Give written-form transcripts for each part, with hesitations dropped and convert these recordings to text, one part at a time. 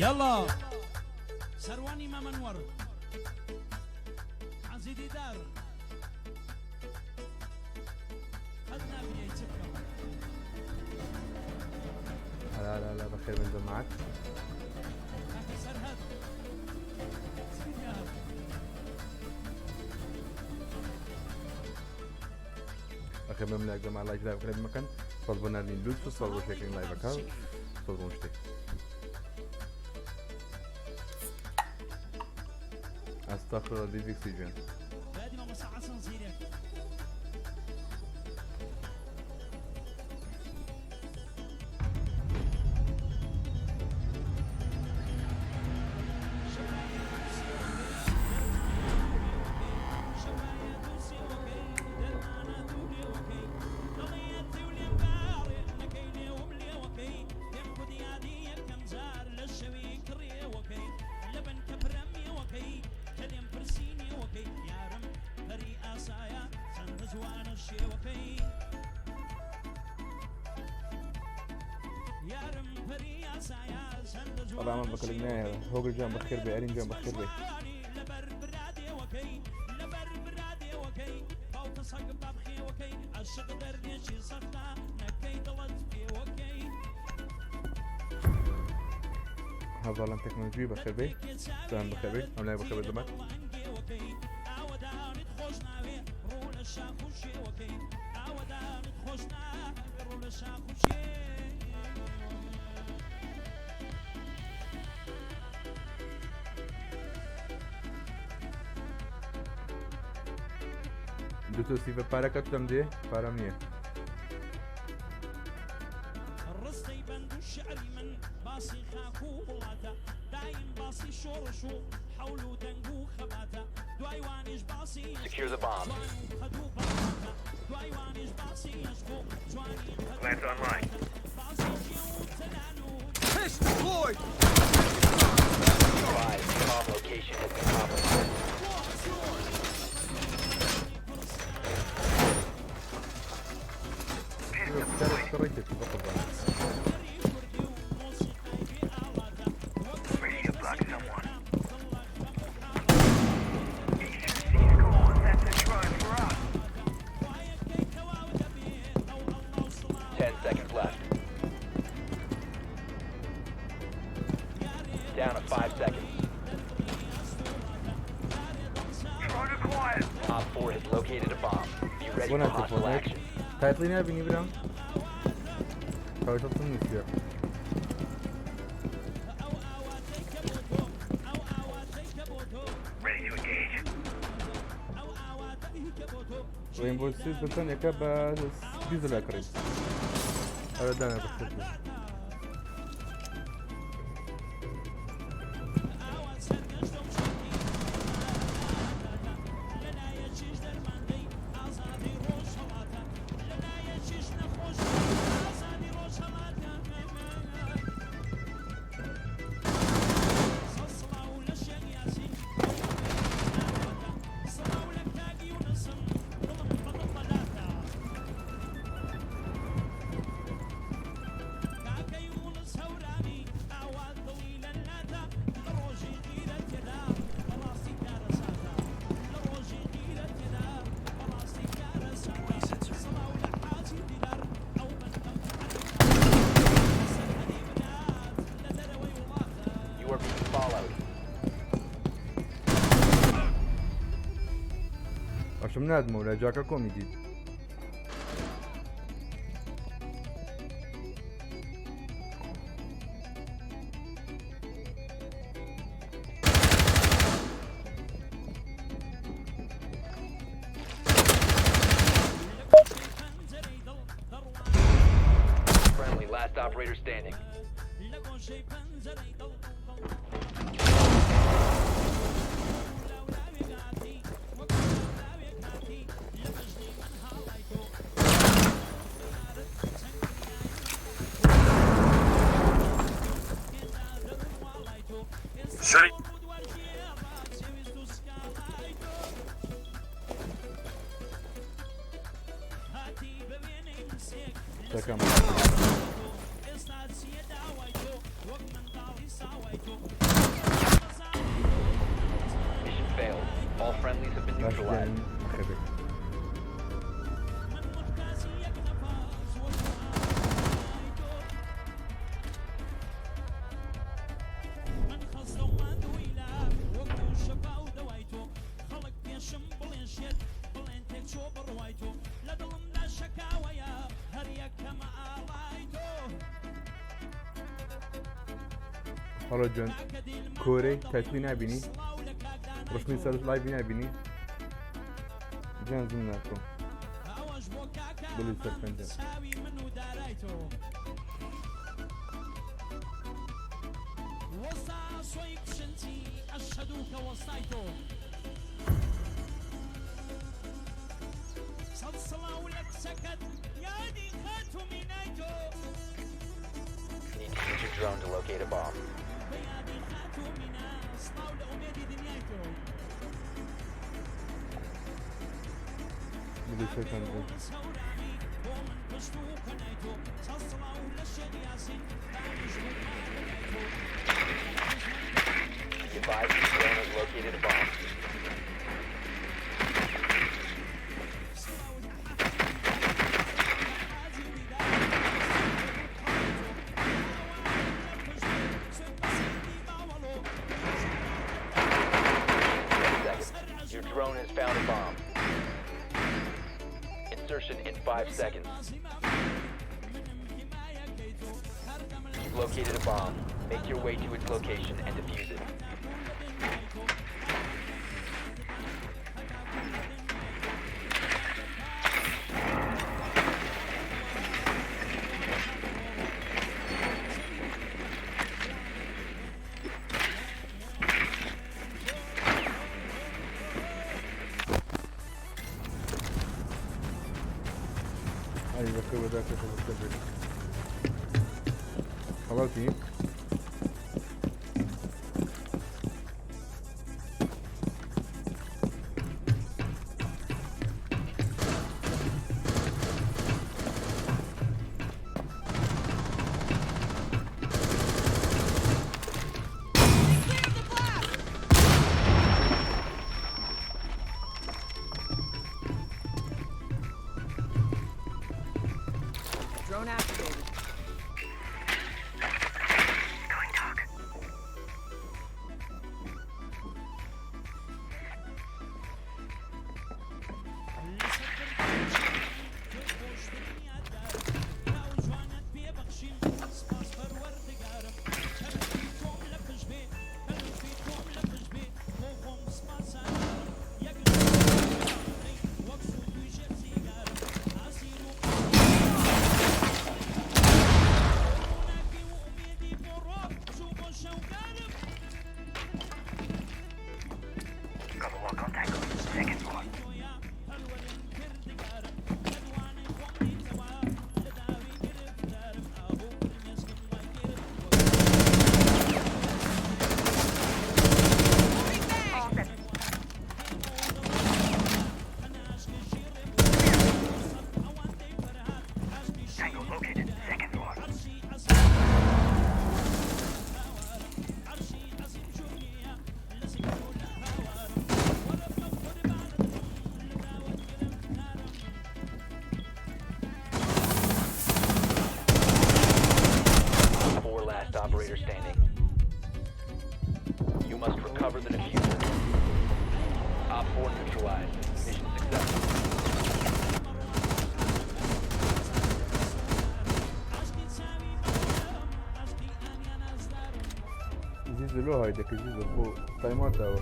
یاڵا سەروانی مامەنوەر حەزی دیدار قەت نابینی چ بکەم. لا لا لا بەخێر بن جەماعەت. کاکە سەرهەد سپیدار. بەخێر بن لایک جەماعەت لایک لایک بەخێر مەکەن سپاس بۆ ناردنی لوتف و سپاس بۆ شێرکردنی لایڤەکە سپاس بۆ شتێک. ئەستەغفراللە دیڤیکسی جوێن. بادی مامۆستا حەسەن زیرەک. وەڵا ئەمە بەکەڵک نایە هۆگر جان بەخێر بێ ئەرین جان بەخێر بێ. هەڤاڵان تەکنۆلۆژی بەخێر بێ سلام بەخێر بێ ئەم لای بەخێر بێ دەمات. دکتۆر سیڤە پارەکەت لەم دێ پارەم نییە. ڕستەی بەند و شعری من باسی خاک و وڵاتە دایم باسی شۆڕش و حەول و دەنگ و خەباتە دوای وانیش باسی Secure the bomb. جوان و قەد و باڵاتە دوای وانیش باسی عشق و جوانی قەد و Plants online. باسی جێ و تەلان و Fish deployed! Advised, bomb location has been compromised. شڕێکێک بەقوڕبان. کوردی و مۆسیقای بێ ئاڵاتە وەک Ready to block someone. He's gone. That's a drive for us. خوایەکەی تەواو دەبێ ئەو ئەڵڵا و سڵاو 10 seconds left. Down to 5 seconds. Drone acquired. Op 4 has located a bomb. Be ready بۆ for ناچێ hostile فۆرتنایت action. تایتڵی نابینی برام تایتڵتم نووسیوە. ئەو ئاواتەی کە بۆ تۆ ئەو ئاواتەی کە بۆ تۆ Ready to engage. ئەو ئاواتەی کە بۆ تۆ ڕێنبۆ سیس بە چەند یەکە بە 20 دۆلار کڕیم. ئەرە دانا بەخێر بێ. ئاوا سەرگەشتم شەڕی لەلایەکیش دەرماندەی ئازادی ڕۆژهەڵاتە لەلایەکیش نەخۆش ئازادی ڕۆژهەڵاتە سڵاو لە شێخ یاسین سڵاو لە کاک یونسم دڵم بەدڵ بەلاتە کاکە یونس هەورامی ئاوا دڵی لە لاتە لە ڕۆژی غیرە تێدا بەڕاستی کارەساتە لە ڕۆژی غیرە تێدا بەڕاستی کارەساتە سڵاو لە حاجی دیدار ئەو بەندەم سەرهەدی برات لە دەرەوەی وڵاتە You are being followed. باشم نادمەوە لە جاکە کۆمی دیت. پەنجەرەی دڵ دەڕوا Friendly, last operator standing. لە گۆشەی پەنجەرەی دڵ لاولاوێک هاتی وەک لاولاوێک هاتی لە بەژنی من هاڵای تۆ یارت چەند هێندا دەروون واڵای تۆ ئێستا ڕوود وەرگێڕا چێویست و سکاڵای تۆ هاتی بە وێنەی مسێک دەکەم. باش neutralized. گیانم بەخێر بێیت. هەڵۆ جوان کۆرەی title ی نابینی ڕسمی سەر live ی نابینی گیان زوم ناکۆ دڵی سەرپەنجە. You need to use your drone to locate a bomb. دڵی سەرپەنجە. Be advised your drone has located a bomb. 10 seconds. Your drone has found a bomb. Insertion in 5 seconds. You've located a bomb. Make your way to its location and defuse it. ئەی بەخێر بەداکەشە بەخێر بێیت. تەواوتی؟ Clear the blast! Drone activated. Going dark. Got a lock on Tango. Second floor. Moving mag! All set. Tango located. Second floor. 4 last operator standing. You must recover the defuser. OpFor neutralized. Mission successful. زیزو لۆ های دەکە زیزو خۆ تایمات داوە.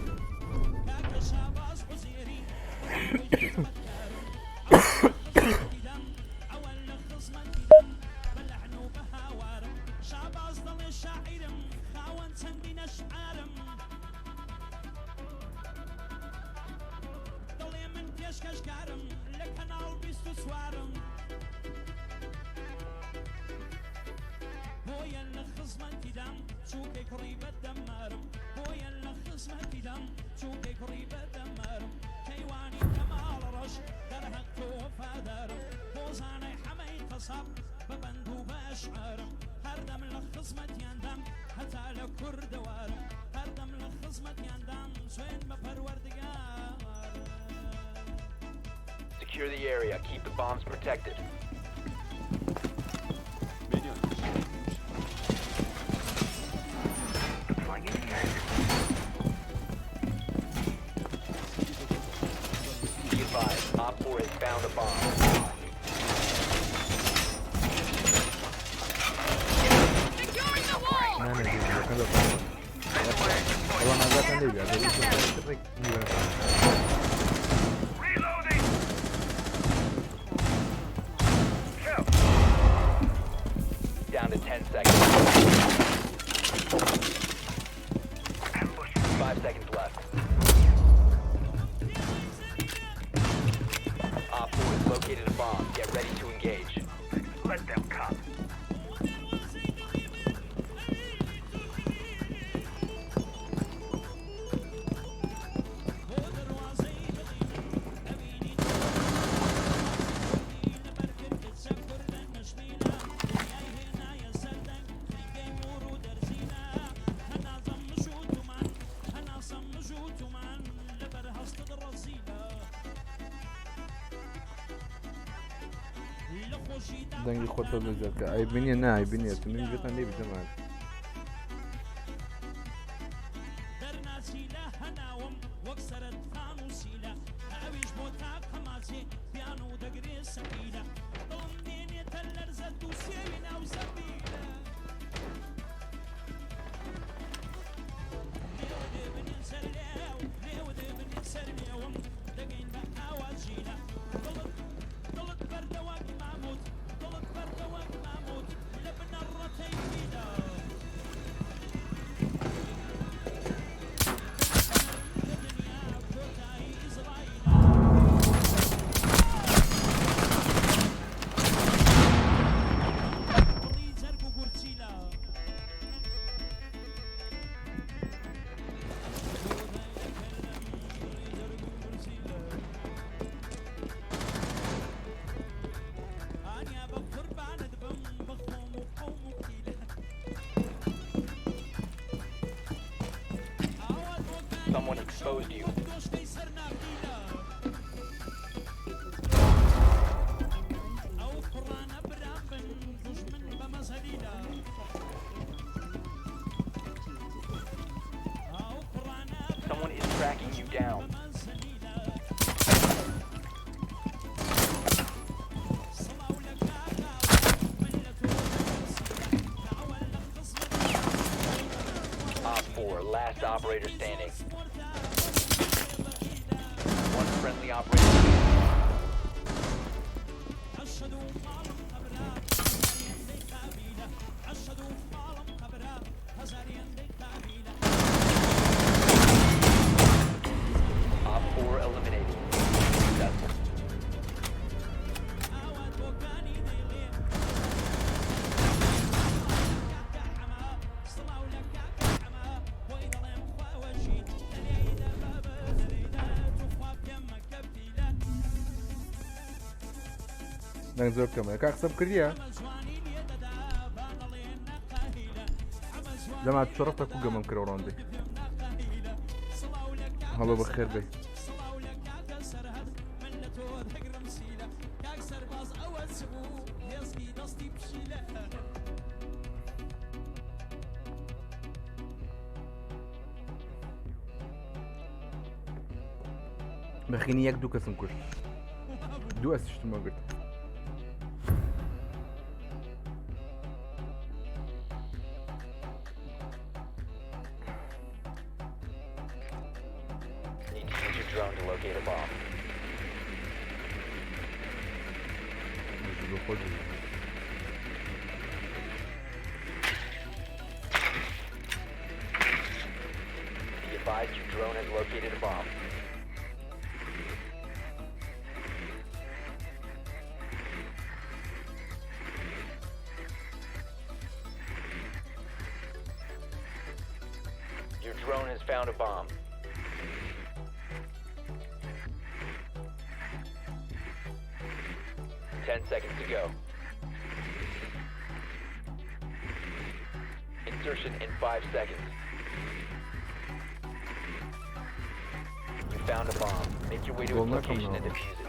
Secure the area. Keep the bombs protected. Be advised, Op 4 has found a bomb. Securing the wall! نا نا گەمەکە دەتوانم وەڵا ناگاتان لێ بێ ئەگەر ڕێک نیوەنەکە Reloading! Kill! Down to 10 seconds. Ambush. 5 seconds left. Op 4 has located a bomb. Get ready to engage. Let them come. دەنگی خۆت لە زیاد کە ئایبینیە نا ئایبینیە تو من گوێتان لێ بجەماعەت دەرناچی لە هەناوم وەک سەرەتان و سیلە ئەویش بۆ تاقەماچێ پیان و دەگرێ سەقیلە دڵم دێنێتە لەرزە دوو سێوی ناو زەبیلە لێوە دێبنێ سەر لێو لێوە دێبنێ سەر لێوم دەگەین بە ئاواجیلە دڵت دڵت بەردەوەک ماموت دڵت بەردەوەک ماموت لە بنەڕەتەی فیلە Someone exposed you. Someone is tracking you down. Op 4, last operator standing. One friendly operator. Op 4 eliminated. Successful. دەنگ زۆر کەمە کا قسە بکردیە جەماعەت شەڕەتە کو گەمەم کرد ڕۆندی هەڵۆ بەخێر بێ. بەخینی یەک دوو کەسم کوشت دوو ئەسیشتم وەگرت. Need to use your drone to locate a bomb. بۆ خۆت بوو. Be advised your drone has located a bomb. Your drone has found a bomb. 10 seconds to go. Insertion in 5 seconds. You found a bomb. Make your way to its Well, not location and coming defuse it.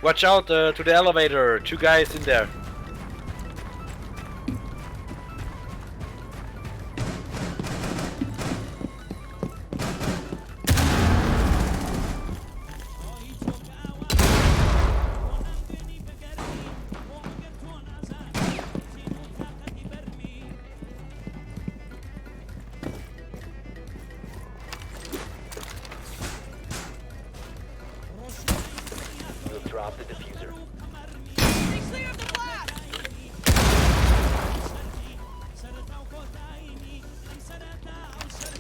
Watch out to the elevator. Two guys in there. You have dropped the defuser. Stay clear of the blast!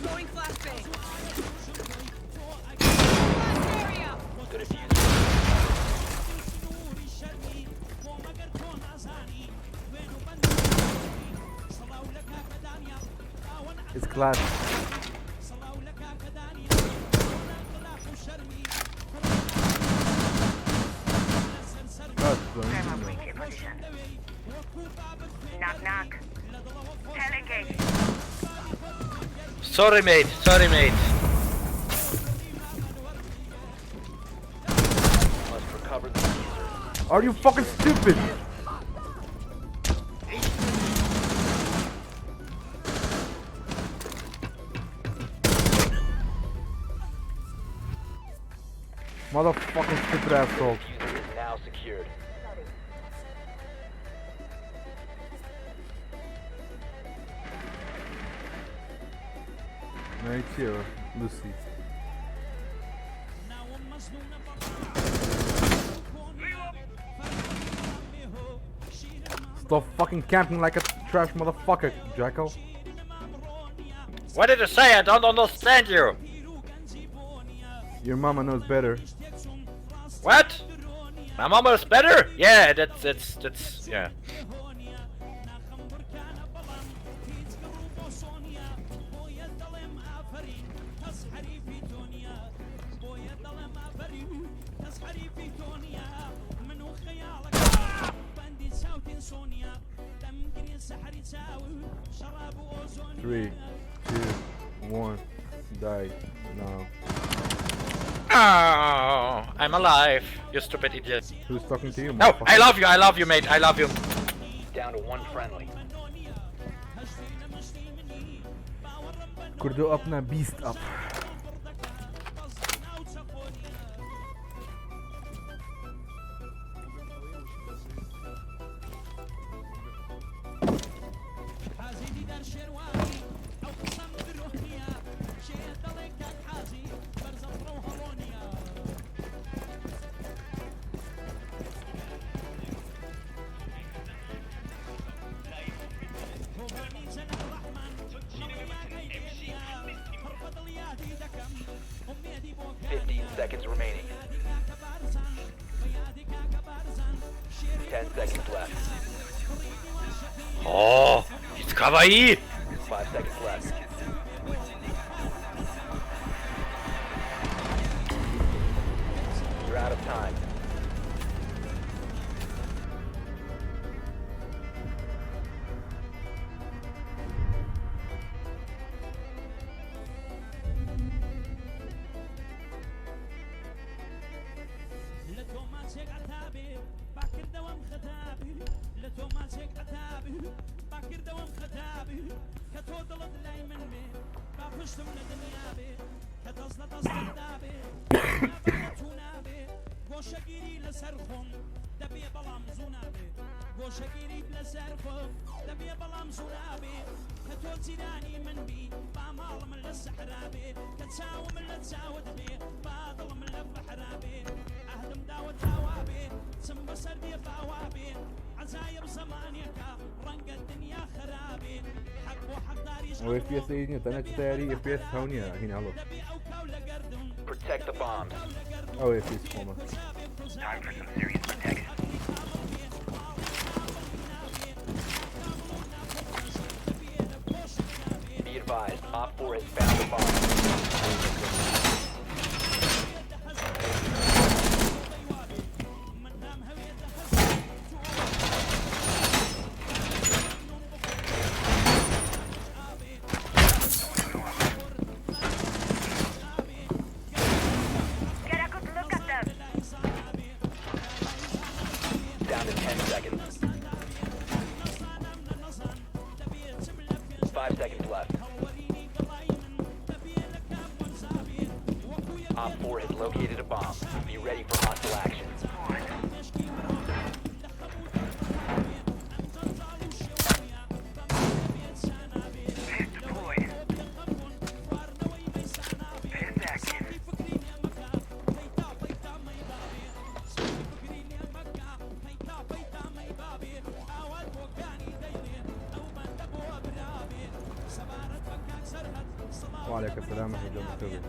Throwing flashbang. Blast area! The defuser It's class. Class. Thermal breach in position. Knock, knock. Telegate. Sorry, mate. Sorry, mate. must recover the defuser. Are you fucking stupid? Motherfucking stupid asshole. Defuser is now secured. Right here, Lucy. Stop fucking camping like a trash motherfucker, Jackal. What did you say? I don't understand you. Your mama knows better. What? My mama is better? Yeah, that's yeah. 3, 2, 1, die now. Oh, I'm alive. You stupid idiot. Who's talking to you? No, motherfucker? I love you. I love you, mate. I love you. Down to one friendly. Kurdo up na beast up. 15 seconds remaining. 10 seconds left. Oh, it's kawaii. 5 seconds left. You're out of time. O FPS نییە تەنە چ تیاری FPS هەو نییە هین هەڵۆ. Protect the bombs. ئەو FPS خۆمە. Time for some serious protection. Be advised, Op 4 has found the bomb. Get a good look at them. Op 4 has located a bomb. Be ready for hostile action. Pit deployed. Pit's active. وعليك السلام ورحمة الله وبركاته.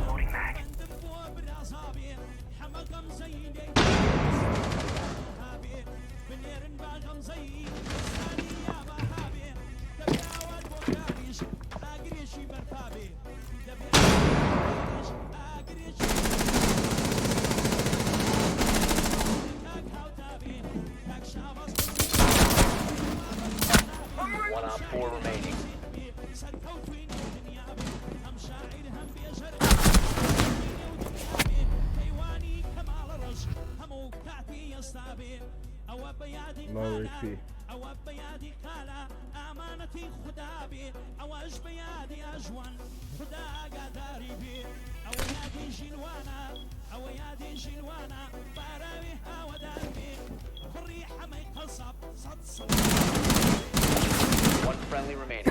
Loading mag. One Op 4 remaining. Low HP. One friendly remaining.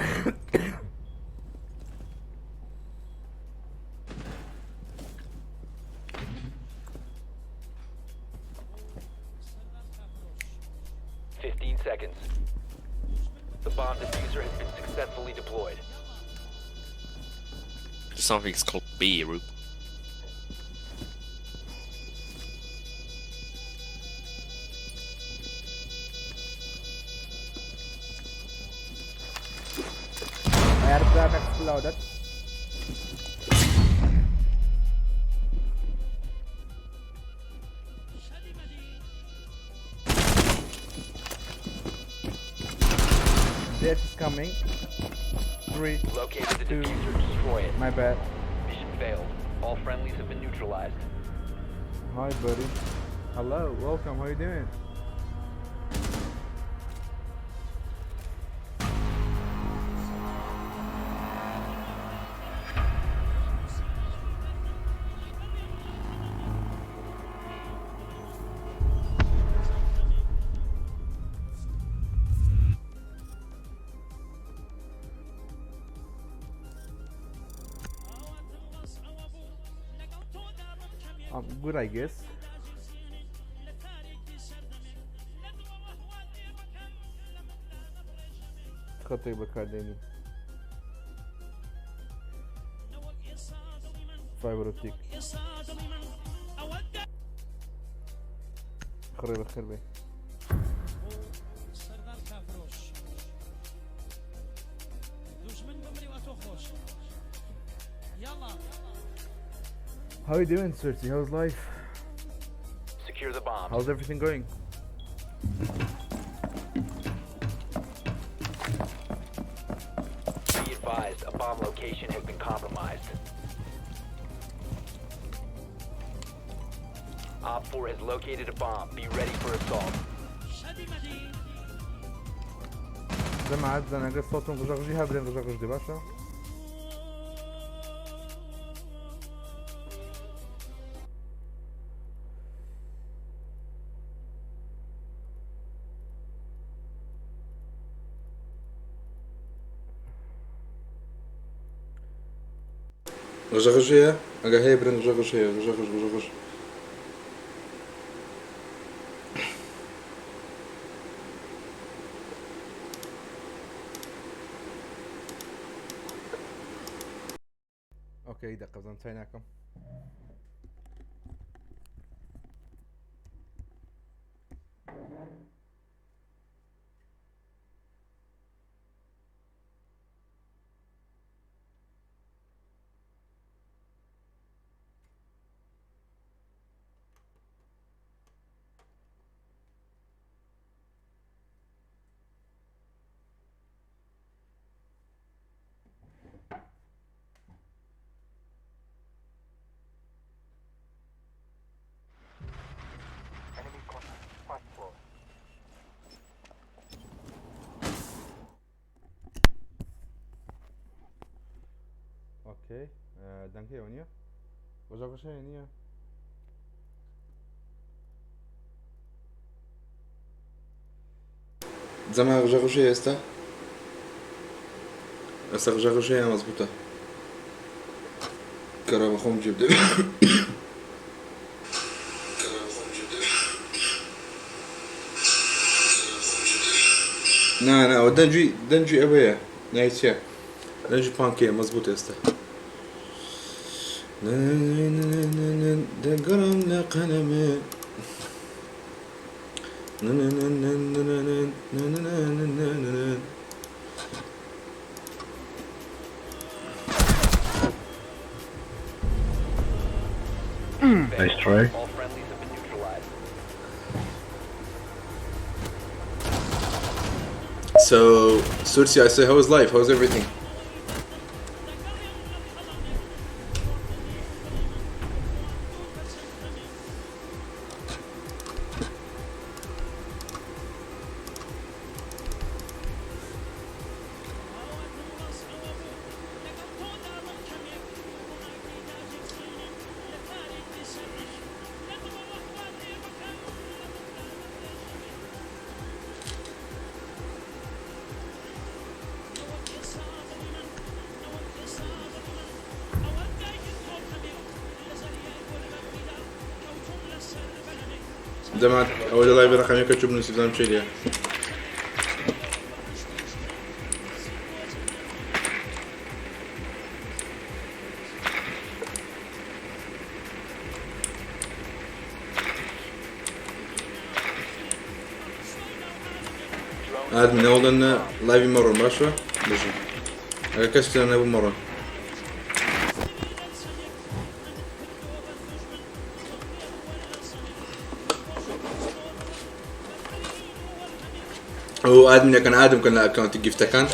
15 seconds. The bomb diffuser has been successfully deployed. Something's called B root. Aircraft exploded. Death is coming. 3, Located the 2, diffuser. Destroy it. my bad. Mission failed. All friendlies have been neutralized. Hi, buddy. Hello, welcome. How you doing? I'm good, I guess. خطي بكاديمي فايبر اوبتيك. خربي خربي. How you doing, Cersei? How's life? Secure the bomb. How's everything going? advised, a bomb location has been compromised. Op 4 has located a bomb. Be ready for assault. جەماعەت بزانە گەر سەوتم غژە غژی هەبرێن غژە غژ دێ باشە غژە غژ هەیە ئەگەر هەیە برێن غژە غژ هەیە غژە غژ غژە غژ ئۆکەی دەقە بزانم چای ناکەم ئۆکەی دەنگ هەیە نییە وەجاقش هەیە نییە زەما غژە غژ هەیە ئێستا ئێستا غژە غژ هەیە مەزبوتە کەرا بەخۆم جێب دەبێ نا نا ئەوە دەنگی دەنگی ئەوەیە ناوی چییە دەنگی پانکەیە مەزبوت ئێستا دەگەڕم لە قەلەمێ Nice try. All friendlies have been neutralized. So, Sursi, I say, how is life? How's everything? جەماعەت ئەوە لە لایڤ ڕەقەمەکە چوو بنووسی بزانم چی لێ ئادمین ئەوڵەن لایڤی مەڕۆن باشە بژی ئەگەر کەس تێدا نەبوو مەڕۆن ئەو ئادمینەکان ئادم کەن لە ئەکاونتی گیفتەکان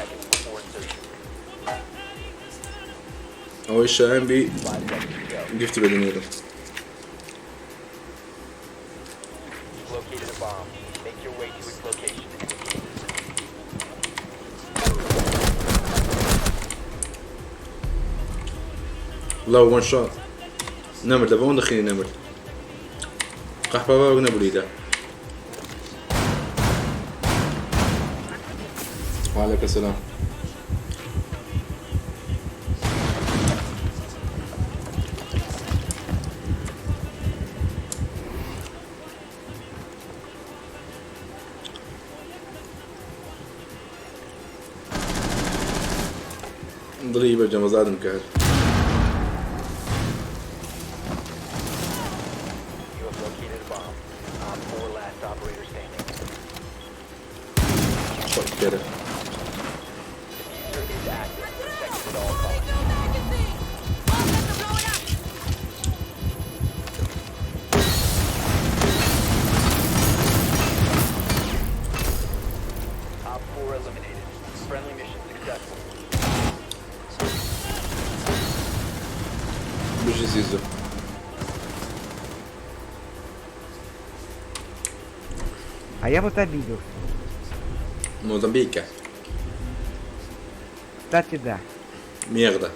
ئەوەی شایان بی گفتی بەدەنێرم لا وان شوت نمر دابا وين دخلني نمر قحبة بابا نبريدة وعليك السلام دڵی بە جەمەزادم کرد. خۆت کەرە. А я вот обиделся. Mozambika. Кстати, да. Mierda.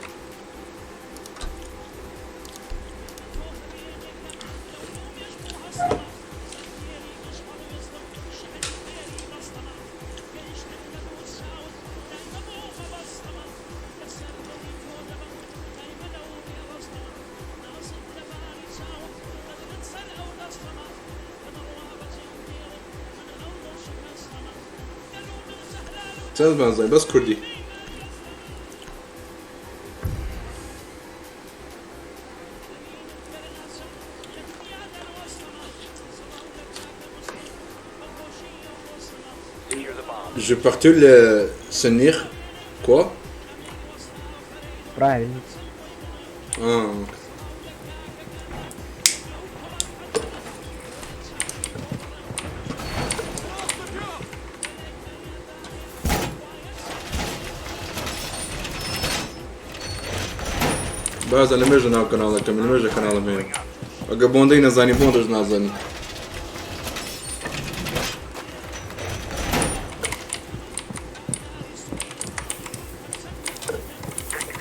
چەند زمان زانی بەس کوردی. Secure the bomb. Je partout le senir quoi? Правильно. Ah. بازە لە مێژە ناو کەناڵەکەم لە مێژە کەناڵم هەیە ئەگە بۆندەی نەزانی بۆندەش نازانی.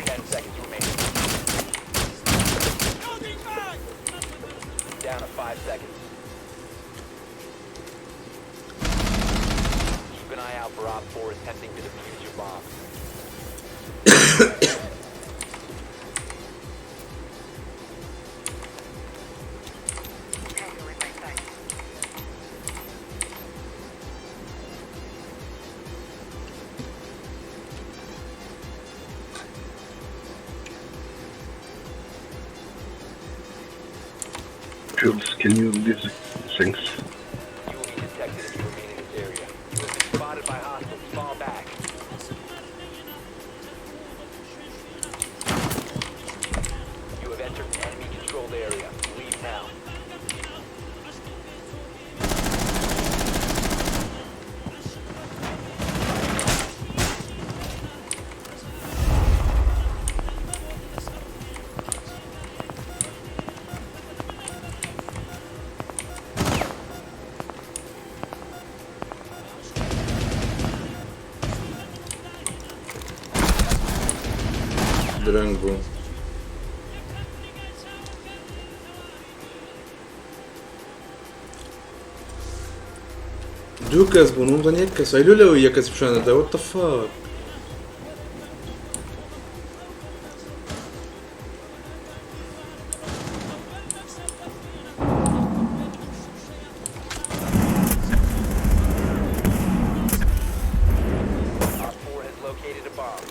10 seconds remaining. Down to 5 seconds. Keep an eye out for Op 4 attempting to defuse your bomb. Tango in my sight. Jules, can you give the things? You will be detected if you remain in this area. You have been spotted by hostiles. Fall back. You have entered an enemy controlled area. Leave now. درەنگ بوو. دوو کەس بوون ومزان یەک کەس ئەی لۆ لەوەی یەک کەس پیشان دەدا what the fuck. Op 4 has located a bomb.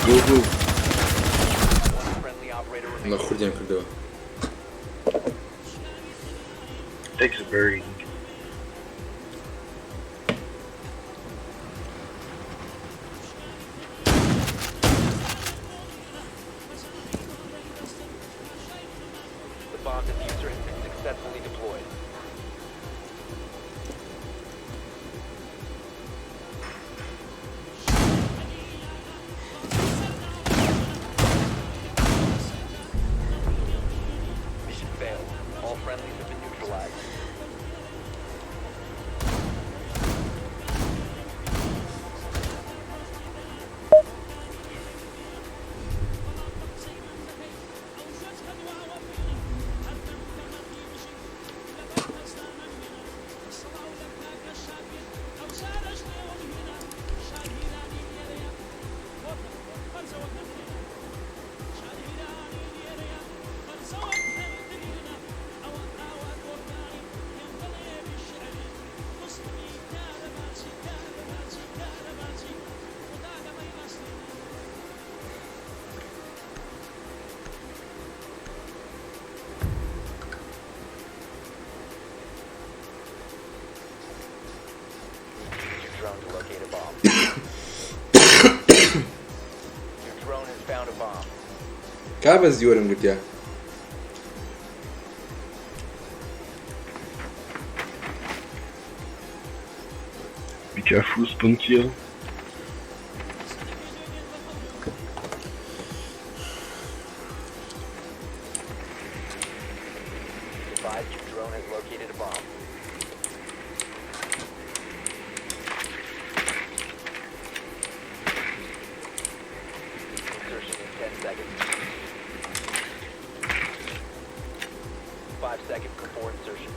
Go, go. One friendly operator لە remaining. خوردیان کردەوە. Takes a very The bomb defuser has been successfully deployed. Mission failed. All friendlies have been neutralized. Use your drone to locate a bomb. Your drone has found a bomb. کا بەزی وەرم گرتیا. careful, spawn kill. Advised your drone has located a bomb. Insertion in 10 seconds. 5 seconds before insertion.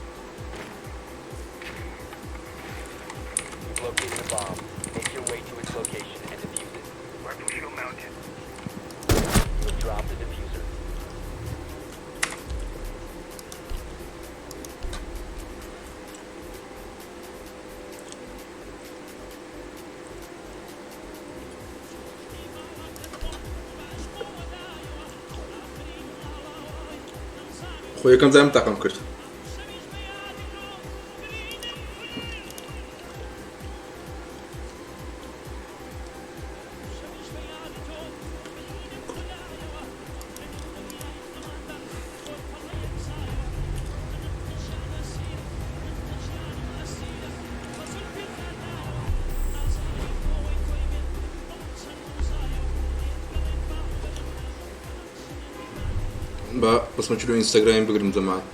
You've located a bomb. Make your way to its location and defuse it. Rifle shield mounted. You have dropped the diffuser. خۆ یەکەم جارم تاقم کرد. با بەسمە چلو ئینستاگرامی بگرم جەماعەت.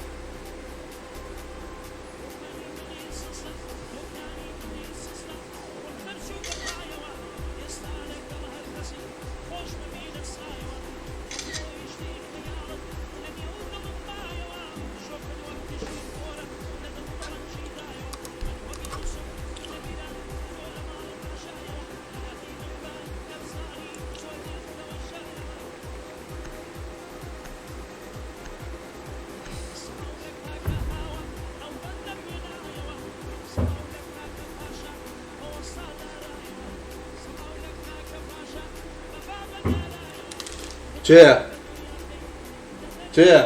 چێە؟ چێە؟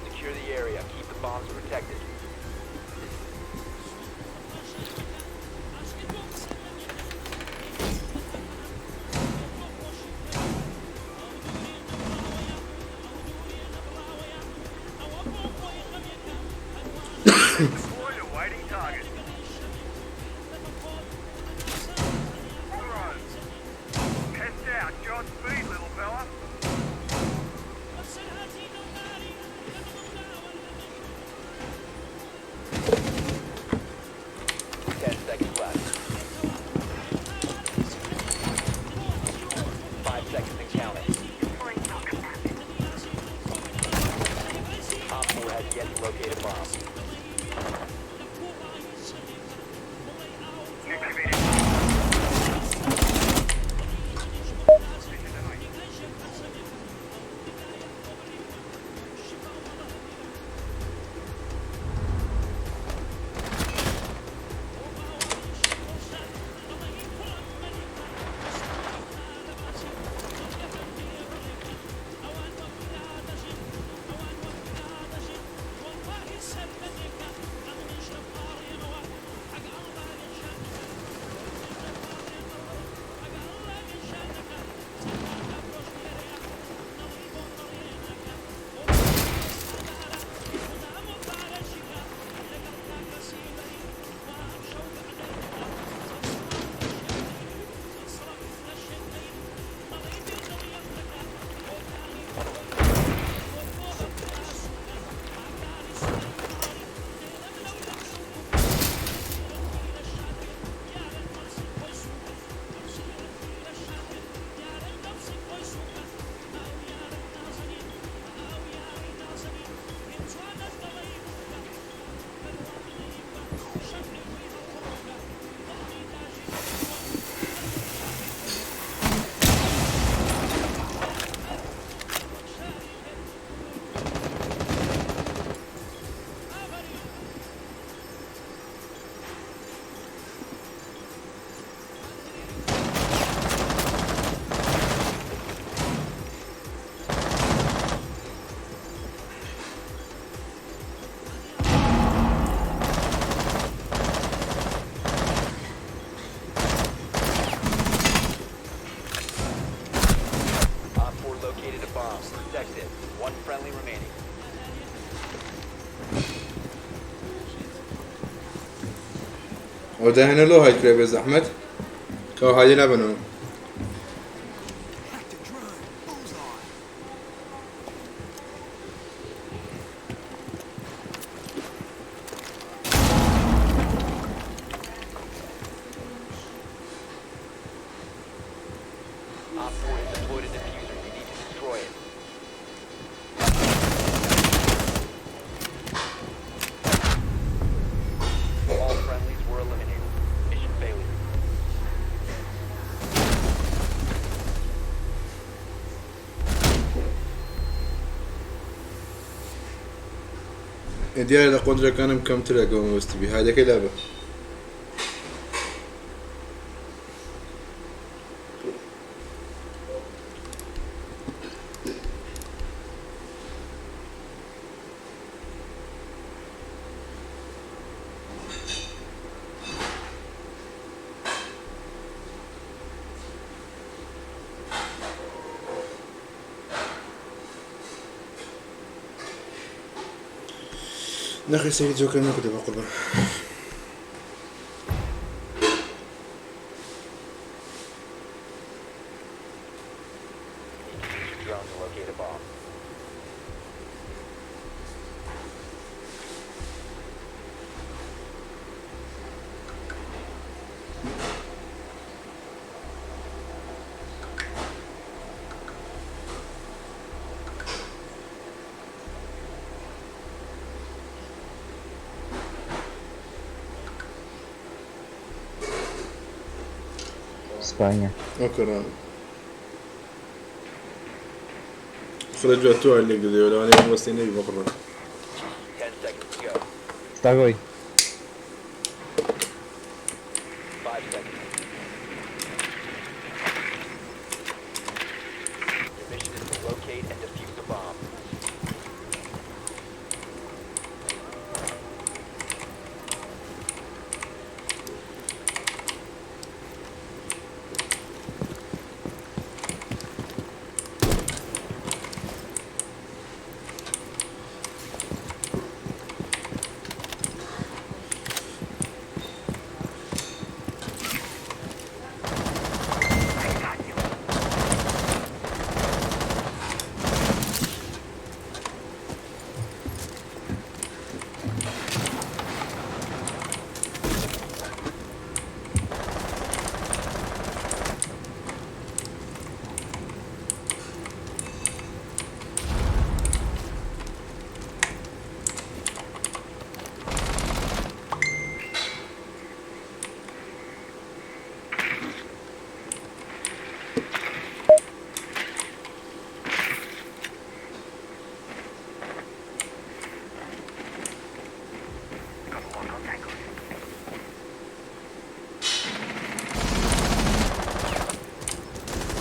Secure the area. Keep the bombs protected. Deploy to waiting target. Drone. Test out. Godspeed, little fella. Ten seconds left. 5 seconds and counting. Op 4 has yet to locate a bomb. ئەو داهێنە لۆ hide کرا بێ زەحمەت کەوا hide ێ نابەنەوە. OpFor has deployed a defuser. You need to destroy it. All friendlies were eliminated. Mission failure. دیارە لە قۆندرەکانم کەمترە گەوە مەبەستی بی hide ەکەی لابە. نەخێر سەیری جۆکەر نەکردە بەقوربان. Need to use your drone to locate a bomb. ئۆکەران خرە جوە تۆ لێک دەدەیەوە لەوانەیە مەبەستی نەبی بەقوربان. 10 seconds to go. Stagoy. 5 seconds. Your mission is to locate and defuse a bomb.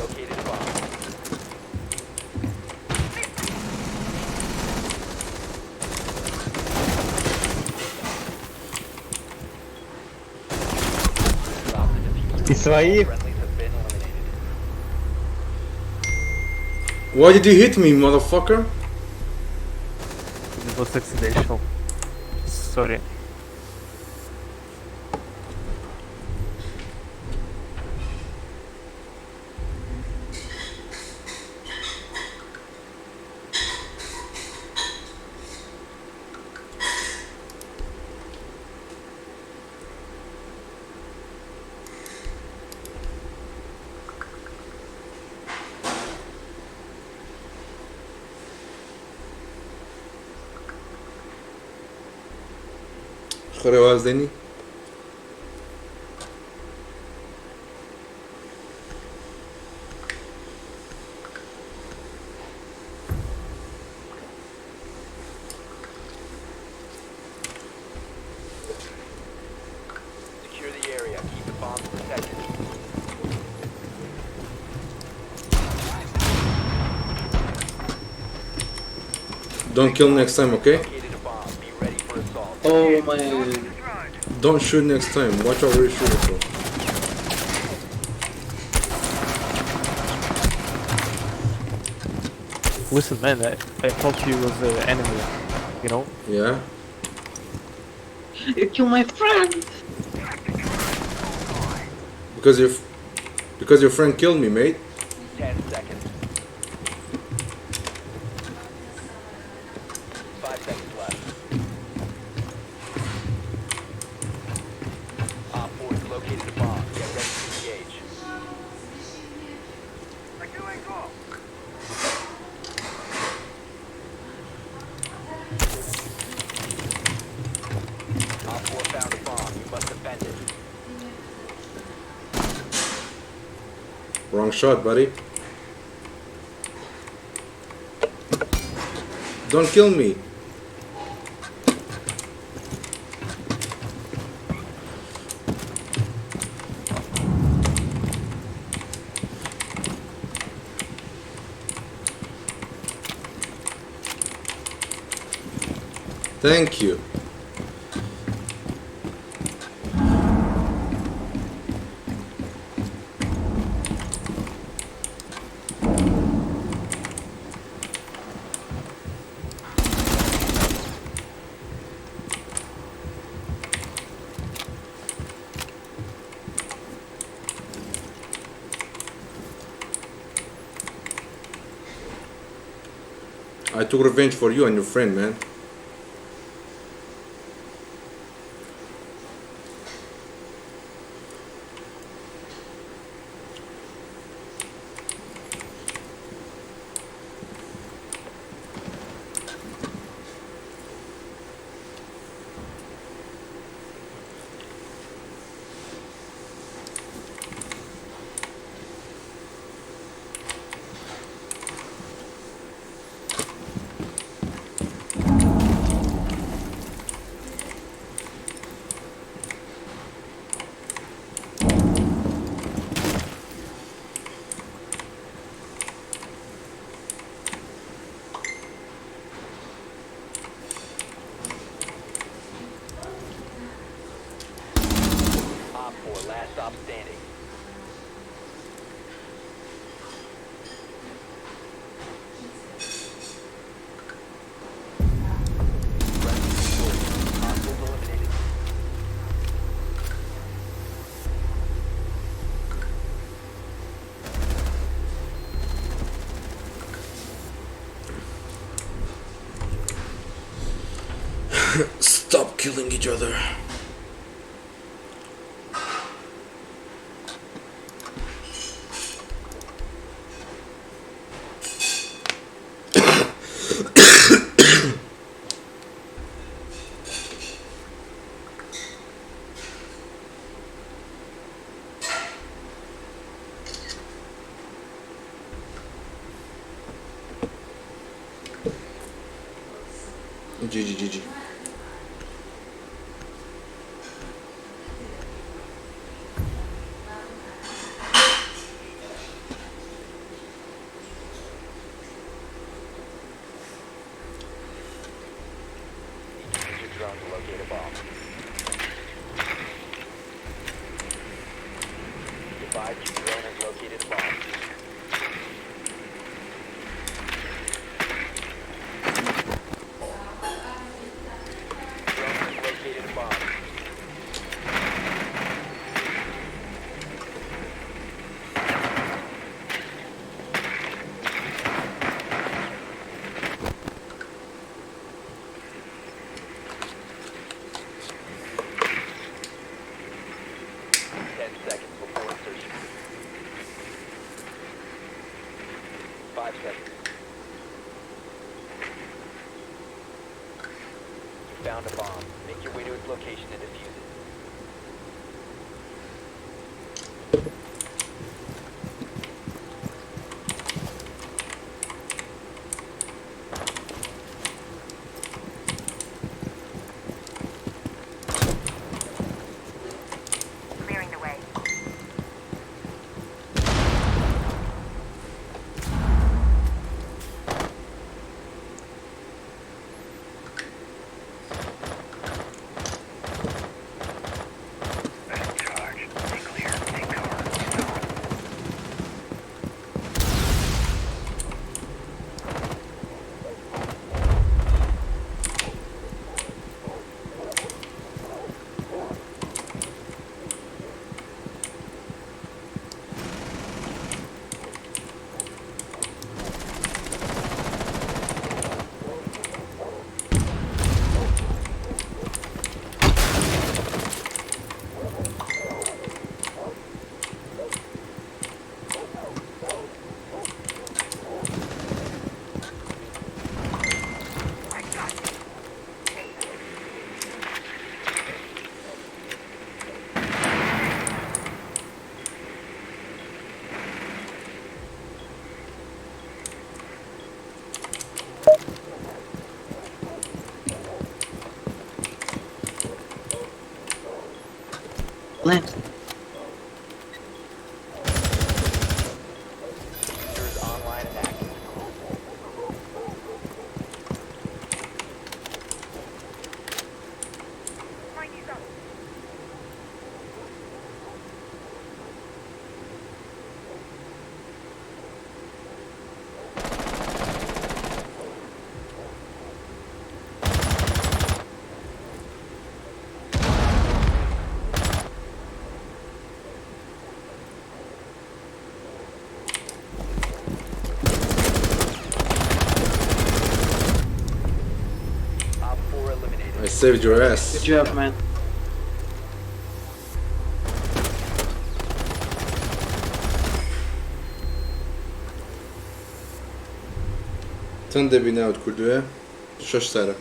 Located a bomb. Drop the defuser. Israel. All friendlies have been eliminated. Why did you hit me, motherfucker? It was accidental. Sorry. خرە واز دێنی؟ Secure the area. Keep the bombs protected. Don't kill next time, okay? Located a bomb. Be ready for assault. Oh my. Don't shoot next time. Watch out where you shoot from. Listen, man, I thought you was the enemy, you know? Yeah? You kill my friend! Because your because your friend killed me, mate. 10 seconds. 5 seconds left. Op 4 has located a bomb. Get ready to engage. Op 4 found a bomb. You must defend it. Wrong shot, buddy. Don't kill me. Thank you. I took revenge for you and your friend, man. Op 4, last stop standing. Friendly victorious. Hostiles eliminated. Stop killing each other. GG GG. Need to use your drone to locate a bomb. Be advised your drone has located a bomb. Drone has located a bomb. 10 seconds before insertion. 5 seconds. You found a bomb. Make your way to its location and defuse it. Clearing the way. Charge. Stay clear. Take cover. Plant. Diffuser is online and active. Op 4 eliminated. I saved your ass. Good job, man. چەند دەبی ناوت کردووە؟ شەش سارە.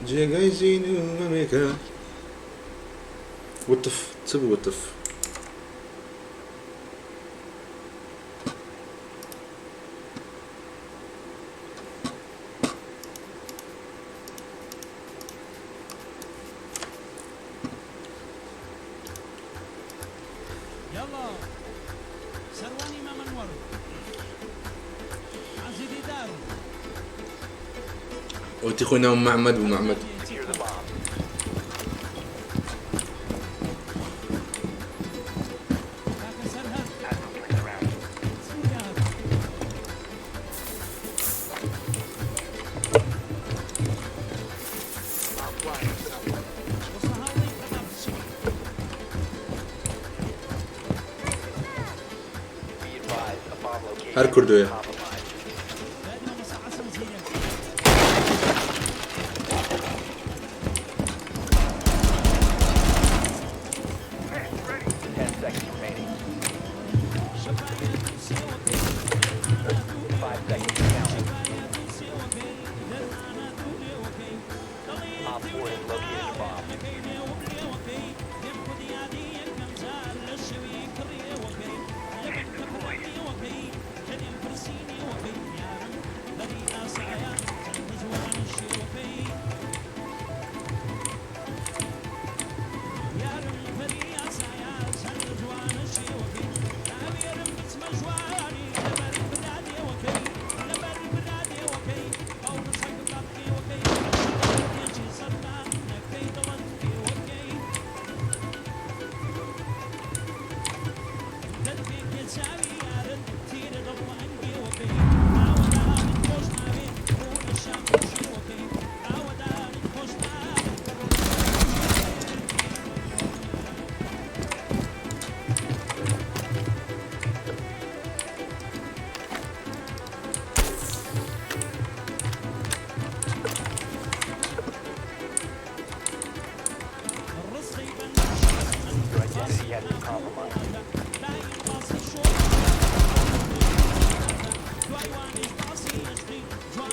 جێگای زین و مەمێکە. What the f چ بوو what the f يلا سرواني ما منور عزيزي دارو وتی خۆی ناوم مەعمەد بوو مەعمەد. Secure the bomb. كاكا سرهد سوريا وصهاوي كباب الشيء Be advised, a bomb location هەر کردووە. compromised. لازم مساحة زينة 10 seconds remaining. 5 seconds to count. Op 4 has located a bomb. Your identity has been compromised.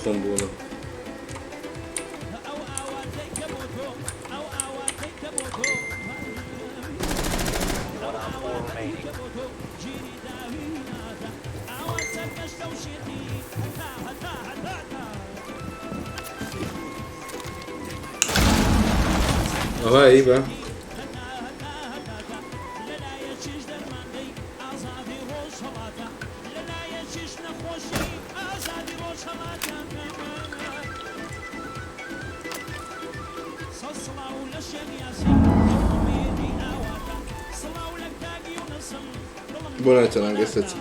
خۆم بووڵە. One op 4 remaining. ئەوە ئی بە. بۆ نایتە ڕانگ ئێستا چی؟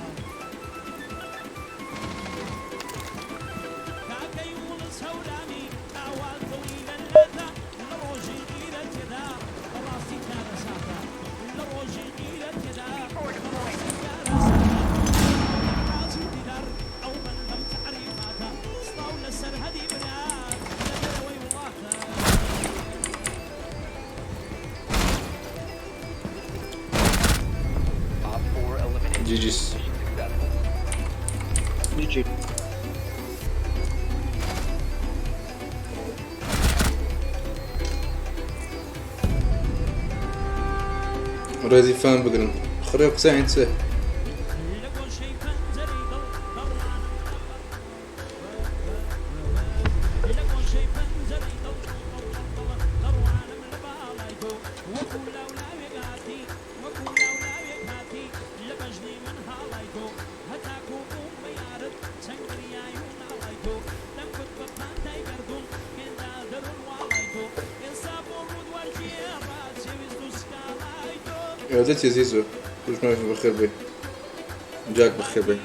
Op 4 eliminated. GG's. Mission successful. GG. ڕێزی فان بگرن خڕێ قسە عین چێ یادت زیزو روش بخیر بی جاک بخیر بی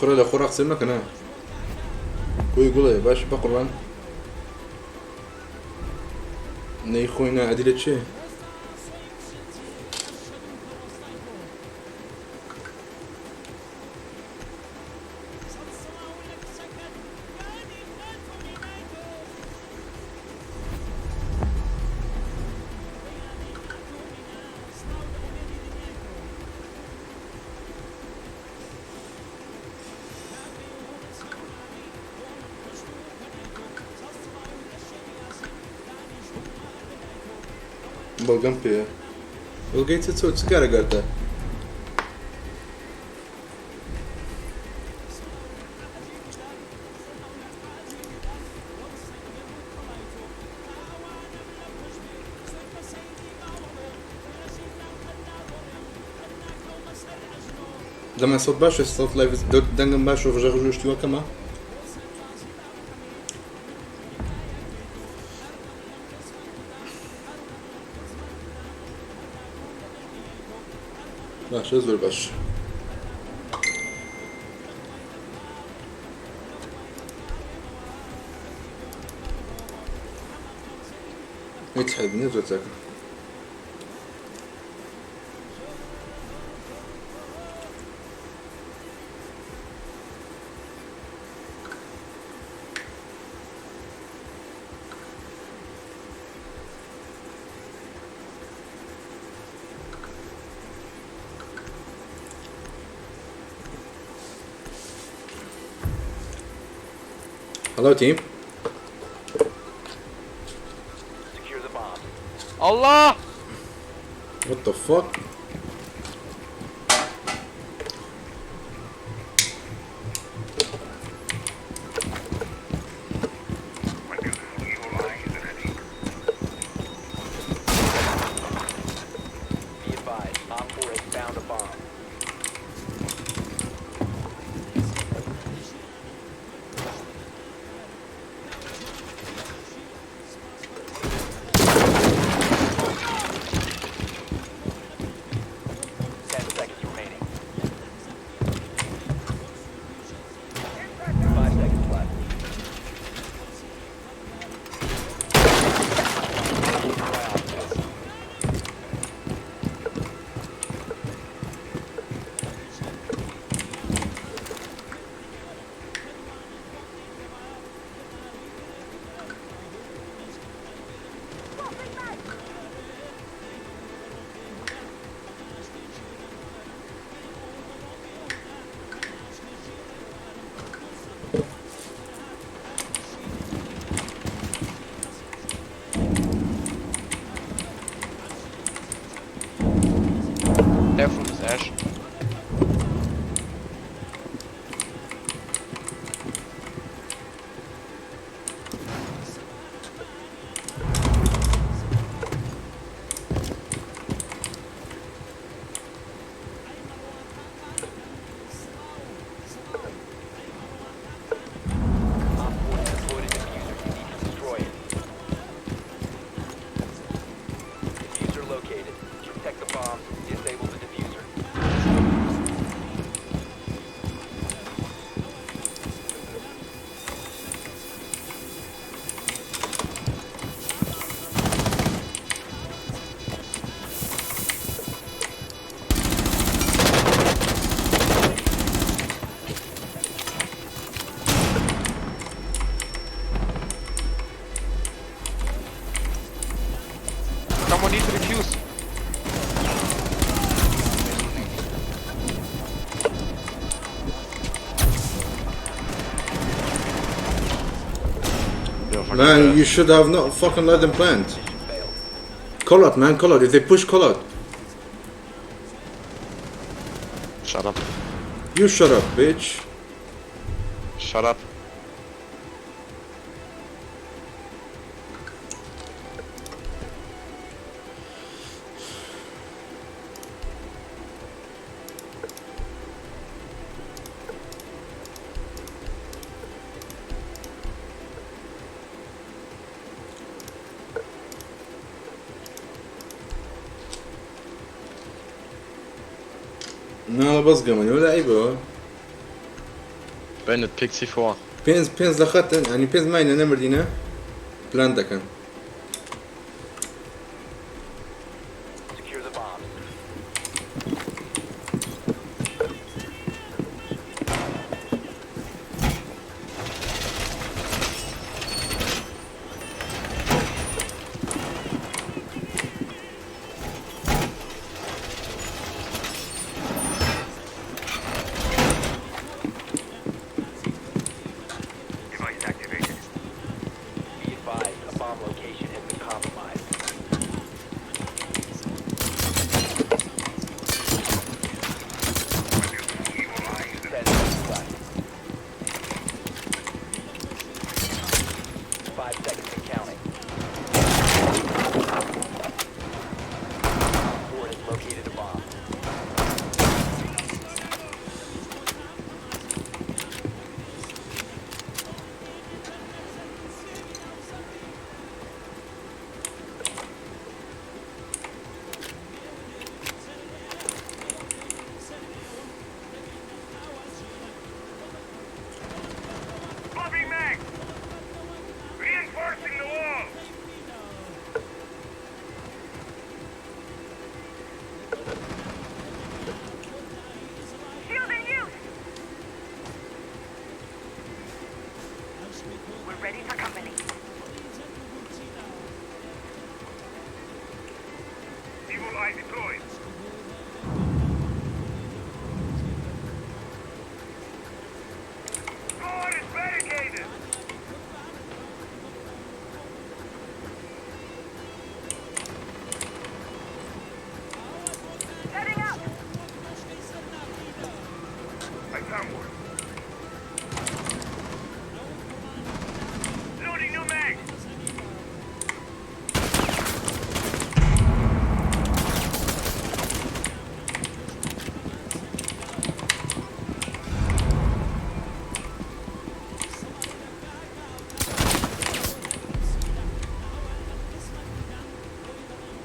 خورە لە خۆرا قسە مەکەنە کۆی گوڵێ باش بە قوربان نەی خۆی نا ئەدی لە چێ؟ بەڵگەم پێیە بەڵگەی چ چۆ چ کارە گەرتە؟ لەمە سەوت باشە سەوت لایڤ دەنگم باشە ڕژە ڕژ شتی وەکەمە باشە زۆر باش هیچ حەیب نییە زۆر چاکە. Hello team. Secure the bomb. Allah! What the fuck? My beautiful evil eye is ready. Be advised, Op 4 has found a bomb. Ash. Op 4 has deployed a diffuser. You need to destroy it. Diffuser located. Protect the bombs. Disable the diffuser. Someone needs to defuse. Man, you should have not fucking let them plant. Call out, man, call out. If they push, call out. Shut up. You shut up, bitch. Shut up. لا بس قمني ولا عيبه. Bandit, pick C4. بينز بينز لخت يعني بينز ماينة نمردينا بلان دكن. Secure the bombs. Device activated. Be advised, a bomb location has been compromised. 10 seconds left. 5 seconds and counting. 4 has located a bomb. Bobby Mac! Reinforcing the wall! Shield in use! We're ready for company. Evil Eye deployed. Door is barricaded! Setting up! I found one. Loading new mag!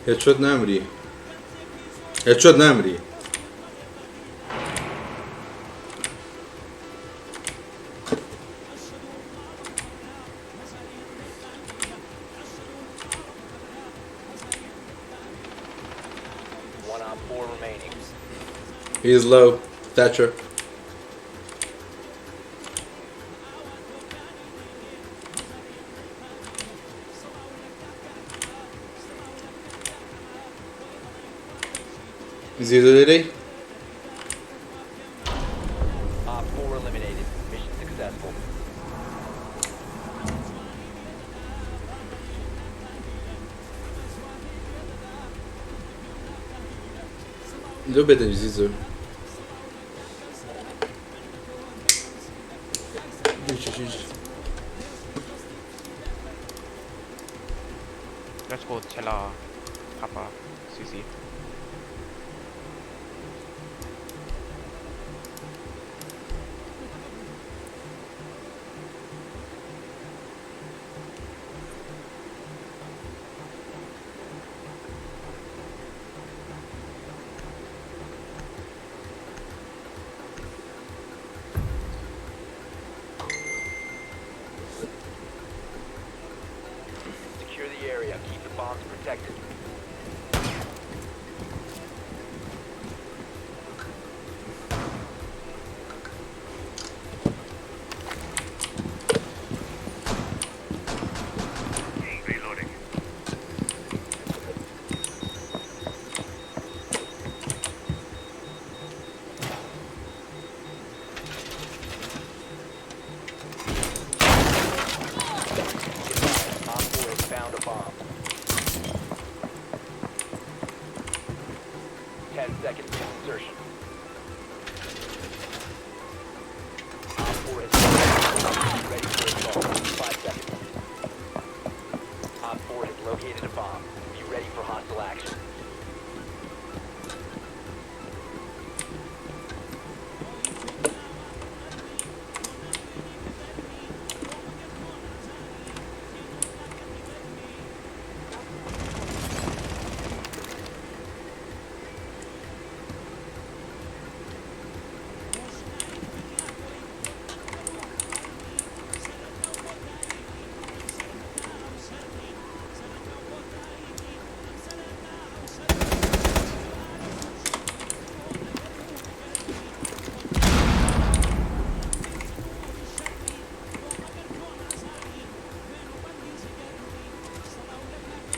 هيدشوت نامري. هيدشوت نامري. One op 4 remaining. He's low. Thatcher. Is he ready? Op 4 eliminated. Mission successful. لۆ بێدەنگی زیزۆ؟ Let's go Teller, Papa, Sisi. Secure the area. Keep the bombs protected. Reloading. Op 4 has found a bomb. 10 seconds to insertion. Op 4 has found a bomb. Ready for assault. 5 seconds. Op 4 has located a bomb. Be ready for hostile action.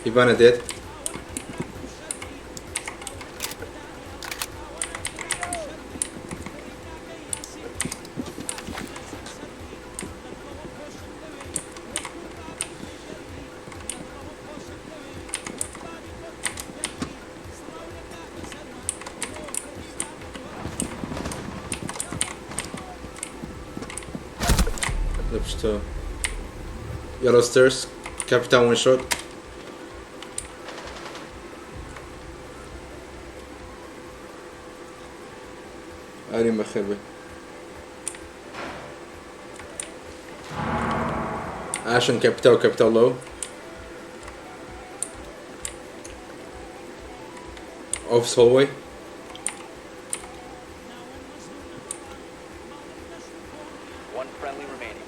Ivana dead. Left yellow stairs. Capital one shot. ئاری بەخێر بێ. Ashen Capital, Capital low. Office hallway. One friendly remaining.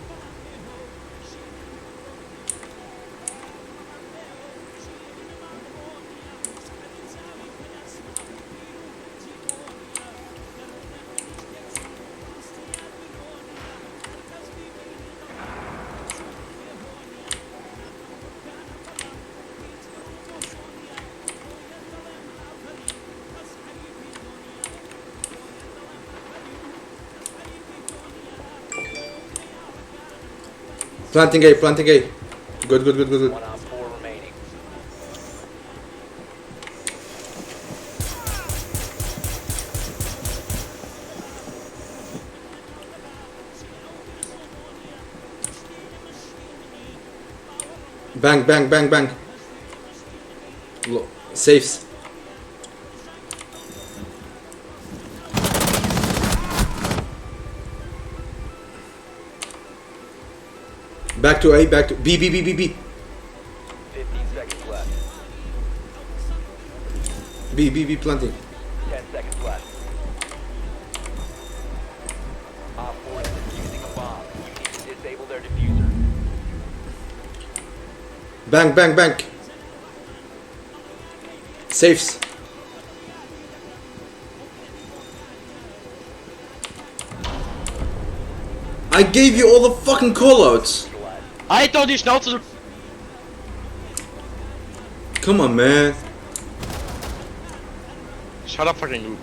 Planting A, planting A. Good, good, good, good, good. One op 4 remaining. Bang, bang, bang, bang. Safes. Back to A, back to B, B, B, B, B. 15 seconds left. B, B, B planting. 10 seconds left. Op 4 is defusing a bomb. You need to disable their defuser. Bang, bang, bang. Safes. I gave you all the fucking callouts. Halt doch die Schnauze, du Come on, man. Shut up, fucking noob.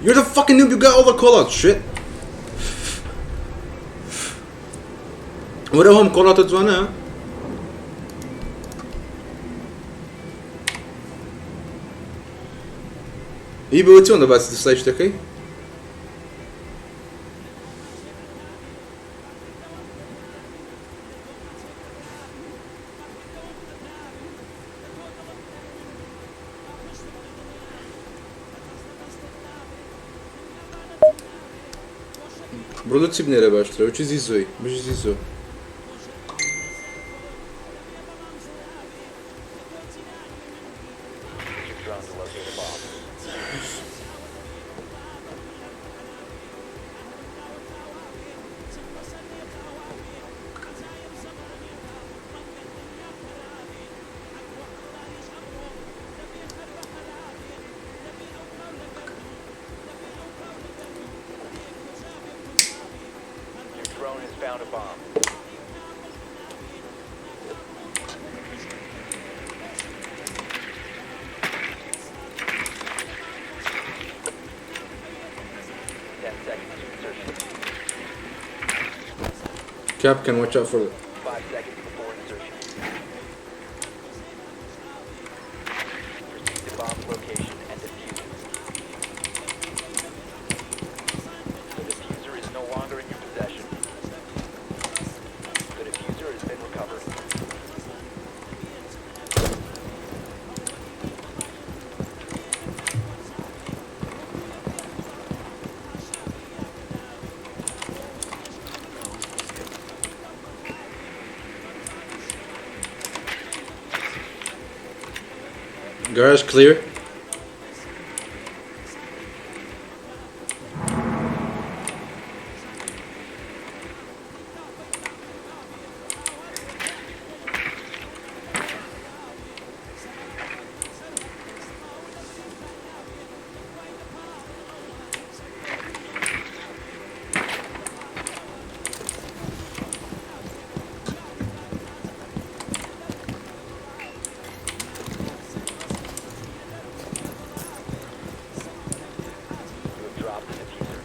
You're the fucking noob. You got all the callouts. Shit. وراهم callout جوانا. ئی بەوە چۆن دە باسی dislike دەکەی؟ بڕۆ لۆ چی بنێرە باشترە وچی زیزۆی بژی زیزۆ. Use your drone to locate a bomb. Your drone has found a bomb. 10 seconds to insertion. Kapkan, watch out for it. 5 seconds before insertion. Proceed to bomb's location and defuse it. The defuser is no longer in your possession. The defuser has been recovered. Garage clear. You have dropped the defuser.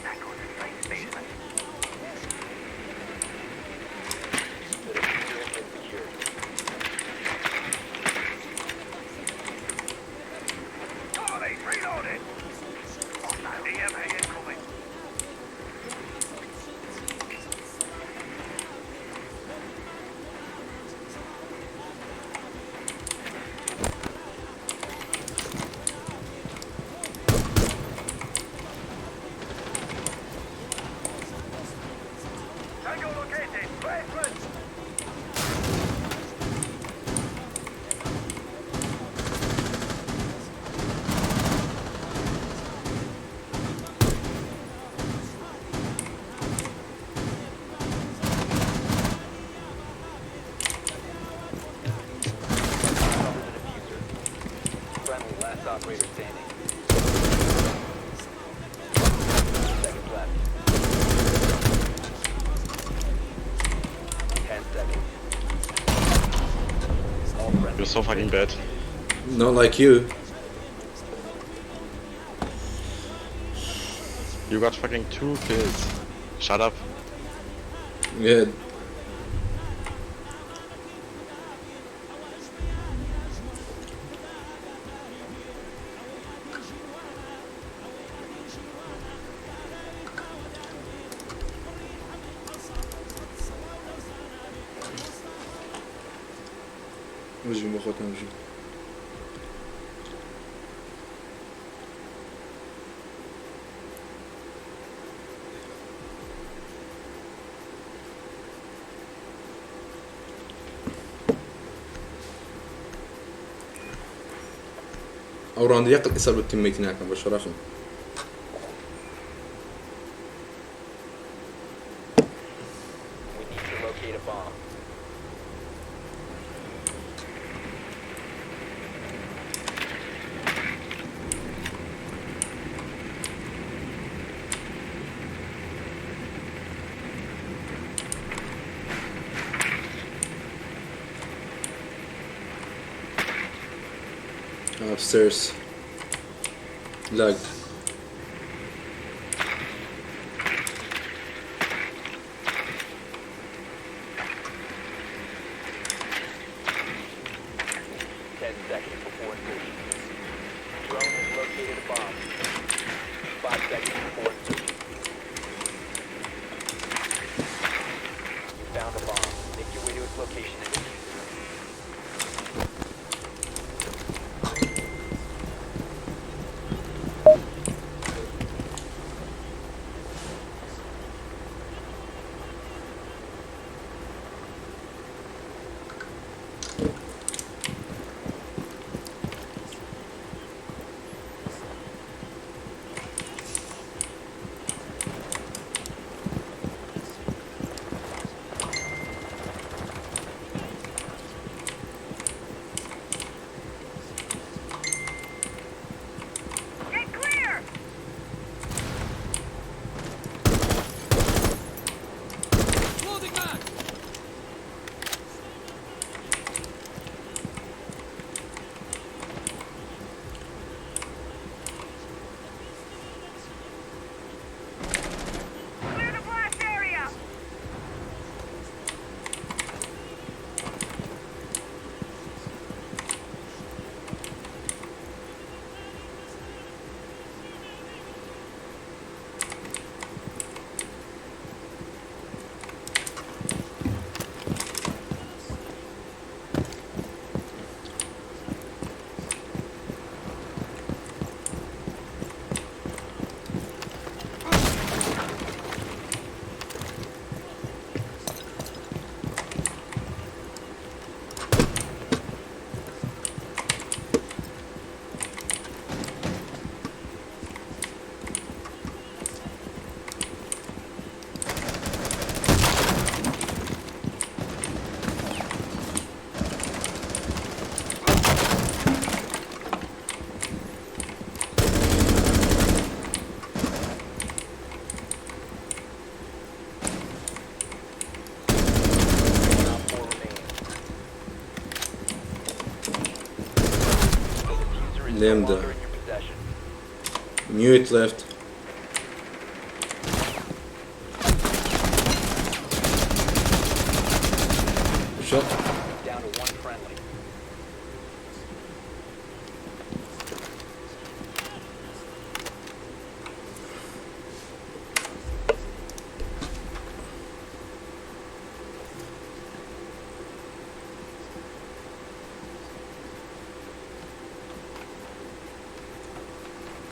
Tango's inside the basement. The defuser has been secured. Charlie, reloaded! Hostile EMP incoming. Tango located! Basement! Recover the defuser. Friendly, last operator standing. Seconds left. 10 seconds. All friendly. You're so fucking bad. Not like you. You got fucking two kills. Shut up. Yeah. بژین بۆ خۆتان بژین. ئەو round ە یەک ئیسا بە teammate ی ناکەم بە شەرەفم. Upstairs. Lagged. 10 seconds before insertion. Drone has located a bomb. 5 seconds before insertion. You found a bomb. Make your way to its location and defuse it. Get clear! Loading back. Clear the blast area! One op 4 remaining. The diffuser is no Lambda. longer in your possession. Mute left. Shot. Down to one friendly.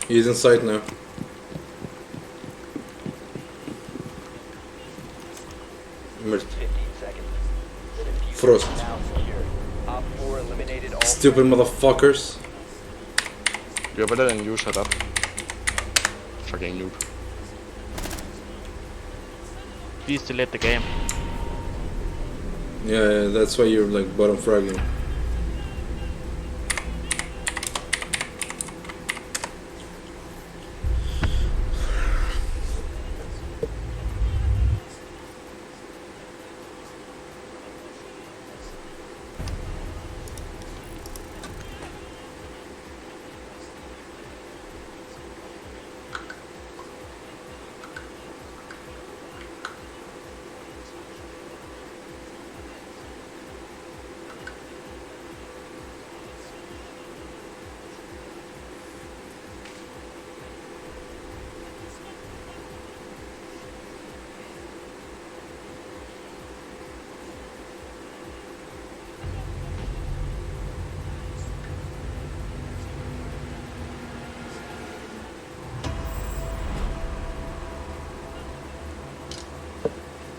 He's inside now. Mrt. 15 seconds. The diffuser Frost. is now secured. Op 4 eliminated all Stupid motherfuckers. You're better than you, shut up. Fucking noob. Please delete the game. Yeah, yeah, that's why you're like bottom fragging.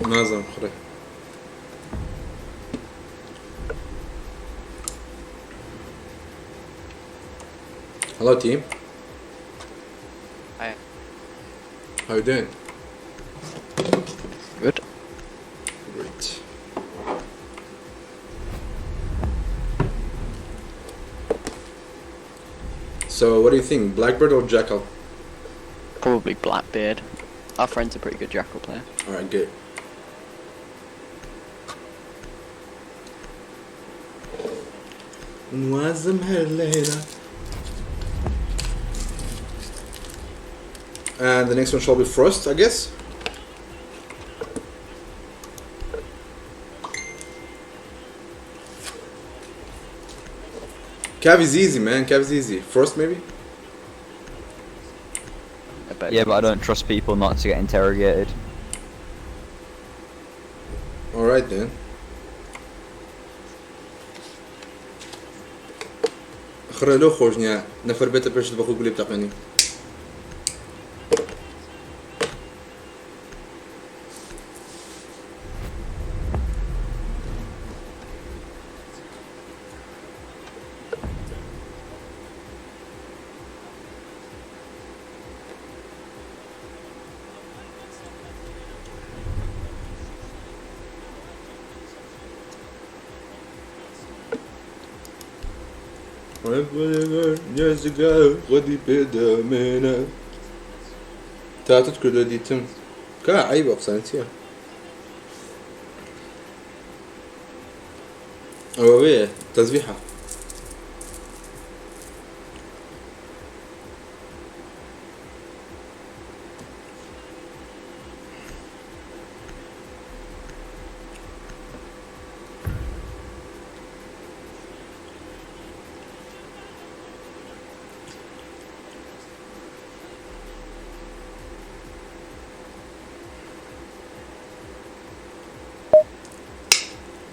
نازم خوري Hello team. Hi. How you doing? Good. Great. So what do you think, Blackbird or Jackal? Probably Blackbeard. Our friend's a pretty good Jackal player. Alright, good. نوازم هالليلة And the next one shall be Frost, I guess. Cav is easy, man. Cav is easy. Frost, maybe? Yeah, but I don't trust people not to get interrogated. Alright then. خرا لۆ خۆش نییە نەفەر بێتە پێشت بەخۆ گولێ بتەقێنی. تاتت کردووە دیتم کا عیبە قسان چییە ئەوە وێ تەزبیحە.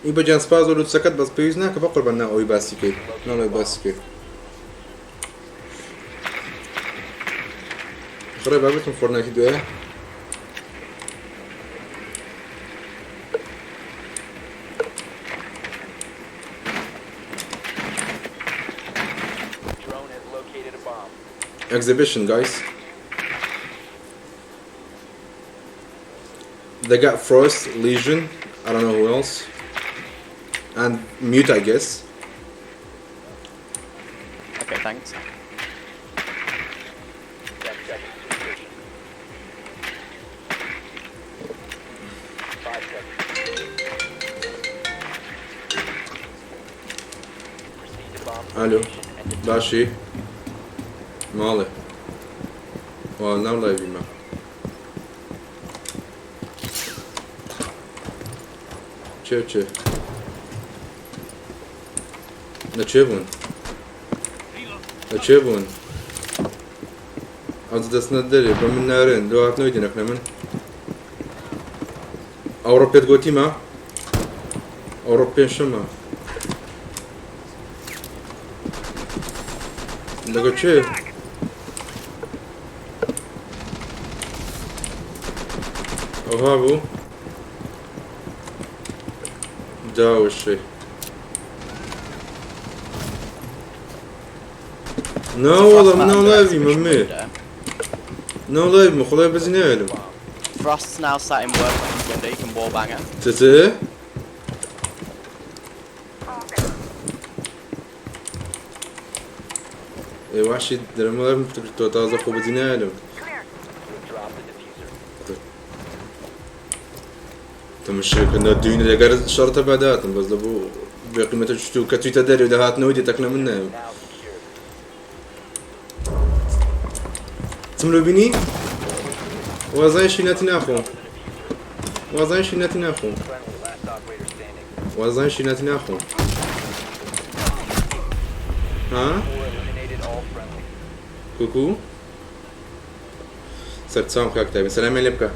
ئی بەجان سپاس بۆ لوتسەکەت بەس پێویست ناکە بەقوربان نا ئەوەی باسی کەی ناڵێ باسی کەی خڕێ بابەتم فۆرنایتی دوایە. Drone has located a bomb. Exhibition, guys. They got Frost, Legion, I don't know who else, and Mute, I guess. Okay, thanks. 10 seconds to insertion. 5 seconds. Proceed to bomb ئالۆ location and defuse. باشی ماڵێ وا ناو لایڤیمە. چێ چێ لە چێ بوون لە چێ بوون ئەو دەستنە دەرێ بە من نارێن لۆ هاتنەوەی دێنەکنە من ئەوڕۆ پێت گۆتیمە ئەوڕۆ پێنجشەممە لەگە چێ ئەوها بوو داوشێ نا والله من ناو لايڤیمە مێ ناو لايڤمە خڵای بەزی ناوێنم. Frost's now sat in workbench window, you can wallbang her. تتێ ئێ وحشی دەرم لايڤم تۆ تازە خۆ بەزی ناوێنم. You have dropped the diffuser. تەمەشاکردنا دوینە لەگەر شەڕتە بەداتم بەس لە بۆ بێقیمەتە شتو کە تویتە دەرێ و دەهاتنەوەی دێتەکنە من نایم. Now secured. چم لۆ بینی وازای شینەتی ناخۆم وازای شینەتی ناخۆم Friendly, last operator standing. وازای شینەتی ناخۆم ها 4 eliminated all friendlies. کوکو سەرچاوم کاک تابی سەلامیان لێ بکە.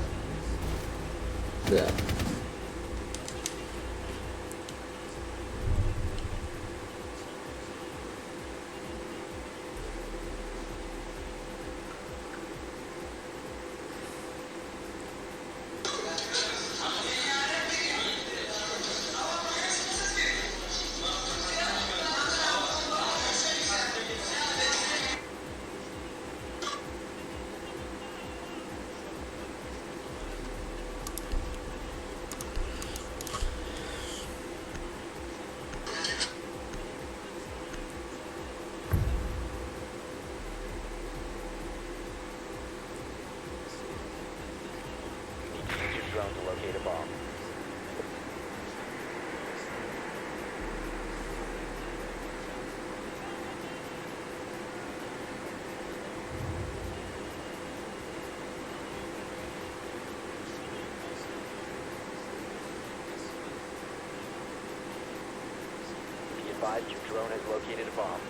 Drone has located a bomb.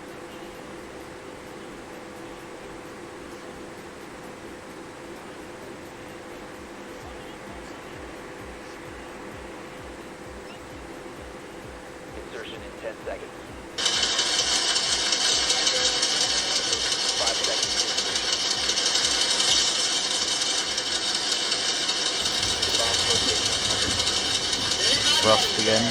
Insertion in 10 seconds. 5 seconds to insertion. Bomb location under Frost again.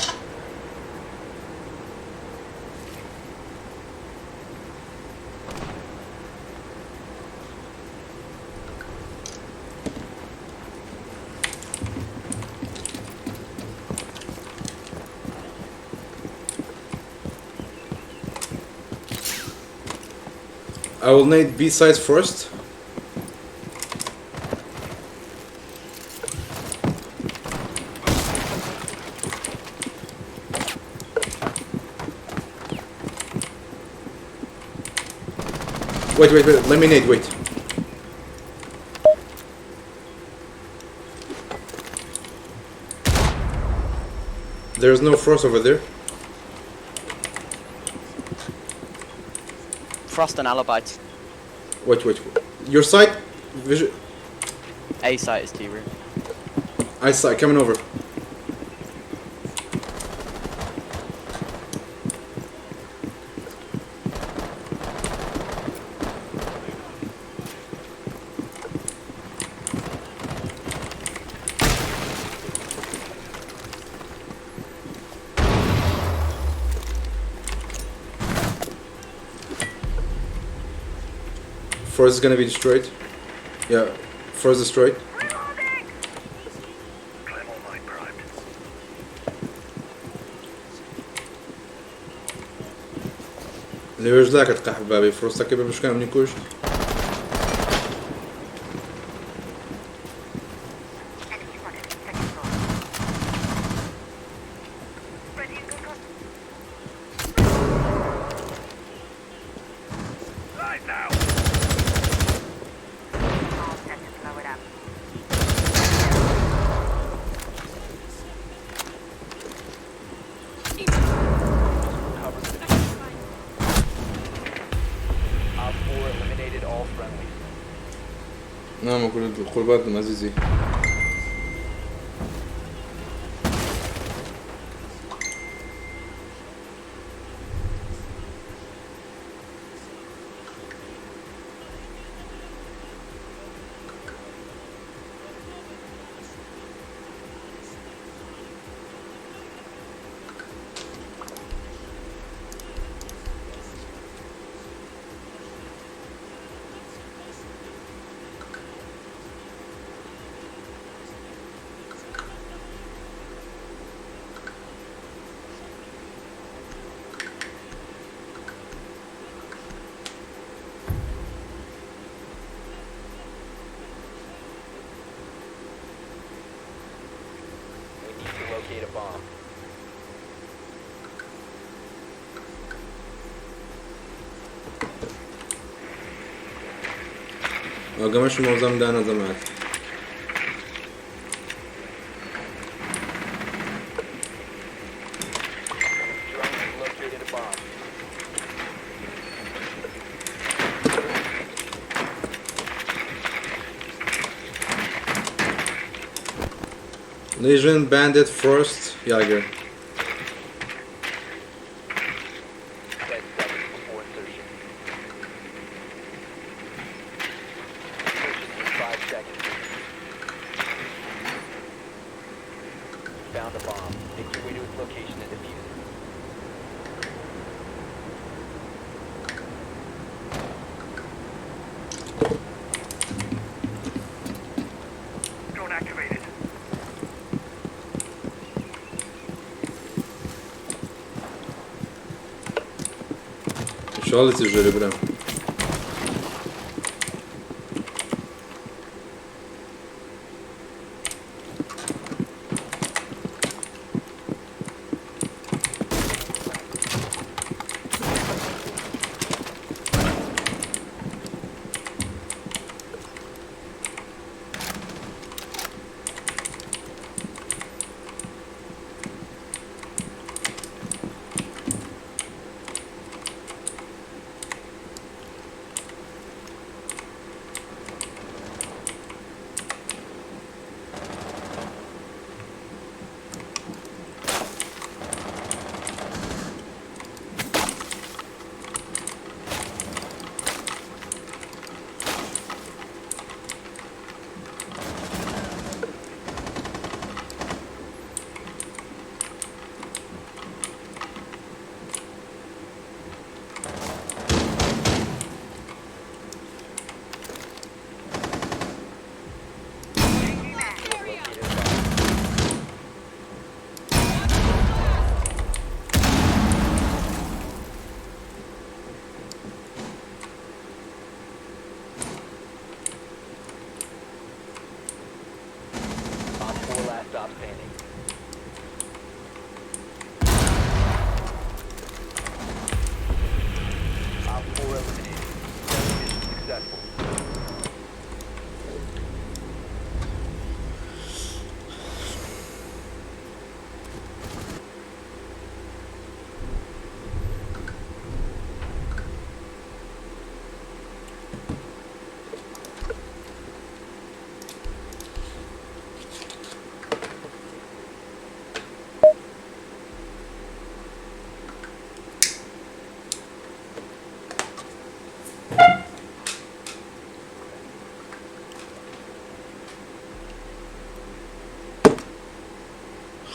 I will nade B sides first. Wait, wait, wait. Let me nade, wait. There's no frost over there. Frost and Alibi. Wait, wait. Your side? Vision. A site is T room. I side coming over. Forest is gonna be destroyed. Yeah, forest destroyed. Claymore mine primed. لێوێش لاکت قەحبابی فرۆستەکە بە بشکان منی کوشت. Light now! All set to blow it up. Recover the defuser. OpFor eliminated all friendlies. نعم قربات عزيزي. We need to locate a bomb. ئاگەمەشی مۆزەم دانا جەماعەت. Drone has located a bomb. Legion, Bandit, Frost, Jaeger. 10 seconds before insertion. Insertion in 5 seconds. Found a bomb. Make your way to its location and defuse it. Drone activated. شاڵی چ ژێرێ برام.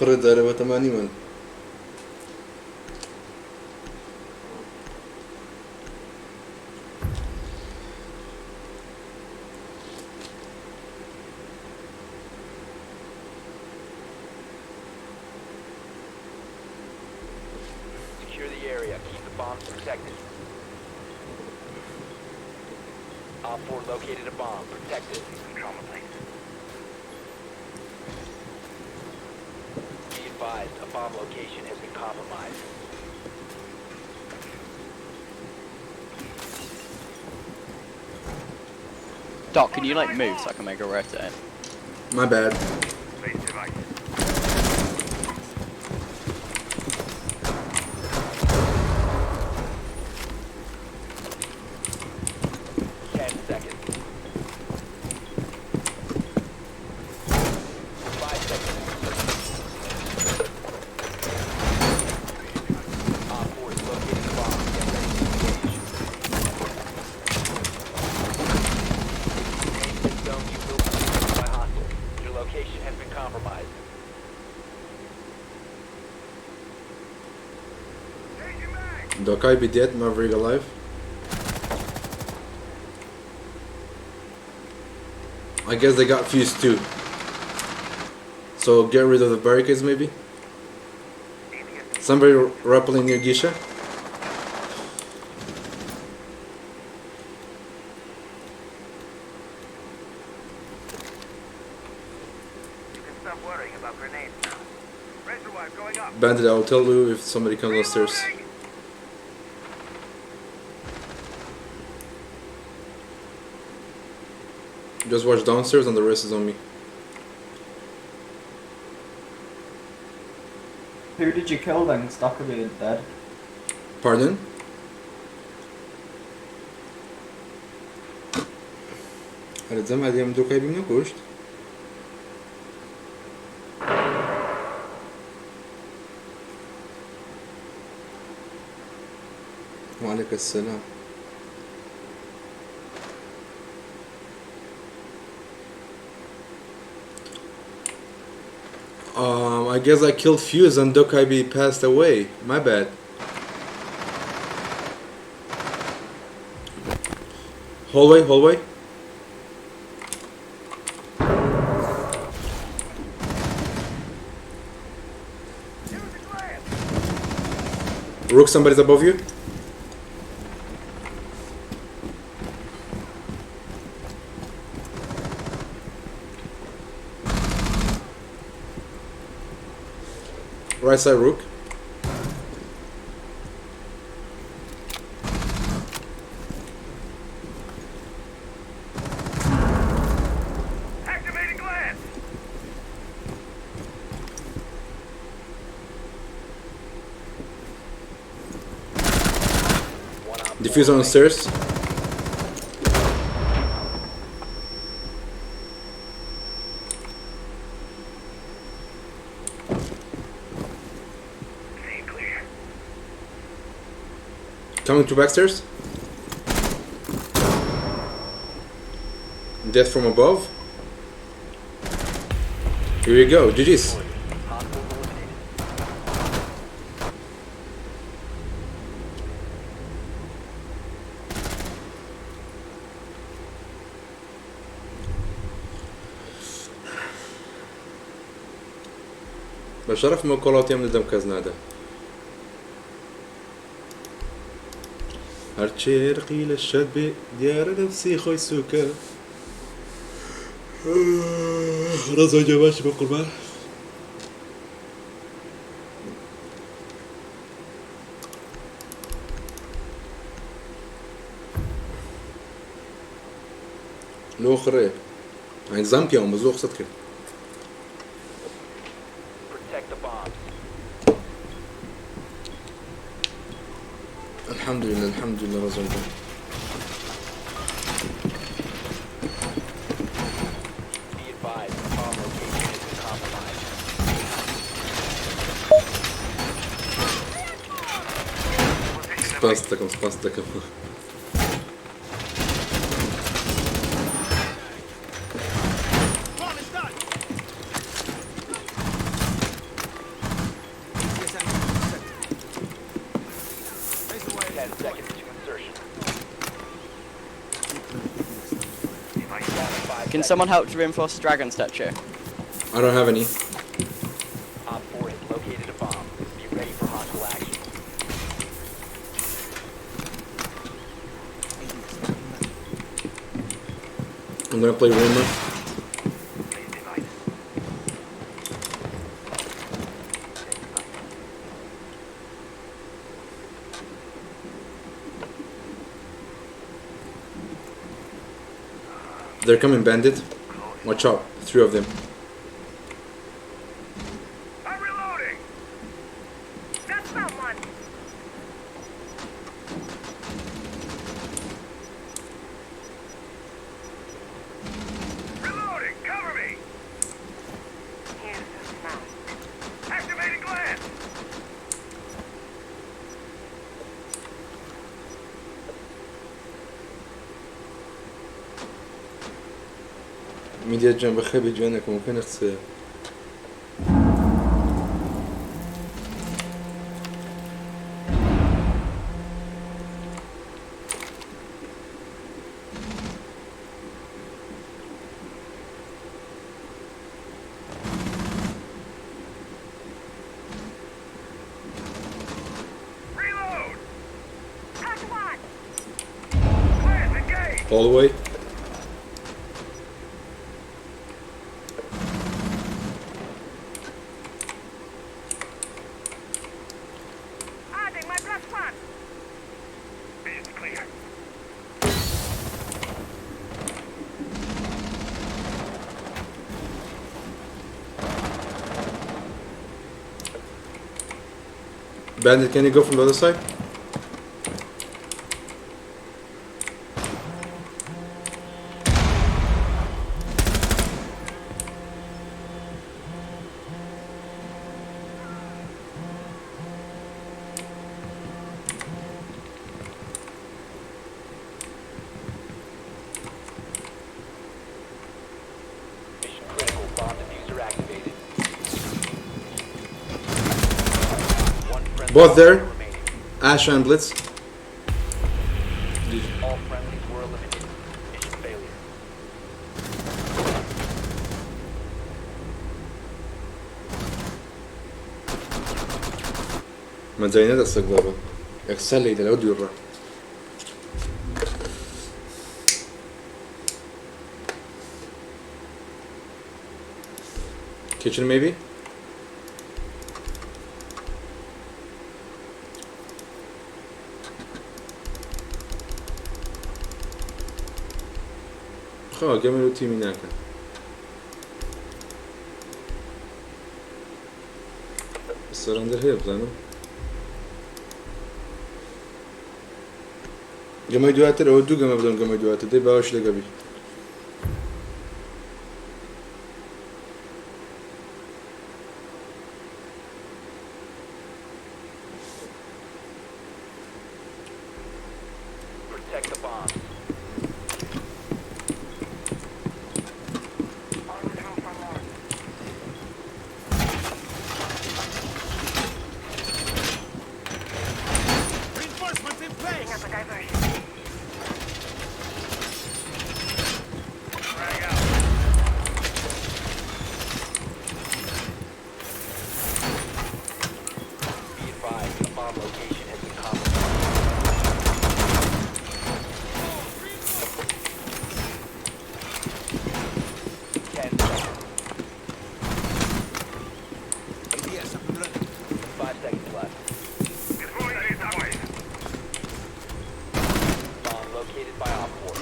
خڕێ دارە بەتەمانیمان. Secure the area. Keep the bombs protected. Op 4 located a bomb. Protect it. Trauma place. Be advised, a bomb location has been compromised. Doc, can you like move so I can make a rotate? My bad. Place device. 10 seconds. 5 seconds. Op 4 has located the bomb. Get ready to engage. If you remain in this zone, you will be detected by hostiles. Your location has been compromised. Dokai be dead, Maverick alive. I guess they got fused too. So get rid of the barricades maybe? Somebody rappelling near Gisha? You can stop worrying about grenades now. Razor wire going up. Bandit, I will tell you if somebody comes downstairs. Just watch downstairs and the rest is on me. Who did you kill then? Stockerby is dead. Pardon? ئەرە هەدیەم دووکای بیم نەکوشت؟ وعليك السلام. I guess I killed Fuse and Dokaibi passed away. My bad. Hallway, hallway. Rook, somebody's above you. Right side, Rook. Activating glance. Defuse on stairs. Scene clear. Coming to backstairs. Death from above. Here we go. GG's. Hostiles eliminated. بشرف من كولاتي من دم كزنادة. هەرچێ ڕقی لە شەت بێ دیارە نەفسی خۆی سووکە. ڕەزۆ جەباشی بە قوربان. لۆ خڕێ ئەین زام پیاوم بە زۆ قسەت کرد. Protect the bombs. الحمد لله الحمد لله رزق الله. سپاست دەکەم سپاست دەکەم. Ten seconds to insertion. Down to 5 Can someone help to reinforce the dragon statue? I don't have any. Op 4 has located a bomb. Be ready for hostile action. I'm gonna play Rumor. They're coming, Bandit. Watch out. 3 of them. I'm reloading! Got someone. Reloading! Cover me! Here's the smack. Activating glance! میدیا جان بەخێر بێ جوانەکەم وەکە قسەیە. Reload! Got one. Glance engaged! Hallway. Adding my +1. Vision's clear. Bandit, can you go from the other side? Mission critical. Bomb diffuser activated. One friendly Both there. remaining. Ash and Blitz. All friendlies were eliminated. Mission failure. ما زينة دەستەک بابە یەکسەر لێی دەرەوە دوورڕە. Kitchen maybe? خوا گەمەر و تیمی ناکەن. سەرەندەر هەیە بزانم. گەمەی دواتر ئەوە دوو گەمە بدەم گەمەی دواتر دەی باوەش لەگەبی. Protect the bombs. Always room for more. Reinforcements in place! Setting up a diversion. Frag out. Be advised, a bomb location has been compromised. 10 seconds. 5 seconds left. Deploying laser wave. Bomb located by Op 4.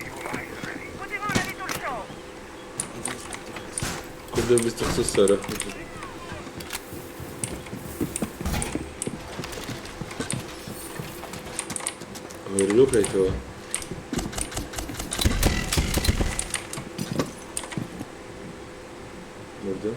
Evil eyes ready. Putting on a little show. کوردە بیست قسە سەرە. ئەوە لۆ بکەیتەوە. مردم.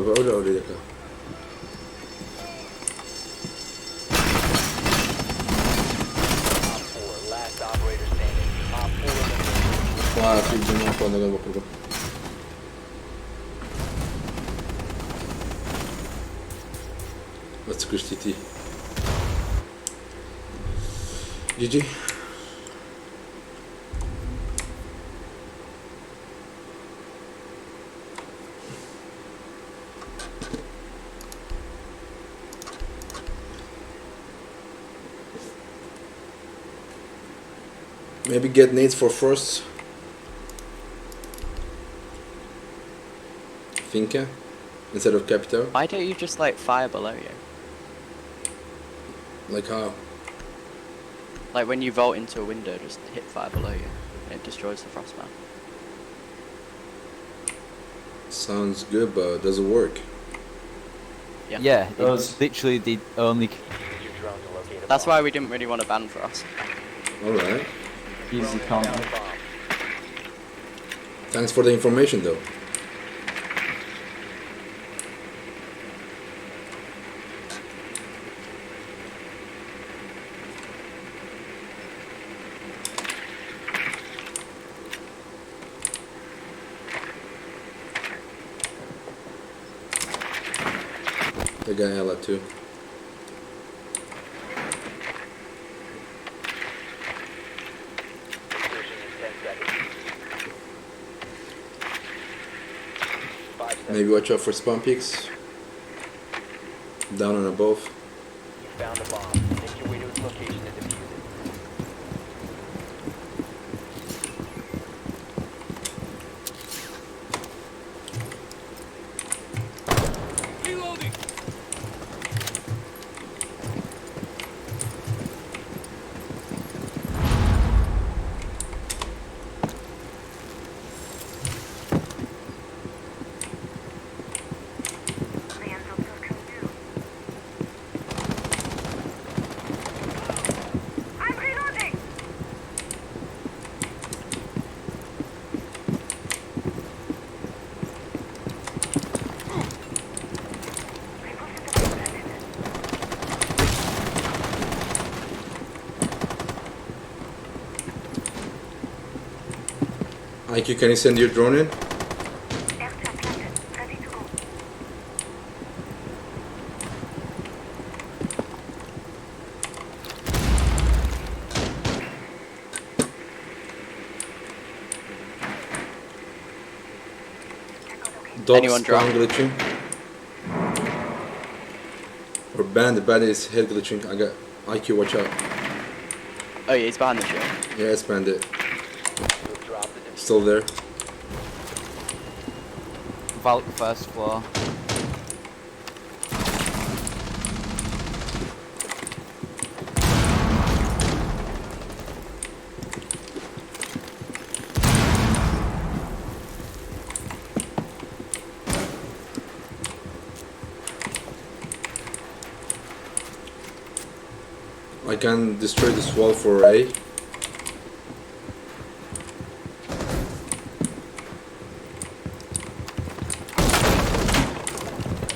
بە ئەو لە ئەو لێ دەکا. Op 4, last operator standing. Op 4 eliminated. خوا فیل جەمان خوا لەگەڵ بە قوربان. بە چ کوشتیتی. GG. Maybe get nades for first. Finka instead of Capital. Why don't you just like fire below you? Like how? Like when you vault into a window, just hit fire below you. It destroys the frostman. Sounds good, but doesn't work. Yeah. Yeah, Does. it's literally the only. Use your drone to locate a That's bomb. why we didn't really want to ban Frost. All right. Easy Drone has counter. found a bomb. Thanks for the information, though. They got Ella too. Insertion in 10 seconds. 5 seconds. Maybe watch out for spawn peaks. Down and above. You found a bomb. Make your way to its location and defuse it. Reloading. The angel can do. I'm reloading! Repositioning planted. IQ, can you send your drone in? Air trap planted. Ready to go. Dog Anyone spawn drop? glitching. Or bandit, bandit is head glitching. I got IQ, watch out. Oh yeah, he's behind the shield. Yeah, it's bandit. You have dropped the diffuser. Still there. Valk first floor. I can destroy this wall for A.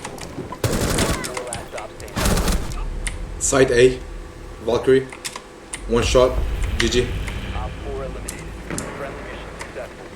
Four last stop standing. Side A, Valkyrie. One shot. GG. Op 4 eliminated. Friendly mission successful.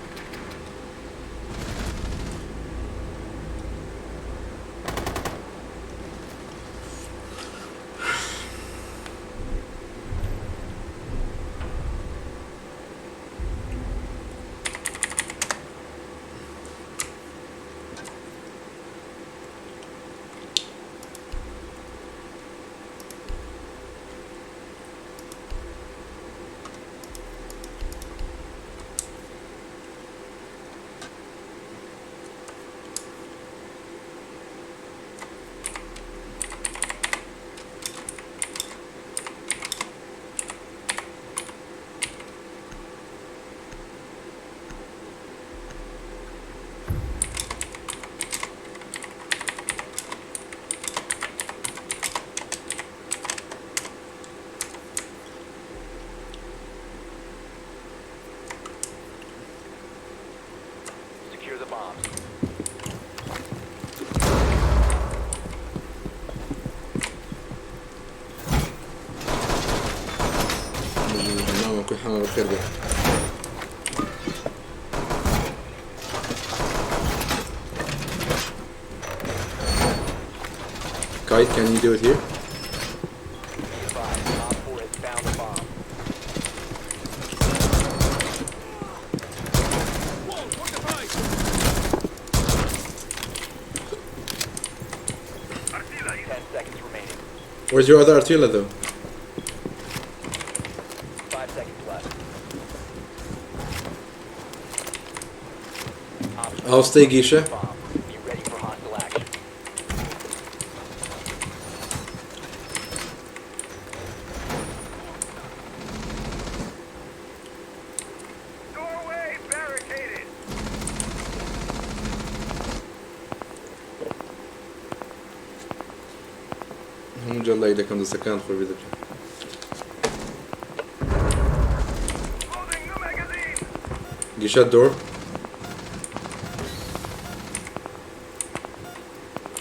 بەخێر بێ. Kite, can you do it here? Advised, Op 4 has found a bomb. Ten seconds remaining. Where's your other Artilla though? 5 seconds left. Op I'll stay Gisha. bomb. Be ready for hostile action. Doorway barricaded. هەموو جار لایک دەکەم دەستەکان خۆش بێت. Loading new magazine. Gisha door.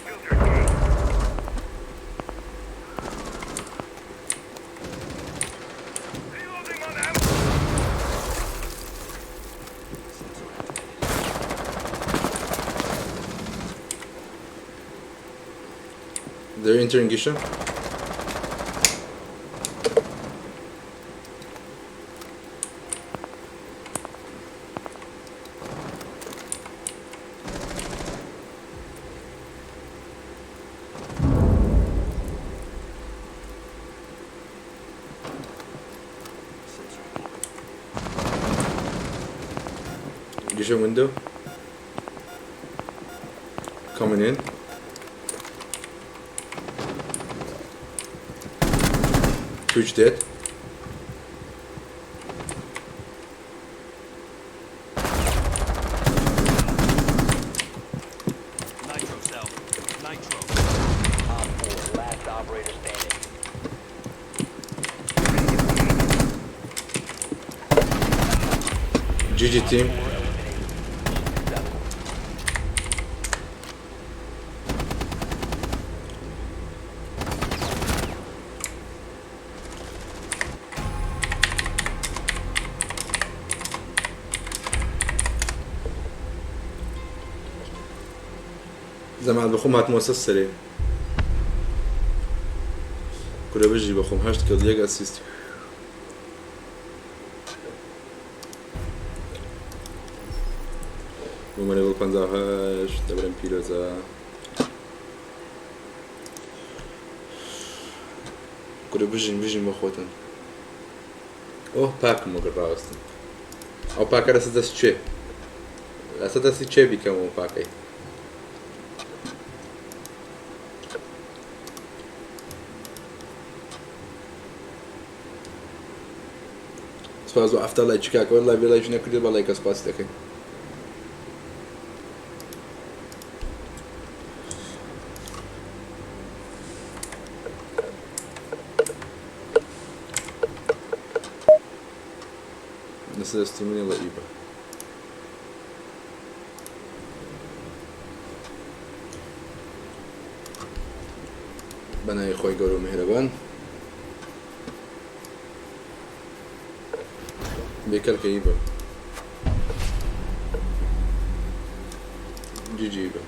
Filter key. Reloading on ammo. They're entering Gisha. Gisha window. Coming in. Twitch dead. Nitro cell. Nitro. Op 4, last operator standing. GG team. 4 eliminated. Successful. زەمان بەخۆم هاتمەوە سەر سەرێ کورە بژی بەخۆم هەشت kill یەک assist. بۆمە level 58 دەبرم پیرۆزە. کورە بژین بژین بە خۆتن. ئۆه پاکم وەگەر ڕاوەستن. ئەو پاکە لەسەر دەست چێ؟ لەسەر دەستی چێ بیکەمەوە پاکەی؟ سپاس بۆ 70 لایکی کاکە وەڵڵا بێ لایکی نەکردی بە لایکە سپاسی دەکەین. لەسەر دەستی منی ڵە ئیبە. بەناوی خۆی گەورە و میهرەبان. بێکەلکە ئیبە. GG ئیبە.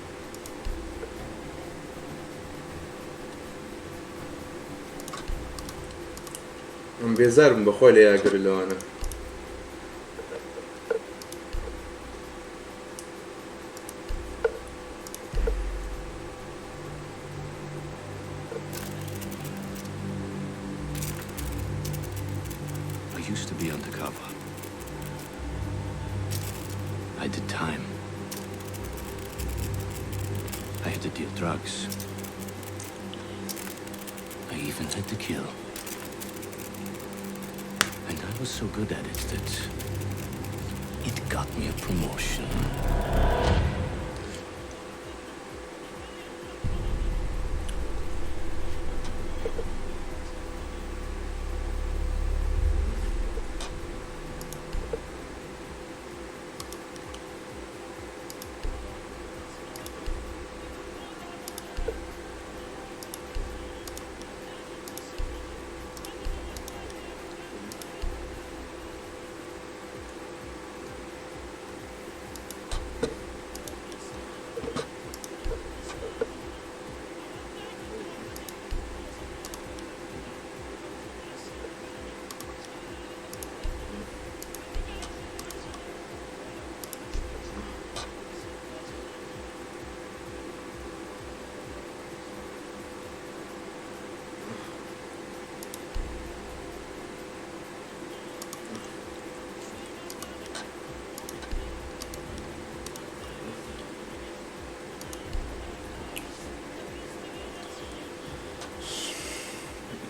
ئەم بێزارم بەخۆی لە یاگەر لەوانە. I used to be undercover. I did time. I had to deal drugs. I even had to kill. And I was so good at it that it got me a promotion.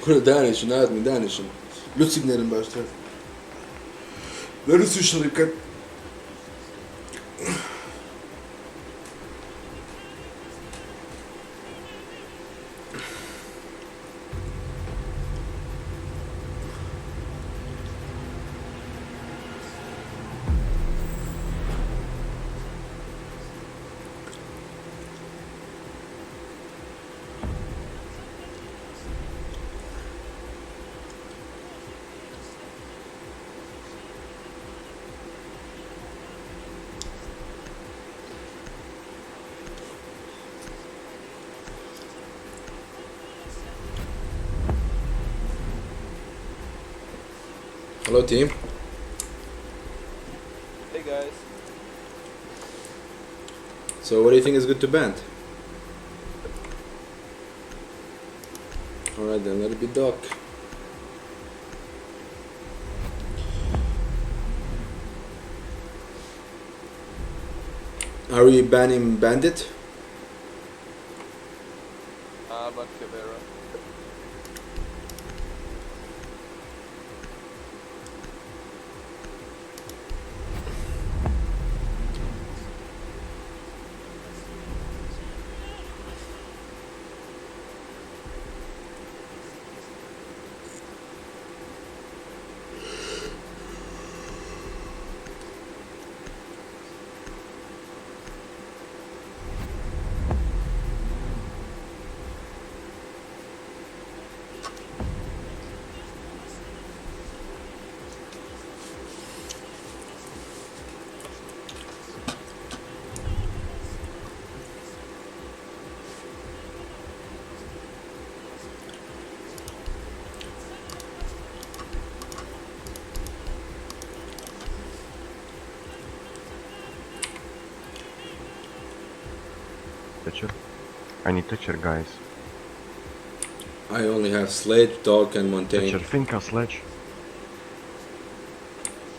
کورە دانیشن ئادمی دانیشن لوچی بنێرن باشترە لە لوچی شەڕی بکەن. Hello team. Hey guys. So what do you think is good to band? Alright then, let it be Doc. Are we banning Bandit? Ban Caveira. Thatcher? I need Thatcher, guys. I only have Sledge, Doc, and Montaigne. Thatcher, Finka, Sledge.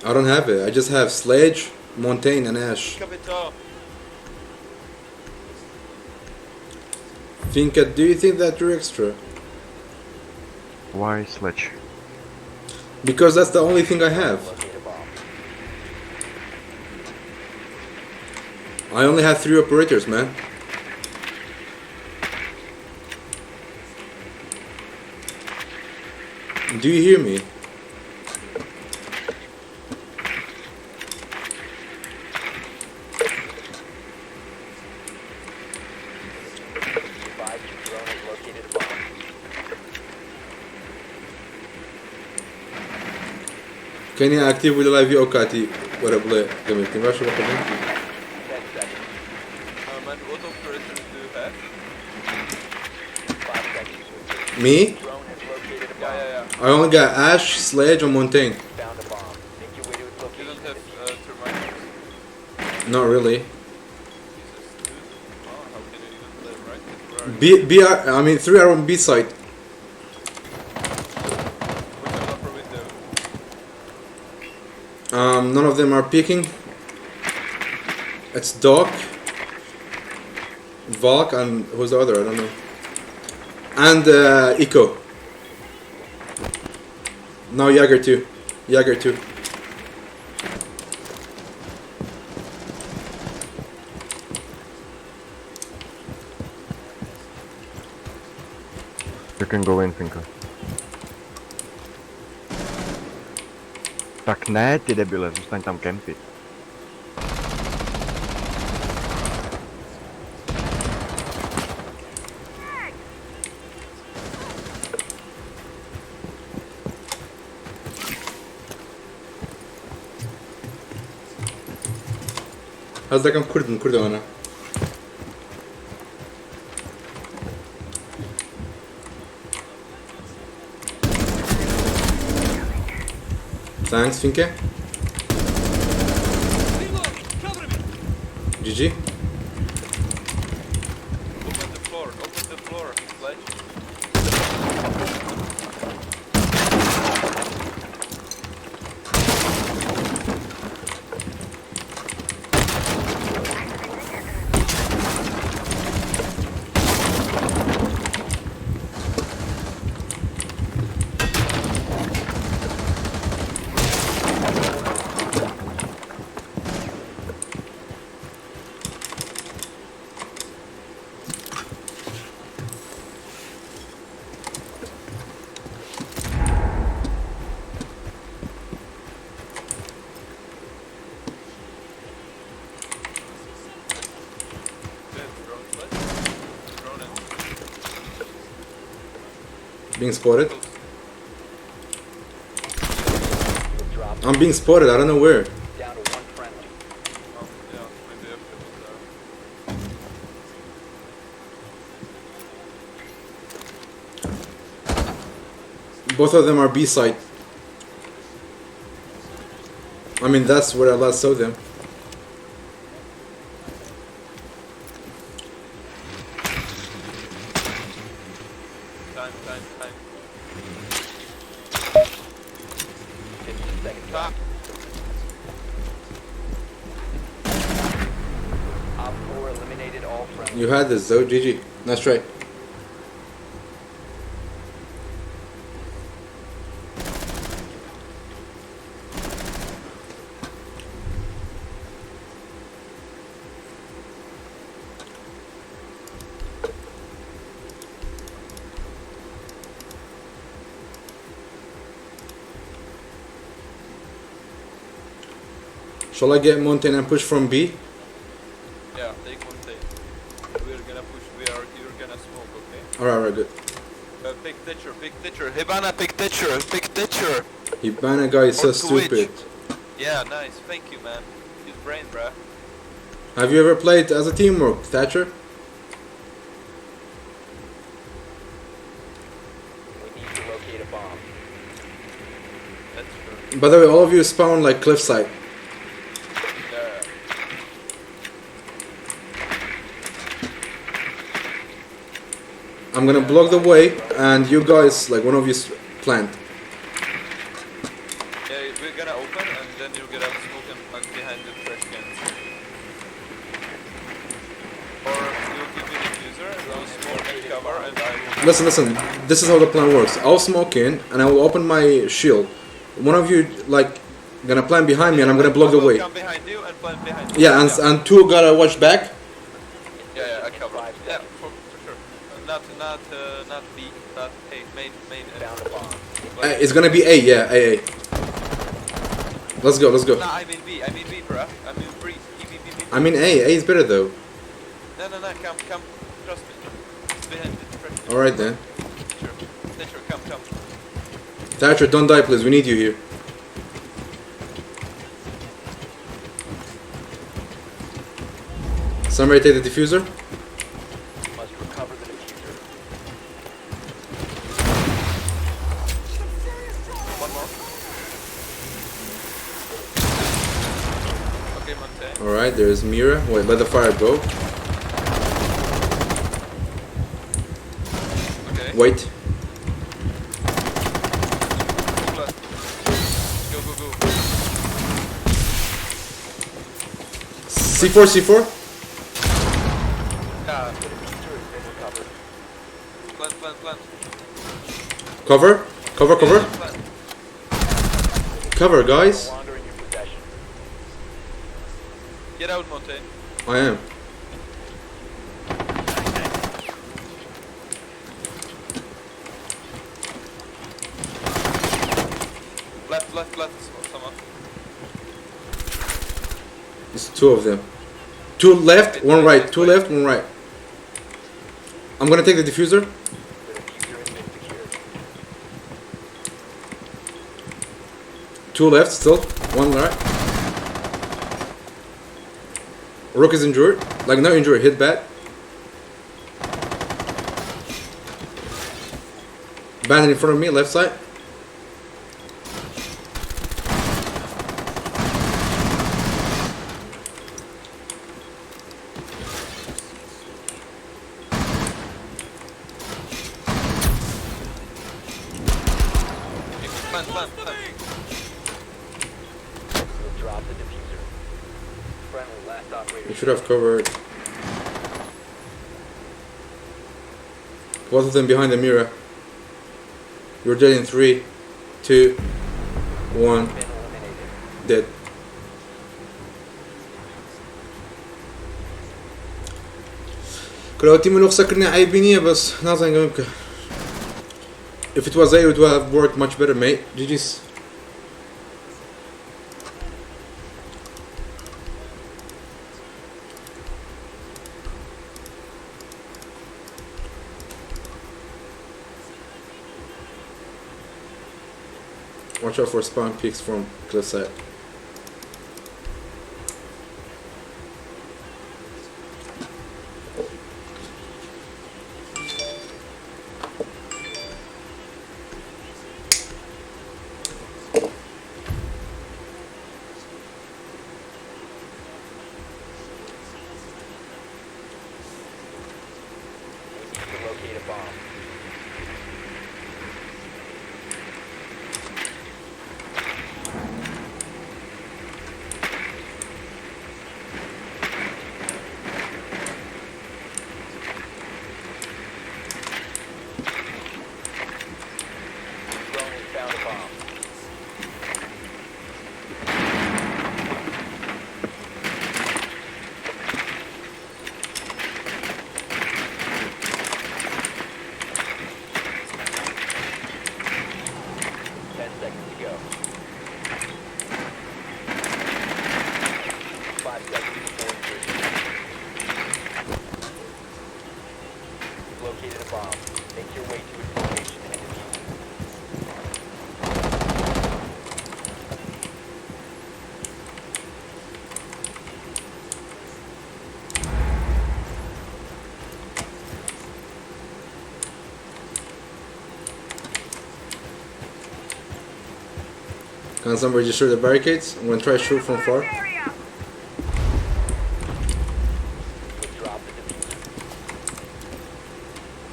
I don't have it. I just have Sledge, Montaigne, and Ash. Capital. Finka, do you think that you're extra? Why Sledge? Because that's the only thing I have. I only have 3 operators, man. Do you hear me? Advised your drone has located a bomb. Can you active with live ئەو کاتی وەرە بڵێ گەمێکتین باشە بەقەدەم 10 seconds. Man, what operators do you have? 5 seconds to insertion. Me? Drone has located a bomb. Yeah, yeah, yeah. I only got Ash, Sledge, and Montaigne. Found a bomb. Make your way to its You location. don't have thermite? Not really. Jesus, dude. Oh, how can you even play right? Where are you? B, B, I mean, 3 are on B side. Which one upper window? None of them are peeking. It's Doc, Valk, and who's the other? I don't know. And Eco. Now Jäger too. Jäger too. You can go in, Finka. Tak ne, ty debile, zůstaň tam kempit. حەز دەکەم کوردن کوردەوەنە. Thanks, Finke. GG. Open the floor, open the floor, Sledge. Being spotted. I'm being spotted. I don't know where. Down to one friendly. Oh, yeah, maybe I put it there. Both of them are B side. I mean, that's where I last saw them. Time, time, time. 15 seconds left. Op 4 eliminated all friendly. You had this though, GG. Nice try. Shall I get Mountain and push from B? Yeah, take Mountain. We're gonna push, you're gonna smoke, okay? Alright, alright, good. Pick Thatcher, pick Thatcher. Hibana, pick Thatcher, pick Thatcher! Hibana guy is so Or Twitch. stupid. Yeah, nice. Thank you, man. Use brain, bruh. Have you ever played as a teamwork, Thatcher? We need to locate a bomb. That's true. By the way, all of you spawn like cliffside. Yeah. I'm gonna block the way, and you guys, like one of you, plant. Yeah, we're gonna open and then you get out smoke and plug behind the trash cans. Or you give me the diffuser, I'll smoke and cover and I will... Listen, listen. This is how the plan works. I'll smoke in, and I will open my shield. One of you, like, gonna plant behind me, and I'm gonna block the way. Come behind you and plant behind you. Yeah, and two gotta watch back. Yeah, yeah, I cover. Yeah, for sure. Not B, but A, main. It's gonna be A, yeah, A, A. Let's go, let's go. Nah, I mean B, bruh. I mean B, B, B, B, B. I mean A is better though. No, no, no, come, come, trust me. It's behind the trash can. All right then. Thatcher, come, come. Thatcher, don't die, please. We need you here. Somebody take the diffuser. Must recover the diffuser. One more. Okay, Monte. All right, there's Mira. Wait, let the fire go. Okay. Wait. Go, go, go. C4, C4. Yeah. The diffuser has been recovered. Plant, plant, plant. Cover, cover, cover. Plant. Cover, guys. No longer in your possession. Get out, Monte. I am. Left, left, left. Someone. It's two of them. Two left, one right. Two left, one right. I'm gonna take the diffuser. The diffuser has been secured. Two left still. One right. Rook is injured. Like not injured, hit bad. Bandit in front of me, left side. Plant, plant, plant. You have dropped the diffuser. Friendly last operator. You should have covered. Both of them behind the mirror. You're dead in 3, 2, 1. Been eliminated. Dead. كل تيم الوقت سكرنا عيبينية بس نازل نقومك. If it was A, it would have worked much better, mate. GG's. Watch out for spawn peeks from cliffside. We need to locate a bomb. Drone has found a bomb. 10 seconds to go. 5 seconds before insertion. You've located a bomb. Make your way to its location and defuse it. Can somebody destroy the barricades? I'm gonna try to shoot from far. You have dropped the diffuser.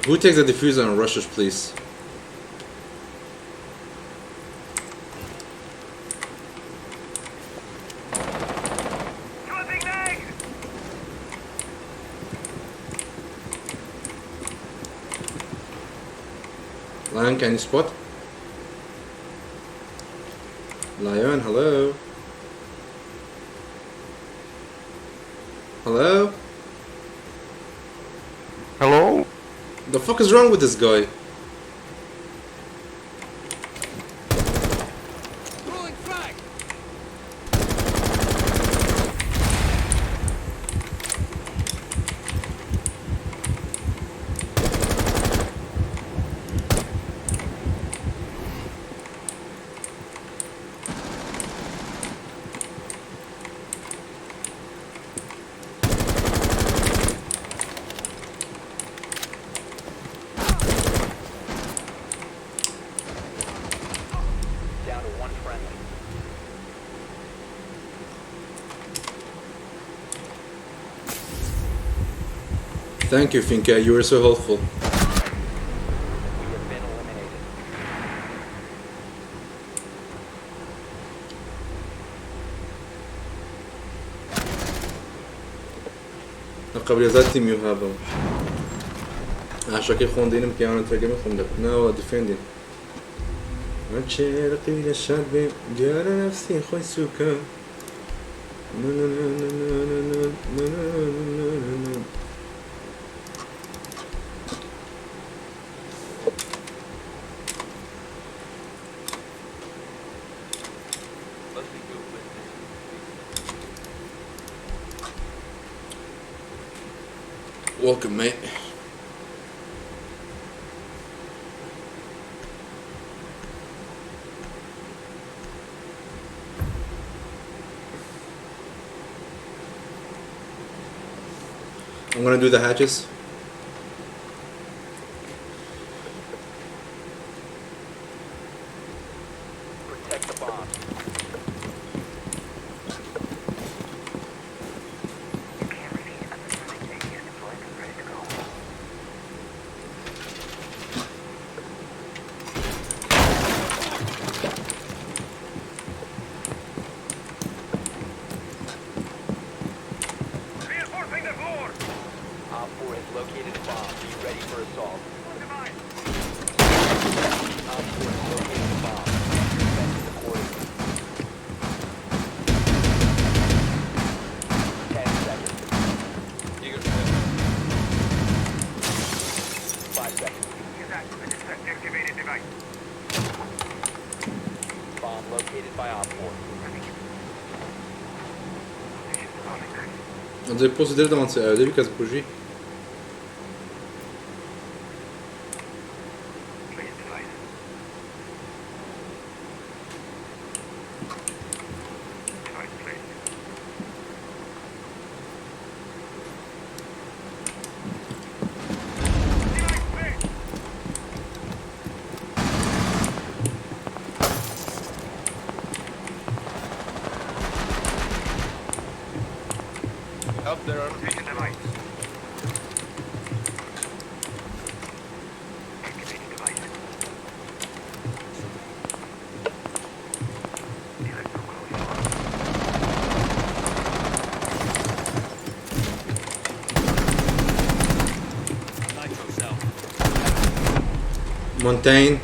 Who takes the diffuser and rushes, please? Lion, can you spot? Lion, hello. Hello? Hello? The fuck is wrong with this guy? Down to one friendly. Thank you, Finka. You were so helpful. We have been eliminated. قبل that team you have عشان خوندينم كي انا ترجمة خوندك now defending شرقي للشرب ديال نفسي خوي سوكا Let me go with this. Welcome, mate. I'm gonna do the hatches. Protect the bomb. Reinforcing the floor! Op 4 has located a bomb. Be ready for assault. Op 4 has located a bomb. Defend it accordingly. 10 seconds. You go. 5 seconds. Use that to detect activated device. Bomb located by Op 4. On dirait procéder devant début casse bouger. Place device. Montaigne.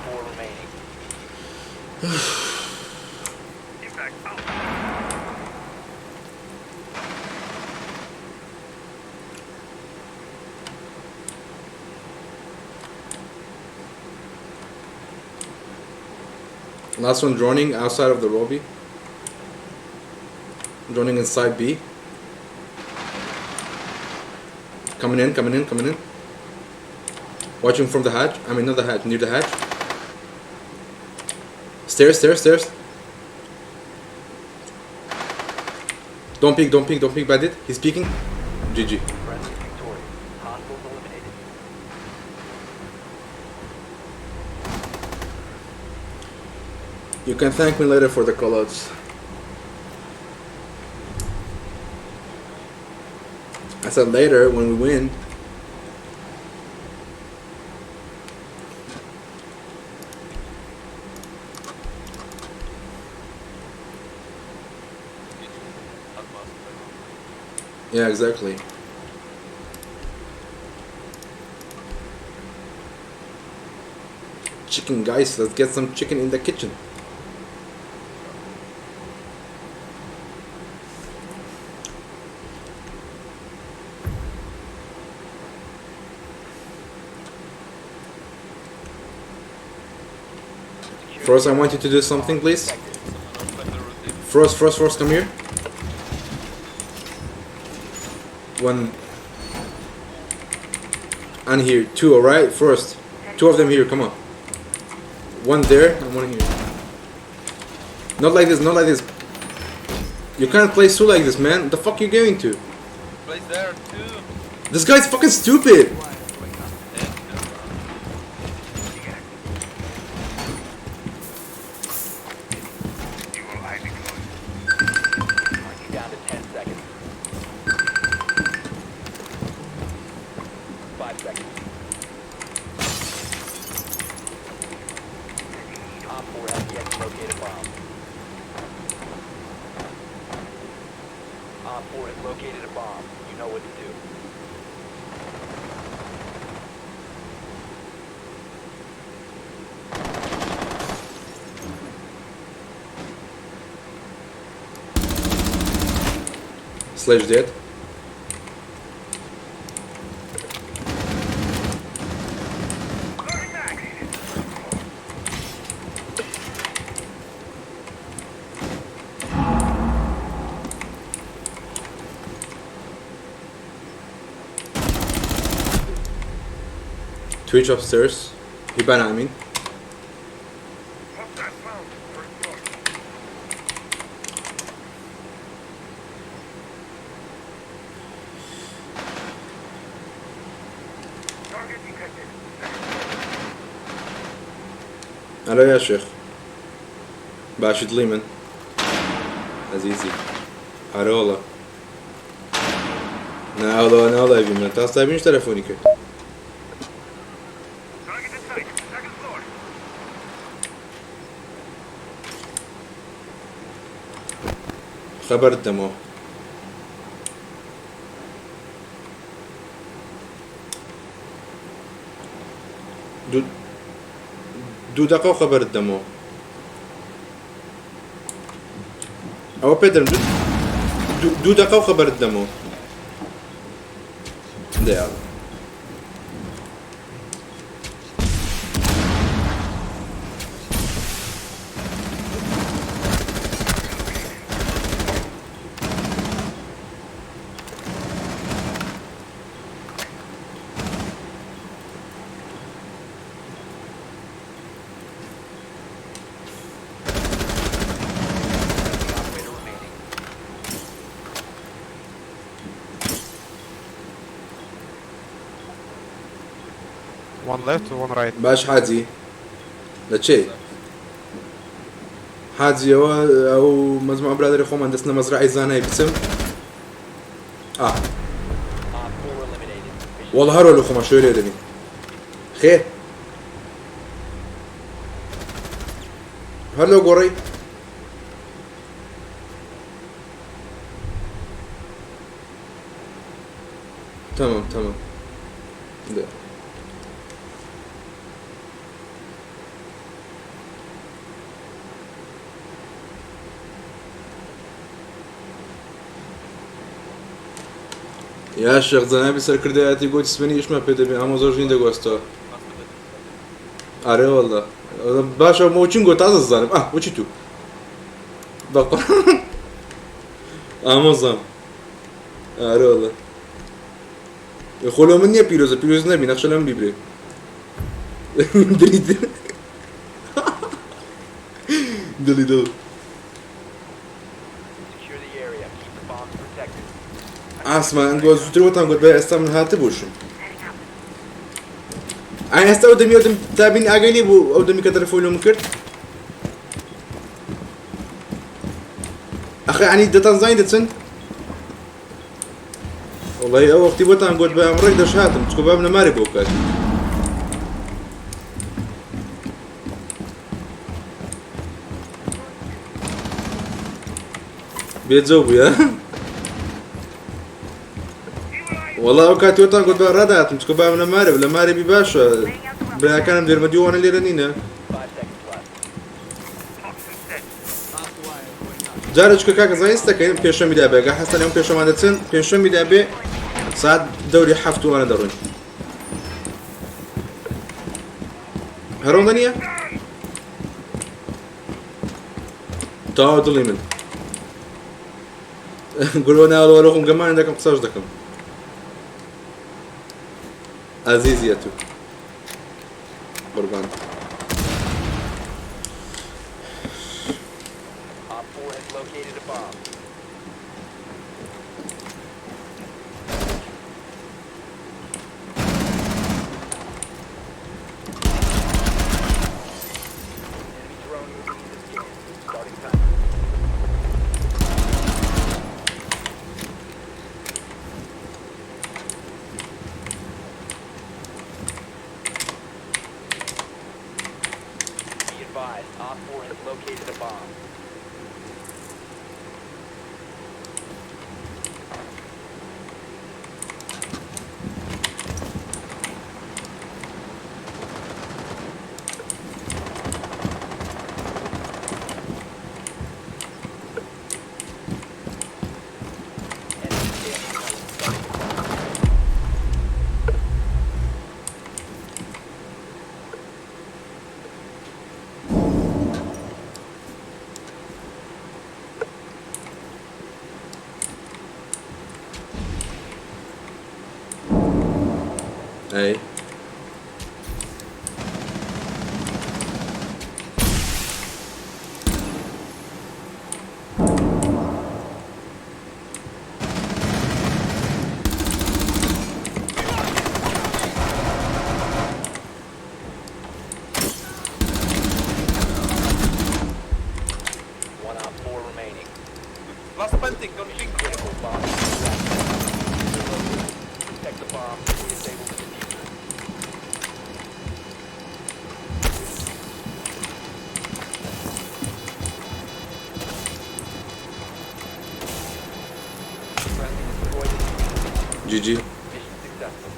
Four remaining. Last one droning outside of the lobby. Droning inside B. Coming in, coming in, coming in. Watching from the hatch. I mean, not the hatch, near the hatch. Stairs, stairs, stairs. Don't peek, don't peek, don't peek, bandit. He's peeking. GG. Friendly victorious. Hostiles eliminated. You can thank me later for the callouts. I said later when we win. Yeah, exactly. Chicken, guys, let's get some chicken in the kitchen. Frost, I want you to do something, please. Frost, Frost, Frost, come here. One. And here, two, alright? Frost. Two of them here, come on. One there and one here. Not like this, not like this. You can't play Sue like this, man. The fuck you going to? Place there too. This guy's fucking stupid! Down to 10 seconds. 5 seconds. Op 4 has yet to locate a bomb. Op 4 has located a bomb. You know what to do. Sledge dead. Twitch upstairs. Hibana, I mean. الو يا شيخ باشد ليمن عزيزي ارولا ناولا ناولا يا بيمن تاس تلفوني كده خبر دمو دو دو دقیقه خبر دمو او بيدر دو دو دقیقه خبر دمو ده يلا Operator remaining. One left, one right. باش حاجی لە چێ حاجیەوە ئەو مەزمە برادری خۆمان دەستنە مەزرعی زانای بچم ئا Op 4 eliminated. والله هەرۆ لە خۆمان شوێ لێ دەبین خێر هەر لەو گۆڕی تەمام تەمام دە. یا شێخ جەنابی سەرکردایەتی گۆتی سبەینی ئیشمان پێ دەبێ ئەمە زۆر ژین دەگۆستەوە. ئارێ واللە باشە مۆچین گۆ تازە زانم ئاه وچی تو بەقڕ ئامۆزام ئارێ واللە خۆ لۆ من نییە پیرۆزە پیرۆز نەبی نەخشە لەم بیبرێ دڵی دڵی دڵ Secure the area. Keep the bombs protected. ئاسمان ئەنگۆ زووتر وتان گوت بە ئێستا من هاتبووشم ئای ئێستا ئەو دەمی ئەو دەم تابین ئاگای لێ بوو ئەو دەمی کە تەلەفۆن لۆم کرد ئەخە ینی دەتانزانی دەچن وەڵی ئەو وەختی بۆتان گوت بە ئەم ڕێک دەشهاتم چکۆ بام لە ماری بۆ بکات بێجەو بووە وەڵا ئەو کاتی وتان گوت بە ڕاداتم چکە بام لە مارێ لە مارێ بی باشە براکانم دێرمە دیوانە لێرە نینە جارە چکە کاکە زانیستەکەین پێشەمی دابێ گە حەسەن ئەم پێشەمان دەچن پێشەمی دابێ ساعت دەوری حەفت وانە دەڕۆین هەرۆندە نییە تەواو دڵی من گورۆ ناوەوە لەخۆم گەمان دەکەم قسەش دەکەم ئازیزیە تو قوربان. Op 4 has located a bomb. Enemy drone moving into scan. Starting timer. Be advised, Op 4 has located a bomb. Enemy scanning drone starting timer. ئەی One Op 4 remaining. Last planting, don't Mission peek. critical. Bomb is located. Protect the bomb. Disable the diffuser. Friendly destroy the diffuser. جی جی Mission successful.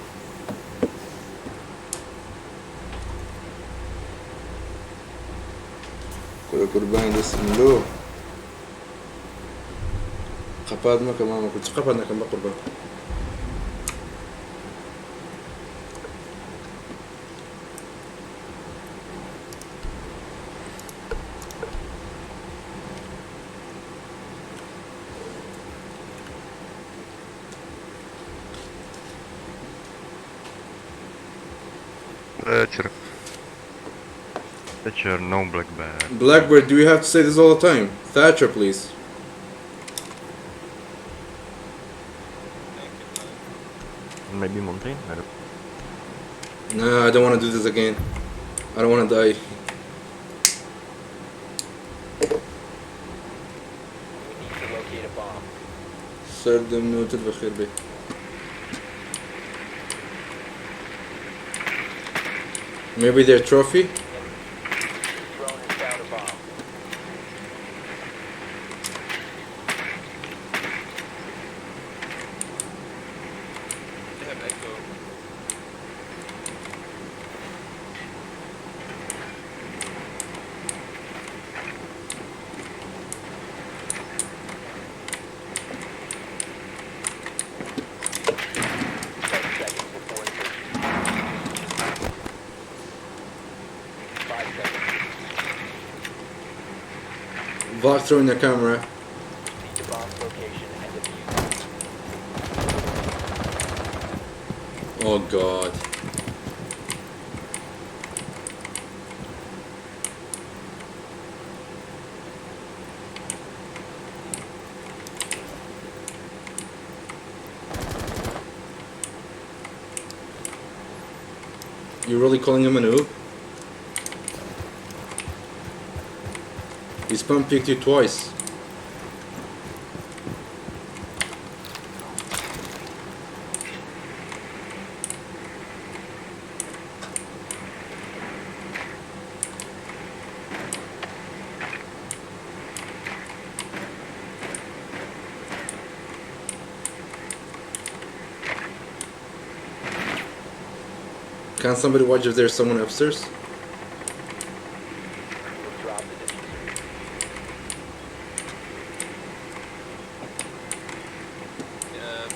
کورە قوربانی دەستم لۆ قەپات مەکە مامە کورد چ قەپات نەکەم بە قوربان. Thatcher. Thatcher, no Blackbird. Blackbird, do we have to say this all the time? Thatcher, please. Maybe Montaigne? I don't No, I don't want to do this again. I don't want to die. We need to locate a bomb. سردم نوتت بەخێر بێ. Maybe their trophy? Drone has found a bomb. They have Valk throwing the camera. Proceed to bomb's location and defuse it. Oh god. You really calling him a noob? He spam picked you twice. Can somebody watch if there's someone upstairs? You have dropped the diffuser.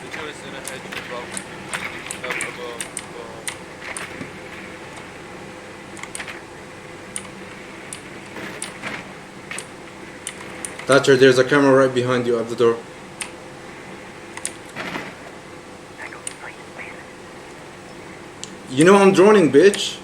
Video is in a hedge above. Up above. Above. Thatcher, there's a camera right behind you at the door. You know I'm droning, bitch.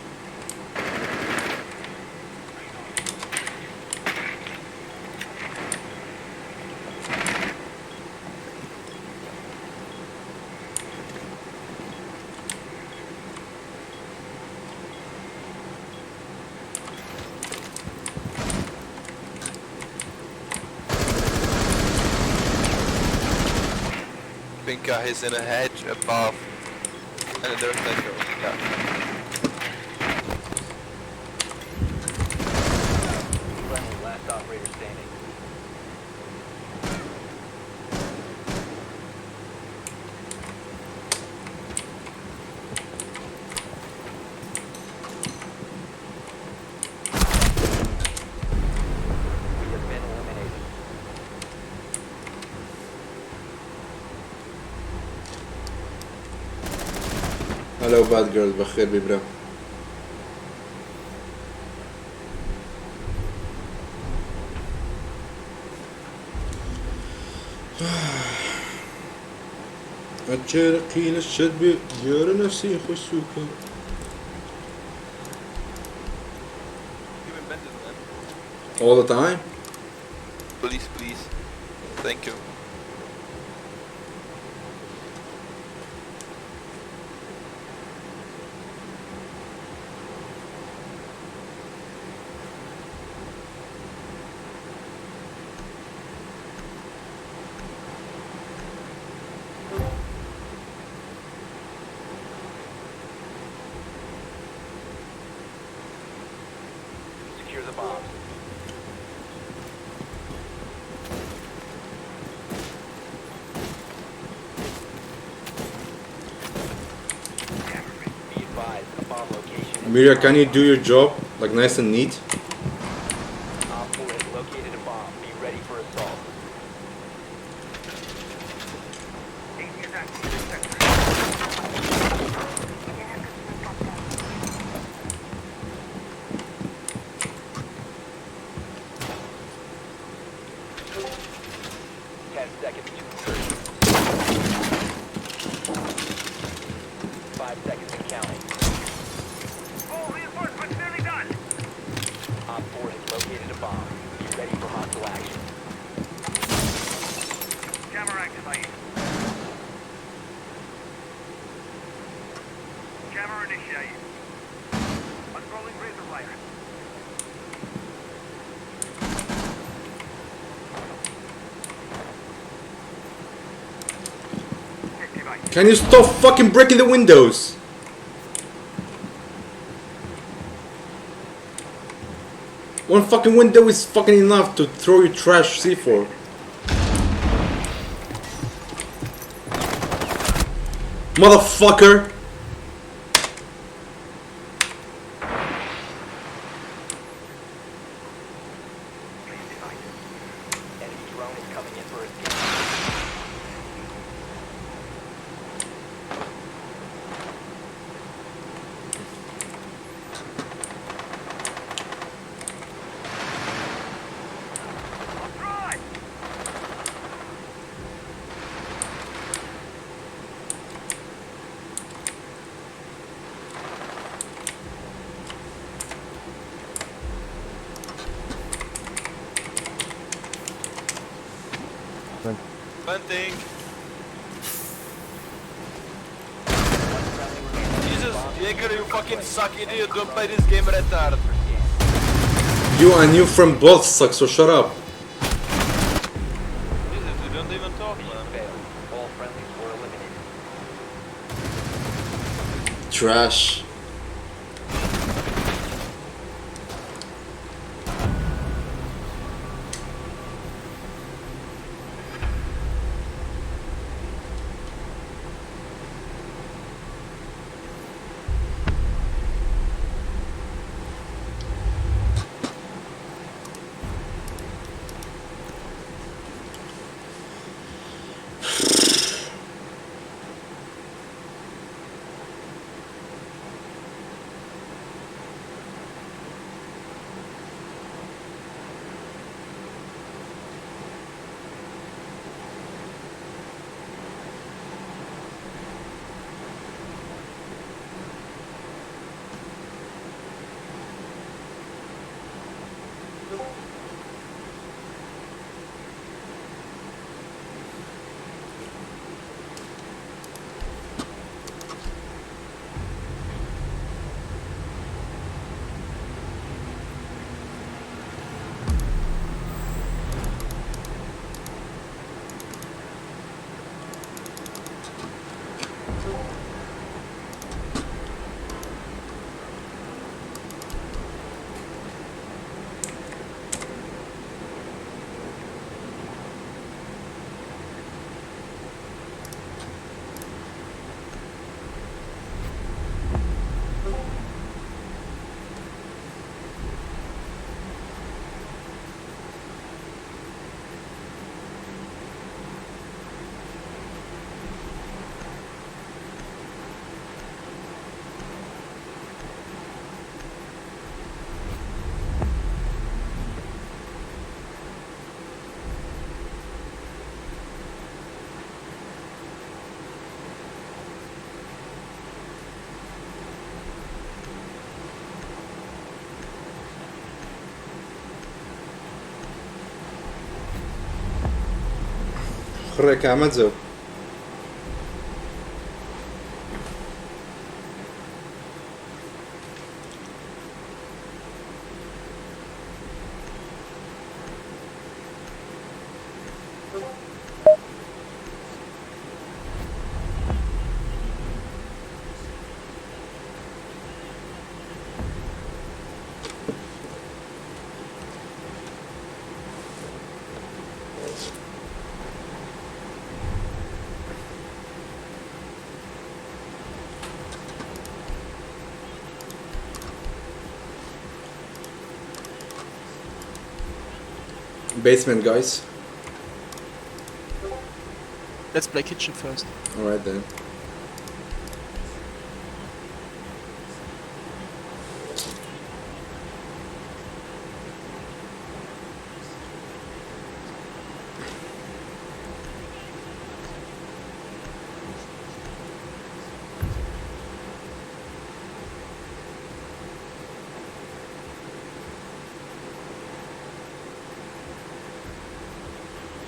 Pinka is in a hedge above. And there's Echo. Yeah. Friendly, last operator standing. We have been eliminated. Hello, bad girl. بخير ببرا. الشرقي للشدب ديار نفسي خسوك. Give him bandit, man. All the time? Please, please. Thank you. Secure the bombs. Be advised, a bomb location has Mira, can you do your job? Like nice and neat? Op 4 has located a bomb. Be ready for assault. Ten seconds to insertion. 5 seconds and counting. Full reinforcements nearly done. Op 4 has located a bomb. Be ready for hostile action. Jammer activated. Jammer initiated. Unrolling razor wire. Can you stop fucking breaking the windows? One fucking window is fucking enough to throw your trash C4. Motherfucker! Enemy drone is coming in for a scan. Planting. Jesus, Jaeger, you fucking suck, idiot. Don't play this game, retard. You and your friend both suck, so shut up. Jesus, you don't even talk, man. All friendlies were eliminated. Trash. خڕێکە ئەمەجەو. Basement, guys. Let's play kitchen first. Alright then.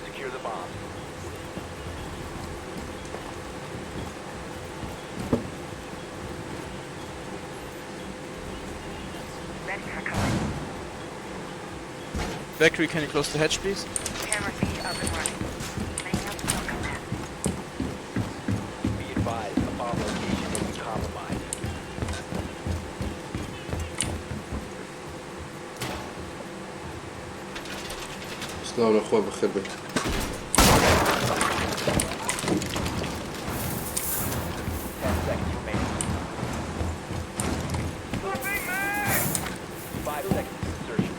Secure the bomb. Ready for cover. Valkyrie, can you close the hatch, please? Camera feed up and running. Laying out the welcome mat. Be advised, a bomb location has been compromised. سڵاو لە خوا بەخێر بێ. 10 seconds remaining. 5 seconds to insertion.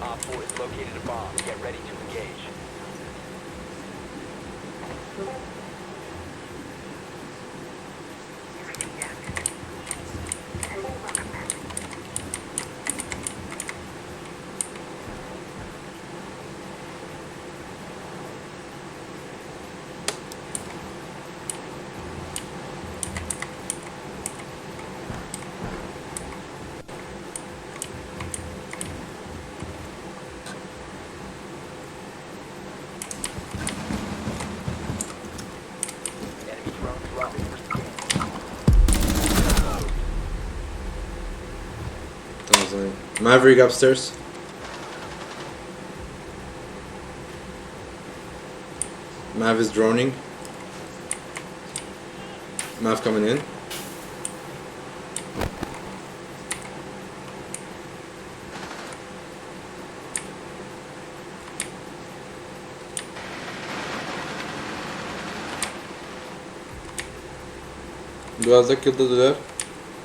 Op 4 has located a bomb. Get ready to engage. New feed active. Setting welcome mat. Maverick upstairs. Mav is droning. Mav coming in. دوازدە کردە دولار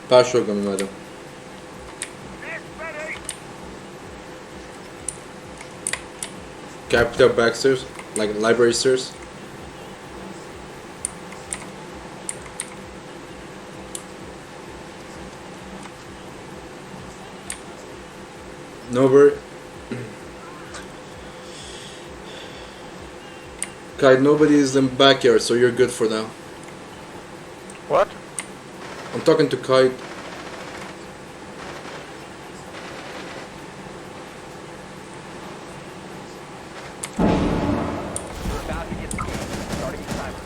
پاش شۆکەم مادەم. Capital backstairs, like library stairs. No bird. Kai, nobody is in backyard, so you're good for now. What? I'm talking to Kite. You're about to get scanned. Starting the timer.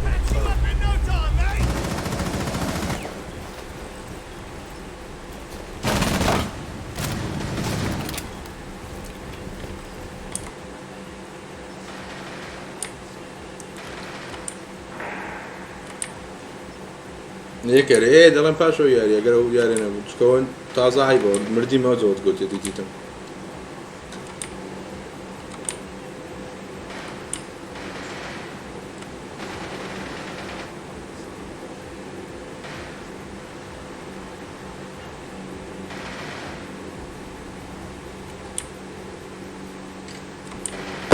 Patch you up in no time, mate! یەکەرێ ئێ دەڵێم پاشەوە یاریە گەرە و یارێ نەبوو چکەوە تازە عیبەوە مردی مەجەوت گوتێ دیتم.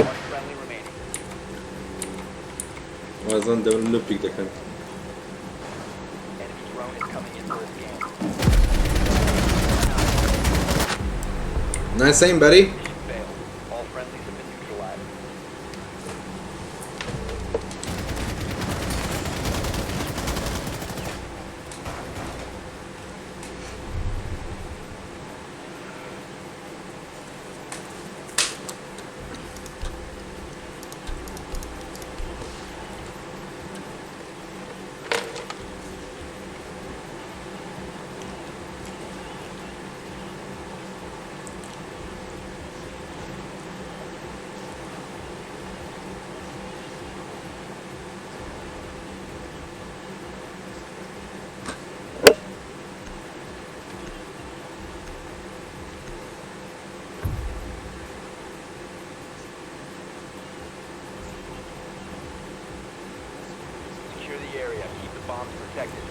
One friendly remaining. وازان دەبم لۆ پیک دەکەن. Enemy drone is coming in for a scan. Nice aim, buddy. Mission failed. All friendlies have been neutralized. Secure the area. Keep the bombs protected.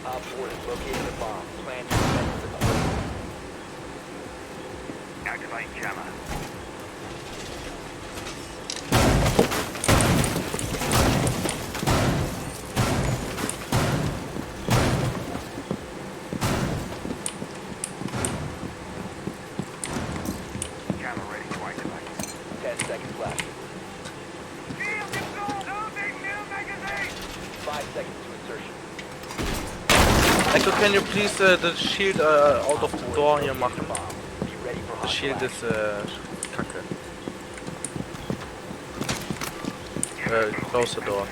Op 4 has located a bomb. Plan your defenses accordingly. Activate jammer. Jammer ready to activate. 10 seconds left. Shield deployed! Loading new magazine! 5 seconds to insertion. Echo, can you please the shield out of the door here machen? Be ready for The shield is kacke. Close the door.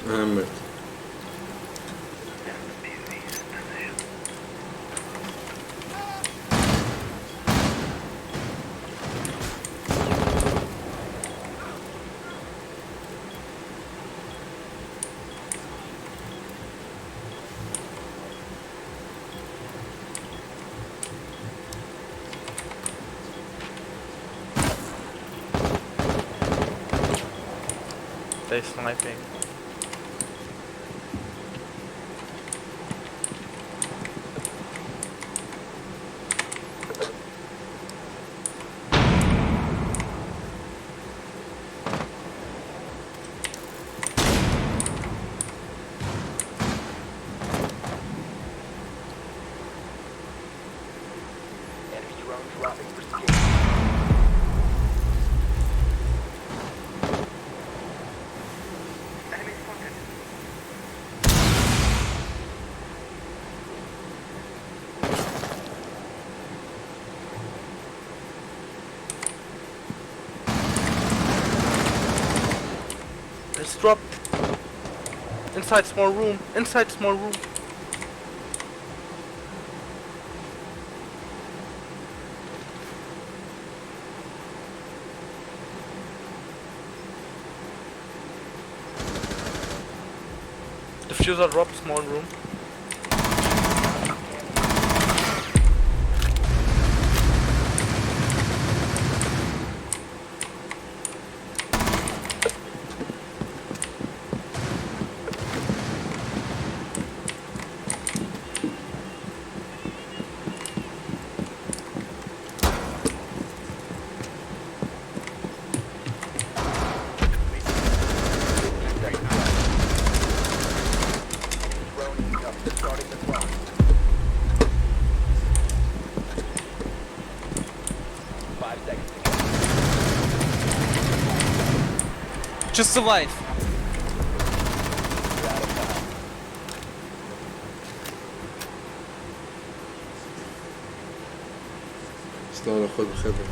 Hammered. They sniping. Drone dropping for scan. Enemy spotted. Let's drop. Inside small room. Inside small room. Diffuser drop small room. Drone incoming. Starting the clock. 5 seconds to go. Just survive. You're out of time. سلاو لە خۆت بخێر بێ.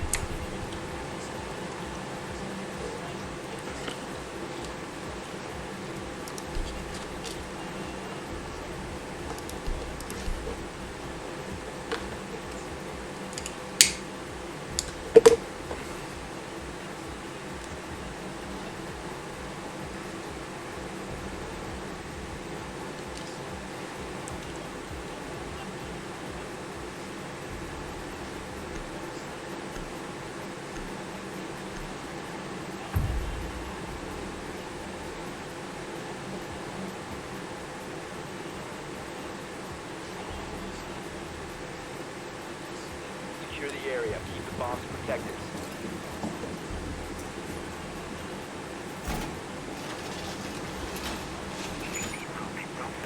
Secure the area. Keep the bombs protected.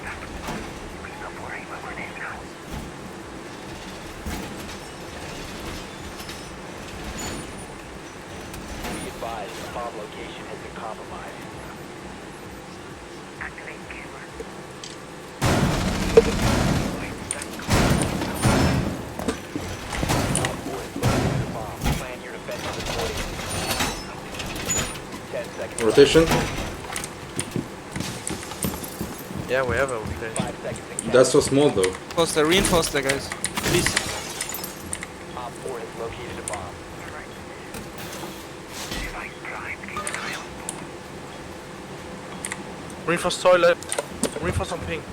Stop worrying about grenades now. Be advised, the bomb location has been compromised. Activate camera. Op 4 has located the bomb. Plan your defenses accordingly. 10 seconds. left. Rotation. Yeah, we have a rotation. 5 seconds and counting. That's so small though. Poster, reinforce there, guys. Please. Op 4 has located a bomb. Alright. Device prime. Keep an eye on four. Reinforce toilet. Reinforce on ping.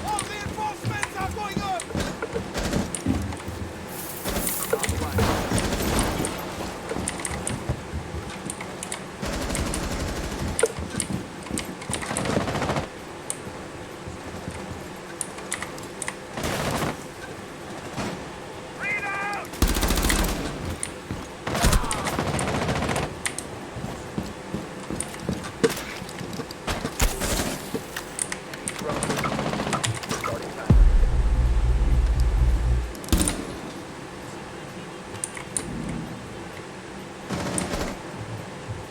All reinforcements are going up! Starting timer.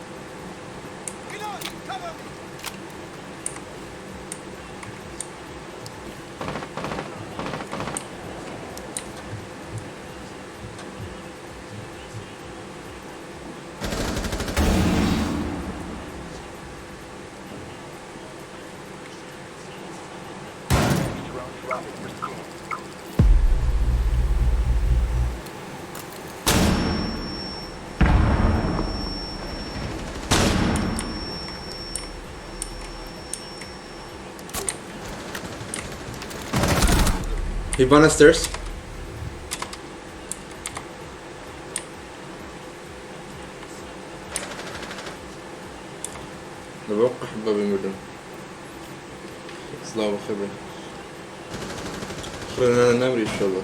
Reload! Cover me! Enemy drone dropping for scan. He went stairs. نبقى حبابي مدن سلاو خبري خلينا نمري ان شاء الله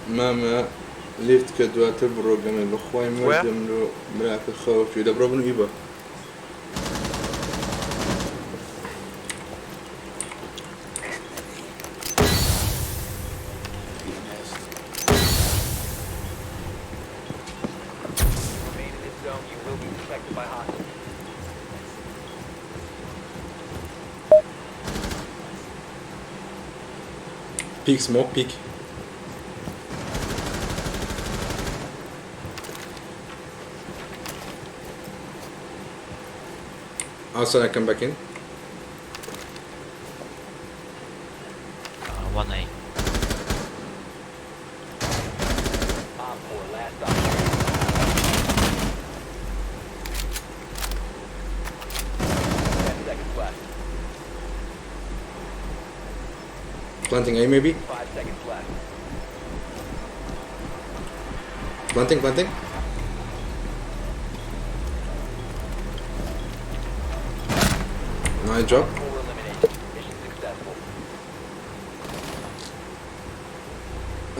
ما ما لیفت کە دواتر بڕۆ گەمێ بەخوای Where? مردم لۆ براکە خەوە دەبڕۆ بن ئیبە. Remain in this zone, you will be detected by hostiles. Peek smoke, peek. Outside I come back in. 1A. Op 4, last stop. 10 seconds left. Planting A maybe. 5 seconds left. Planting, planting. Nice job. 4 eliminated. Mission successful.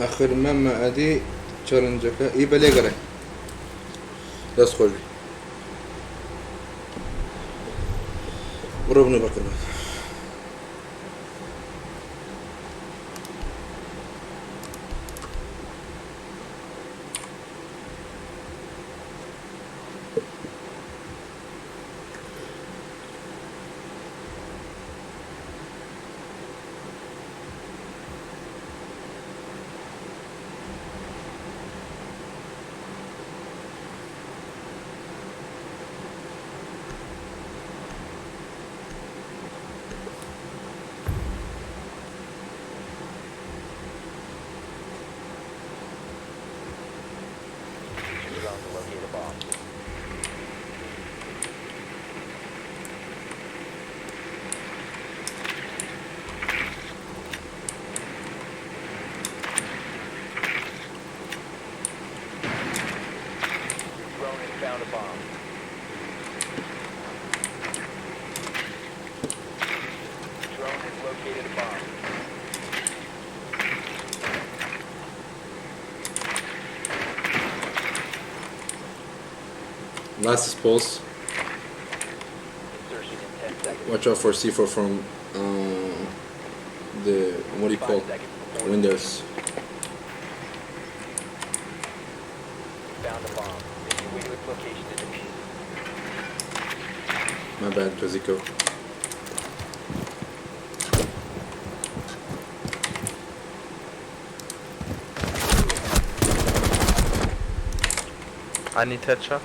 آخر مەمە ئەدی challenge ەکە ئی بە لێگەڕێ دەست خۆش بی بڕۆ بنە بەقوربان. Use your drone to locate a bomb. Your drone has found a bomb. Drone has located a bomb. Last is pulse. Insertion in 10 seconds. Watch out for C4 from the, what do you call 5 seconds before windows. Found a bomb. Make your way to its location and defuse. My bad, Josico. I need Thatcher.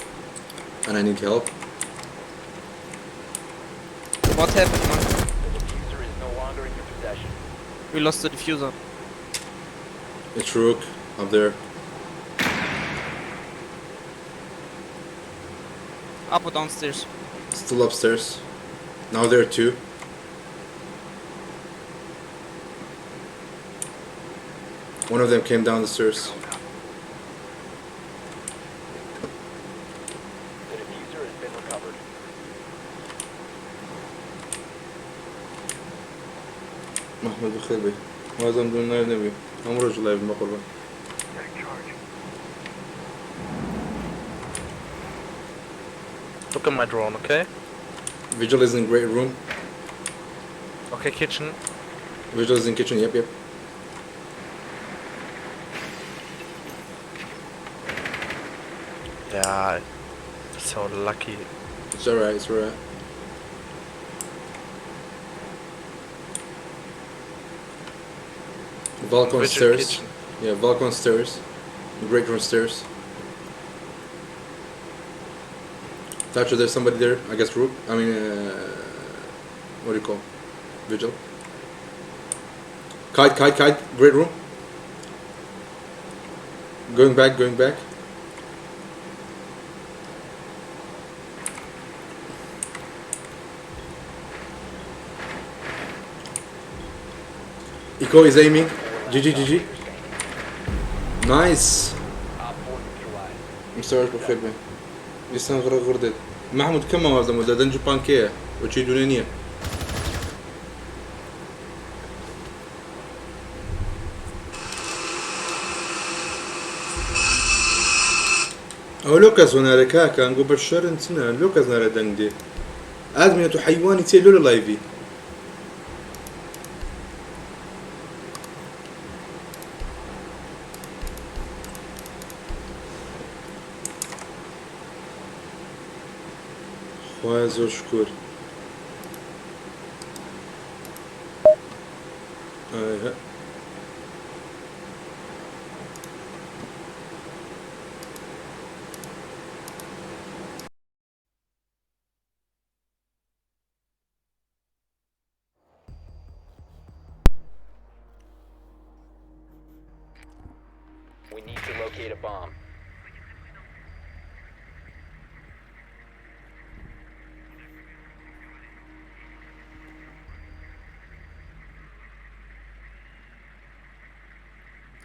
And I need help. What happened, man? The defuser is no longer in your possession. We lost the defuser. It's Rook up there. Up or downstairs? Still upstairs. Now there are two. One of them came down the stairs. The defuser has been recovered. محمد بخير بي وازم دون live نبي عمره live ما قربان. Look at my drone, okay? Vigil is in great room. Okay, kitchen. Vigil is in kitchen, yep. Yeah, so lucky. It's alright, it's alright. Valk on Vigil stairs. kitchen. Yeah, Valk on stairs. Great room stairs. Thatcher, there's somebody there. I guess Rook. I mean, what do you call? Vigil. Kite, kite, kite. Great room. Going back, going back. Eco is aiming. GG, GG. Nice. Op 4 neutralized. مستوعب بخير بي لسان غرا غردت محمود كم هذا مدة دنجو بانكيه وشي دونانية. ئەوە لۆ کەس وەنارێ کاکە ئەنگۆ بەشەرن چنە لۆ کەس نارێ دەنگ دێ ئادمینە تو حەیوانی چێ لۆ لە لایڤی. خوایە زۆر شکر. ئایه. We need to locate a bomb.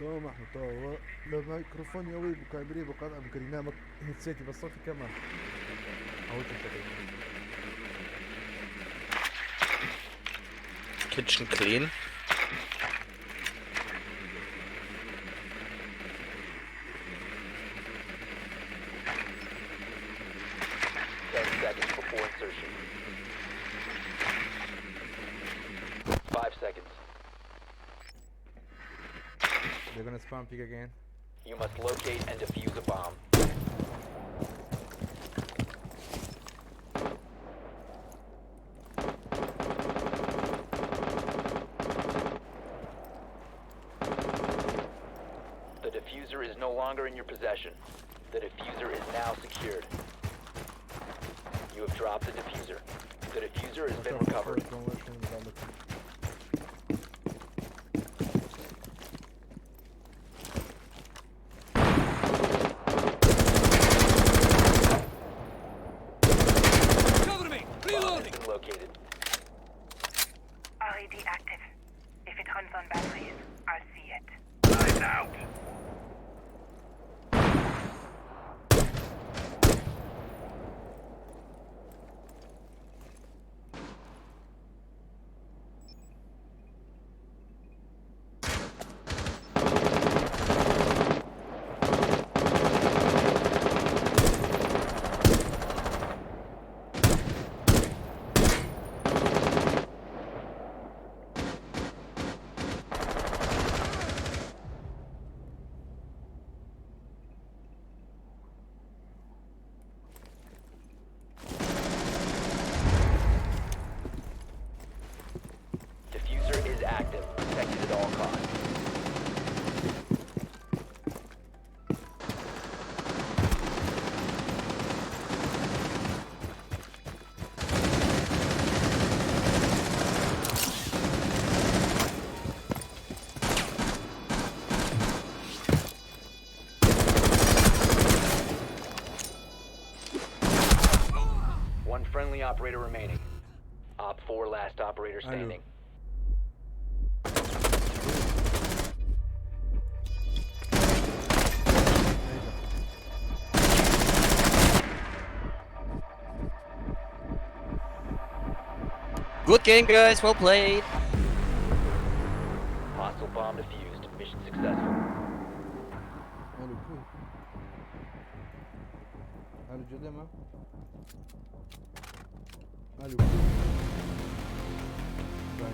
تمام احمد تمام لو مايكروفون يوي بكاميري بقطع بكرينا هيدسيتي بس صوتي كمان او Kitchen clean. 10 seconds before insertion. 5 seconds. They're gonna spawn peek again. You must locate and defuse a bomb. The defuser is no longer in your possession. The defuser is now secured. You have dropped the defuser. The defuser has been recovered. Cover me! Bomb has been located. LED active. If it runs on batteries, I'll see it. Lights out! Defuser is active. Protect it at all costs. One friendly operator remaining. OpFor last operator standing. Good game, guys. Well played. Hostile bomb defused. Mission successful. الو كوي الو جدما الو باي.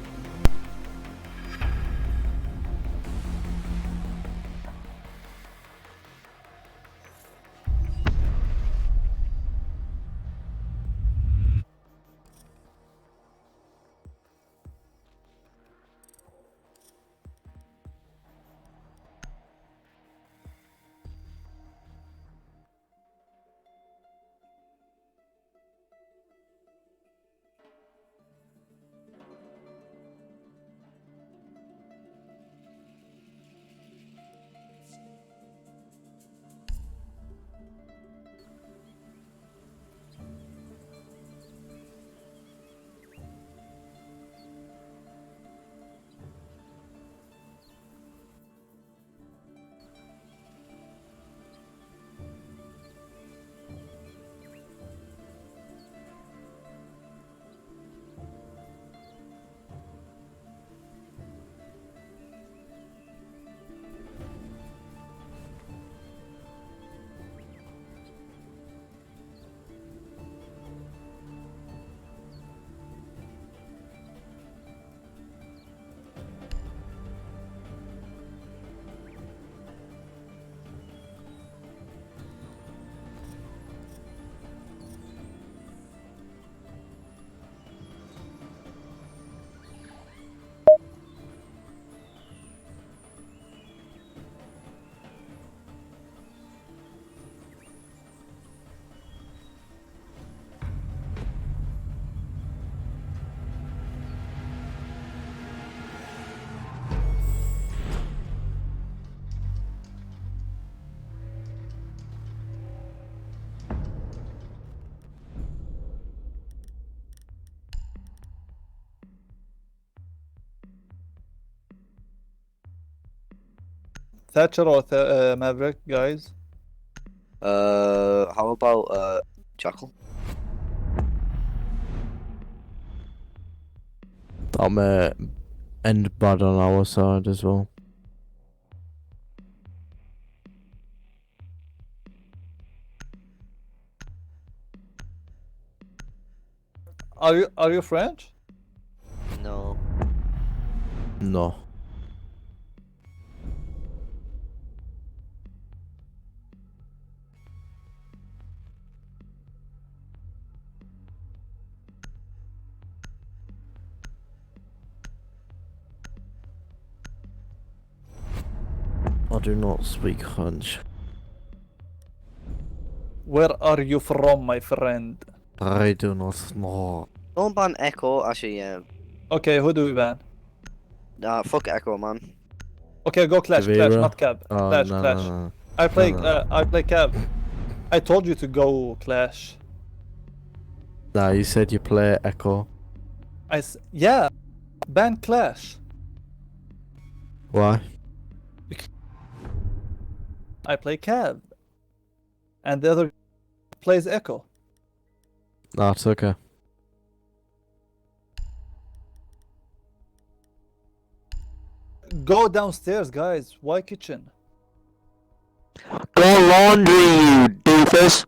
Thatcher or Maverick, guys? How about Jackal? That'll end bad on our side as well. Are you French? No. No. I do not speak French. Where are you from, my friend? I do not know. Don't ban Echo, actually, yeah. Okay, who do we ban? Nah, fuck Echo, man. Okay, go Clash, Clash, Caveira? not Cab. Oh, Clash, no, Clash. no, no. I play, No, no. I play Cab. I told you to go Clash. Nah, you said you play Echo. Yeah, ban Clash. Why? I play Cab, and the other plays Echo. Nah, it's okay. Go downstairs, guys. Why kitchen? Go laundry, you doofus!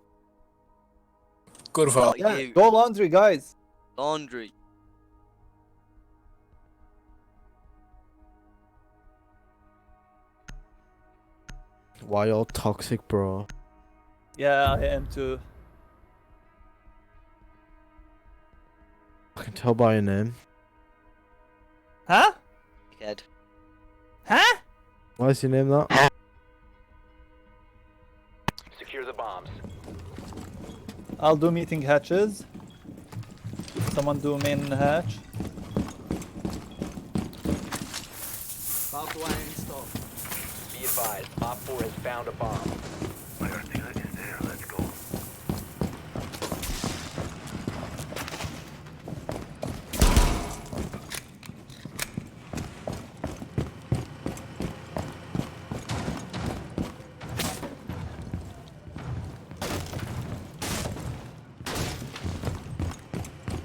Kurwa. Yeah, go laundry, guys. Laundry. Why all toxic, bro? Yeah, I am too. I can tell by your name. Huh? Dickhead. Huh? Why is your name that? Secure the bombs. I'll do meeting hatches. Someone do main hatch. Barbed wire installed. Be advised, Op 4 has found a bomb. Is there. Let's go.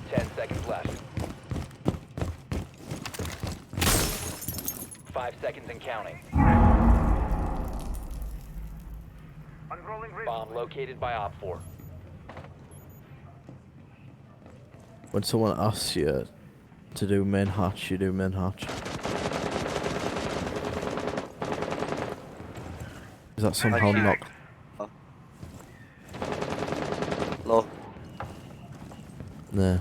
Ten seconds left. 5 seconds and counting. Bomb located by Op 4. When someone asks you to do main hatch, you do main hatch. Is that somehow not? Low. No.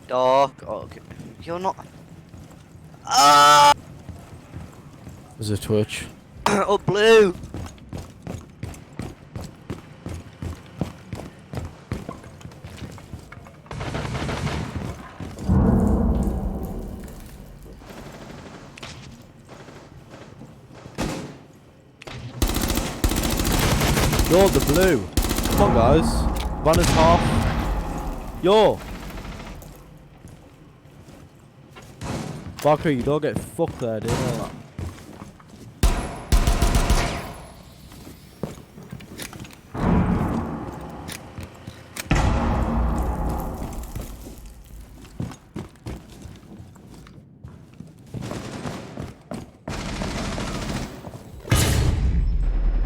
Dog. Oh, okay. You're not. Ah! There's a Twitch. Up blue. Yo, the blue. Come on, guys. Van is half. Yo. Barker, you don't get fucked there, do you know that?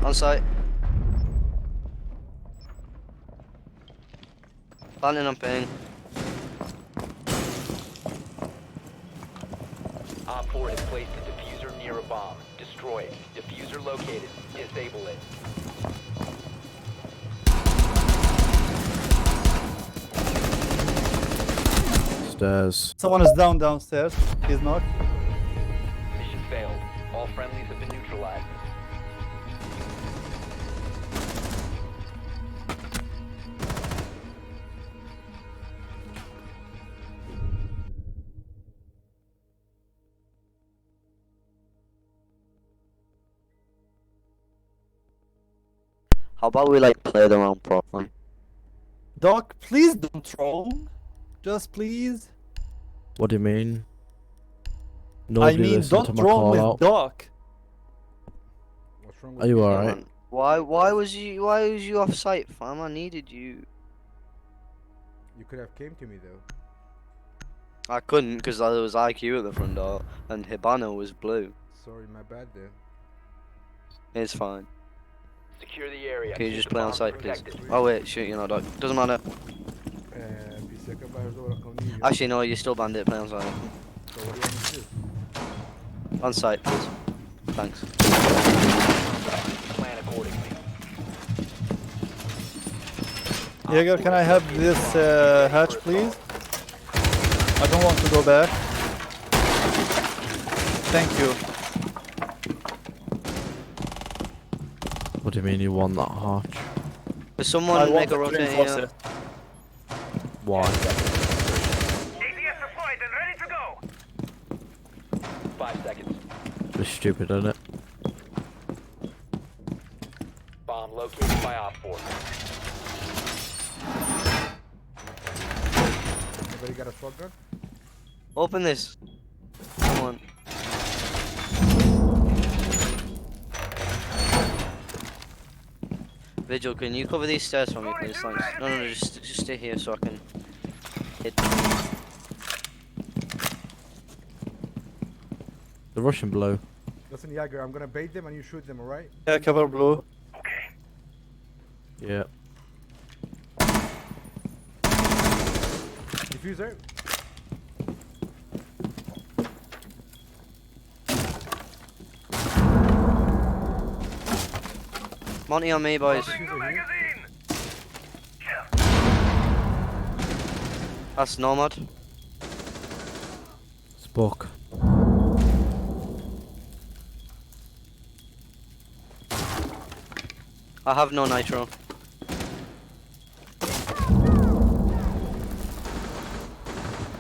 On site. Planting on ping. Op 4 has placed a diffuser near a bomb. Destroy it. Diffuser located. Disable it. Stairs. Someone is down downstairs. He's knocked. Mission failed. All friendlies have been neutralized. How about we like play the round properly? Doc, please don't troll. Just please. What do you mean? Nobody I mean, listened don't to my roam call with out. Doc. What's wrong Are you alright? Why was you off site, fam? I needed you. You could have came to me though. I couldn't because there was IQ at the front door and Hibana was blue. Sorry, my bad then. It's fine. Secure the area. Can you Keep just the play on bombs site, please? protected. Oh wait, shoot, you're not Doc. Doesn't matter. Actually, no, you're still bandit. Play on site. So what do you want me to do? On site, please. Thanks. Plan accordingly. Jaeger, can I have this hatch, please? I don't want to go back. Thank you. What do you mean you want that hatch? Does someone I make want a to rotate reinforce here? it. Why? ADS deployed and ready to go. 5 seconds. It's stupid, isn't it? Bomb located by Op 4. Anybody got a shotgun? Open this. Come on. Vigil, can you cover these stairs for me, please? Thanks. No, no, no, just stay here so I can hit. The Russian blue. Listen, Jaeger, I'm gonna bait them and you shoot them, alright? Yeah, cover blue. Yeah. Diffuser. Monty on me, boys. That's Nomad. Spock. I have no nitro.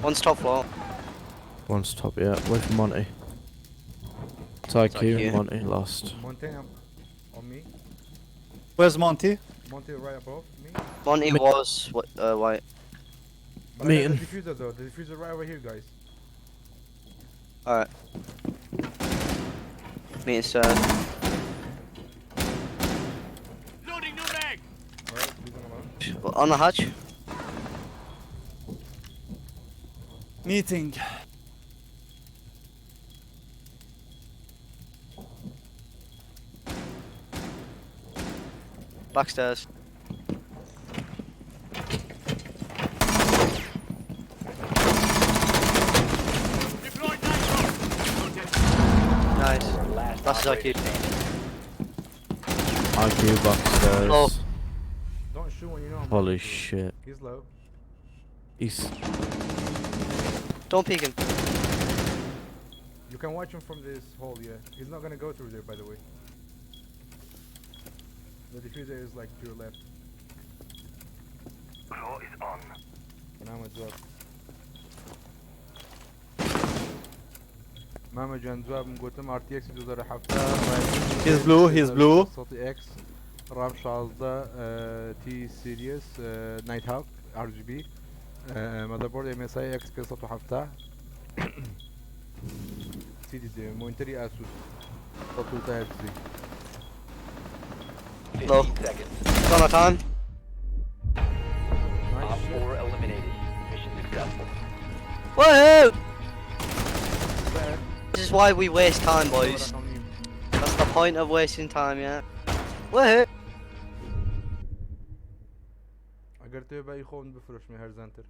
One's top floor. One's top, yeah. Wait for Monty. It's IQ, IQ. Monty lost. Monty on me. Where's Monty? Monty right above me. Monty was what, white. But I got Meeting. the diffuser though. The diffuser right over here, guys. Alright. Meeting stairs. Loading new mag. Alright, leave them alone. On the hatch. Meeting. Backstairs. Nice. Last That's his operator IQ. IQ backstairs. Oh. Don't shoot when you know I'm Holy right. shit. He's low. He's. Don't peek him. You can watch him from this hole, yeah. He's not gonna go through there, by the way. The diffuser is like to your left. Claw is on. نعم جواب ماما جان جواب گوتم RTX 2007 He's blue, he's blue. صوتي اكس رام 16 تي سيريس نايت هاوك ار جي بي ماذر بورد ام اس اي اكس بي 107 سي دي دي مونتري اسوس 103 هرتز Low. 15 seconds. Got no time. Op 4 eliminated. Mission successful. Whoa! This is why we waste time, boys. That's the point of wasting time, yeah. Whoa! اگر تو بای خون بفروشمی هر زنتر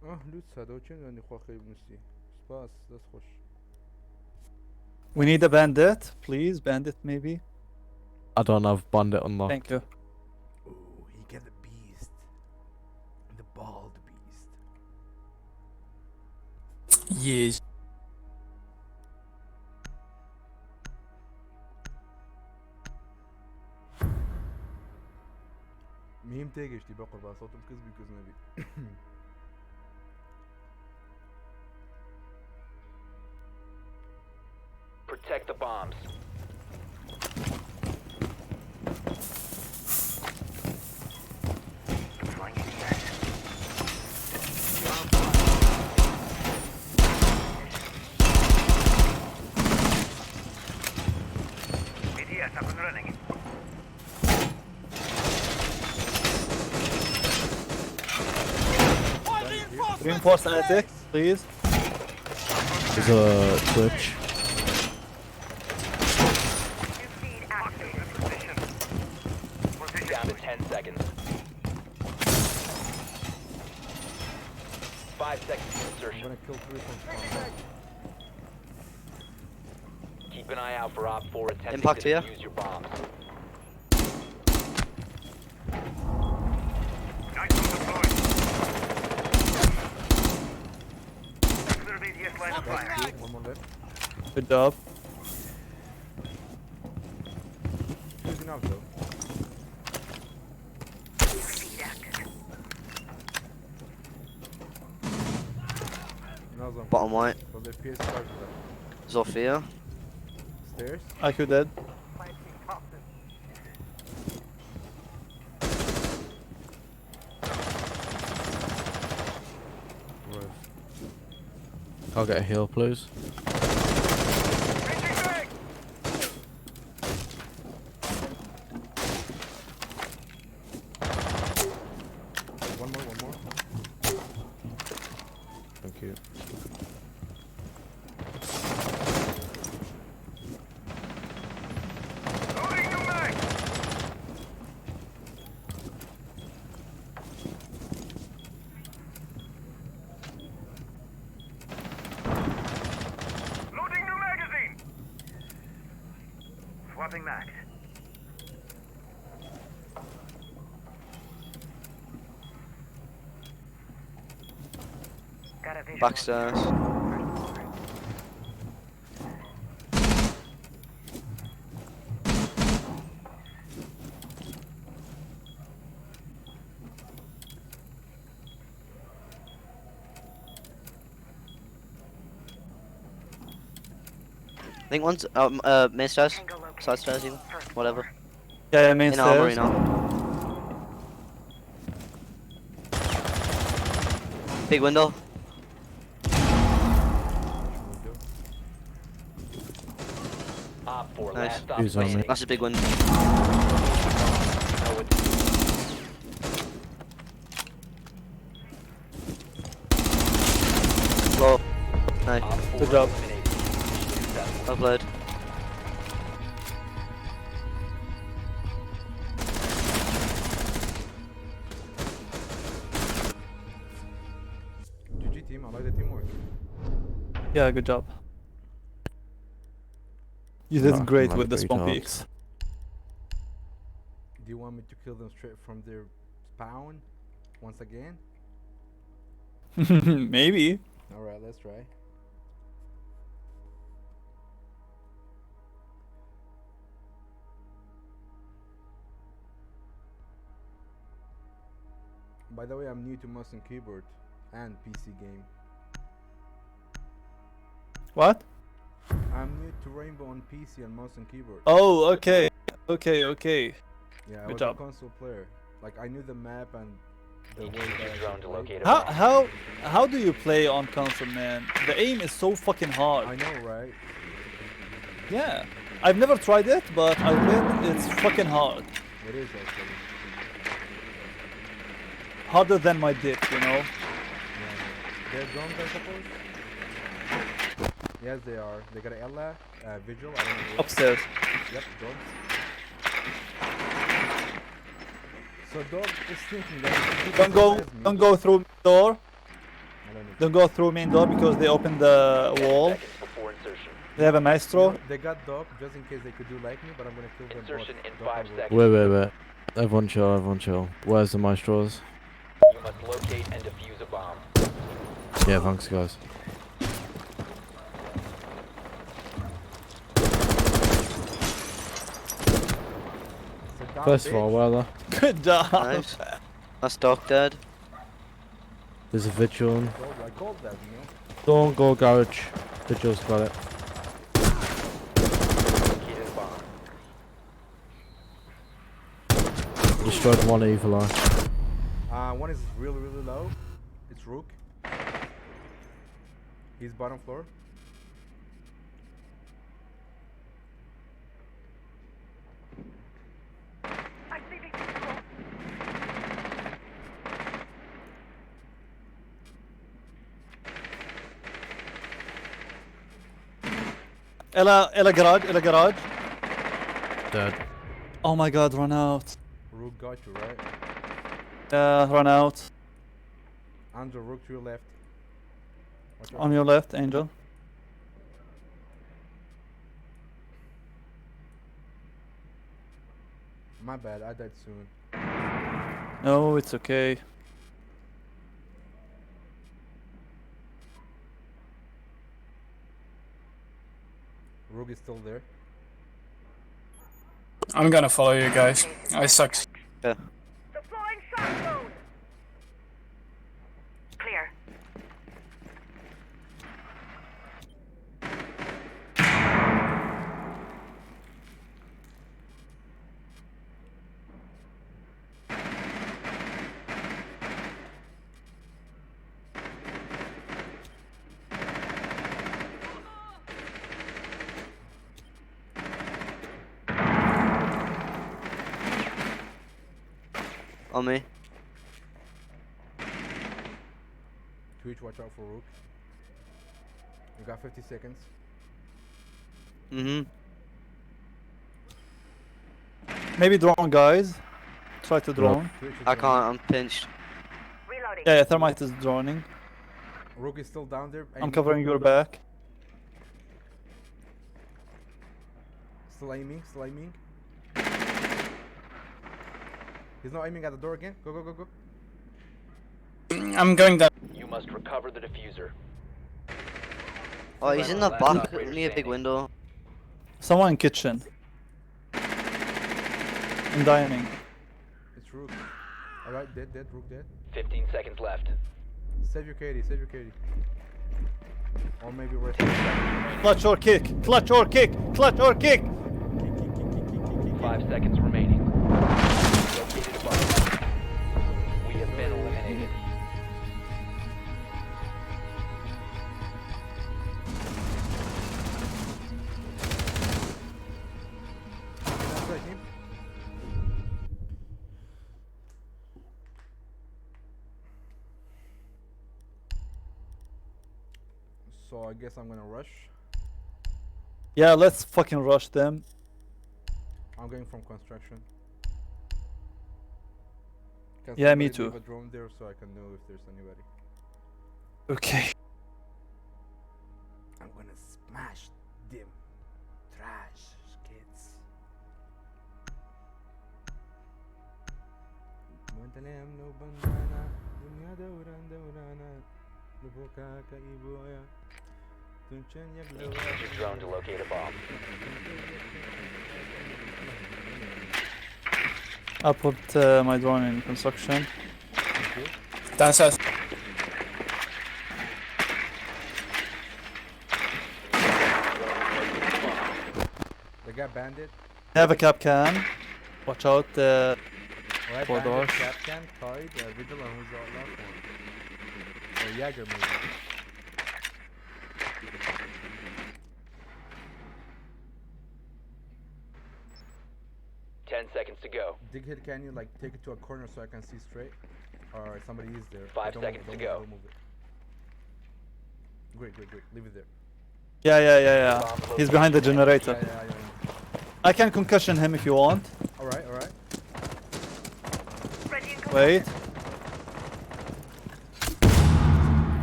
اه لوت ساده و چه خوا خیلی بنوسی سپاس دست خوش We need a bandit, please. Bandit, maybe. I don't have bandit unlocked. Thank you. Ooh, he got the beast. The bald beast. Yes. مهم تێگەشتی بە قوربان سەوتم کز بی کز نەبی Protect the bombs. Deploying ADS. Up and running. Reinforce attic, please. There's a Twitch. Down to 10 seconds. 5 seconds to I'm insertion. gonna kill three from spawn. Keep an eye out for Op 4 attempting Impact to here. defuse your bombs. Clear BDS line of fire. That's two. One more left. Good job. Two's enough though. Nazam. Bottom white. So the PS started that. Zofia. Stairs. IQ dead. I'll get a heal, please. One more, one more. Thank you. Loading new mag. Loading new magazine. Swapping mags. Got a visual. Backstairs. I think one's main stairs, side stairs even, whatever. Yeah, yeah, main In armory stairs. now. Big window. Op 4 Nice. last stop Who's on me? standing. That's a big window. Know what to do. Low. Nice. Op 4 Good job. eliminated. Mission successful. Well played. GG team, I like the teamwork. Yeah, good job. You did Nah, great I'm with the like spawn retards. peeks. Do you want me to kill them straight from their spawn once again? Maybe. Alright, let's try. By the way, I'm new to mouse and keyboard and PC game. What? I'm new to Rainbow on PC and mouse and keyboard. Oh, okay. Okay, okay. Yeah, I Good was job. a console player. Like I knew the map and the way Use that your I drone should to play. locate a bomb. How do you play on console, man? The aim is so fucking hard. I know, right? Yeah. I've never tried it, but I bet it's fucking hard. It is actually. Harder than my dick, you know? Yeah. They're drones, I suppose. Yes, they are. They got Ella, Vigil. I don't know. Upstairs. Yep, drones. So dog is thinking that if he Don't go surprise me- don't go through door. I don't need Don't go through main door because they opened the wall. Seconds before insertion. They have a maestro. No, they got dog just in case they could do like me, but I'm gonna kill them both. Insertion in Dog 5 and Rook. seconds. Wait, wait, wait. Everyone chill, everyone chill. Where's the maestros? You must locate and defuse a bomb. Yeah, thanks guys. Sit down, First of all, bitch. where the? Good job. Nice. That's dog dead. There's a vigil. Called- I called that, you know. Don't go garage. Vigil's got it. Located a bomb. Destroyed one evil eye. One is really, really low. It's Rook. He's bottom floor. Ella, Ella garage, Ella garage. Dead. Oh my god, run out. Rook got you, right? Run out. Angel, Rook to your left. Watch out. On your left, Angel. My bad, I died soon. No, it's okay. Rook is still there. I'm gonna follow you guys. I suck. Yeah. Deploying shock drone. Clear. On me. Twitch, watch out for Rook. You got 50 seconds. Mm-hmm. Maybe drone, guys. Try to drone. I can't, I'm pinched. Reloading. Yeah, yeah, Thermite is droning. Rook is still down there. I'm covering your back. Still aiming, still aiming. He's not aiming at the door again. Go, go, go, go. I'm going down. You must recover the diffuser. Oh, he's in the Last back operator near big standing. window. Someone in kitchen. In dining. It's Rook. Alright, dead, dead, Rook dead. 15 seconds left. Save your Katie, save your Katie. Or maybe rest. Clutch or kick! Clutch or kick! Clutch or kick! 5 seconds remaining. Located a bomb. We have been eliminated. That's right, team. So I guess I'm gonna rush. Yeah, let's fucking rush them. I'm going from construction. Can Yeah, me somebody too. Leave a drone there so I can know if there's anybody. Okay. I'm gonna smash them trash kids. Need to use your drone to locate a bomb. I put my drone in construction. Downstairs. They got bandit. Have a Kapkan. Watch out. Alright, For bandit, doors. Kapkan, Tide, Vigil, and who's the last one? Or Jaeger maybe. Ten seconds to go. Dighead, can you like take it to a corner so I can see straight? Or somebody is there. 5 Don't move seconds it, to don't move it, go. don't move it. Great, great, great. Leave it there. Yeah. He's behind the generator. Yeah. I can concussion him if you want. All right, all right. Wait.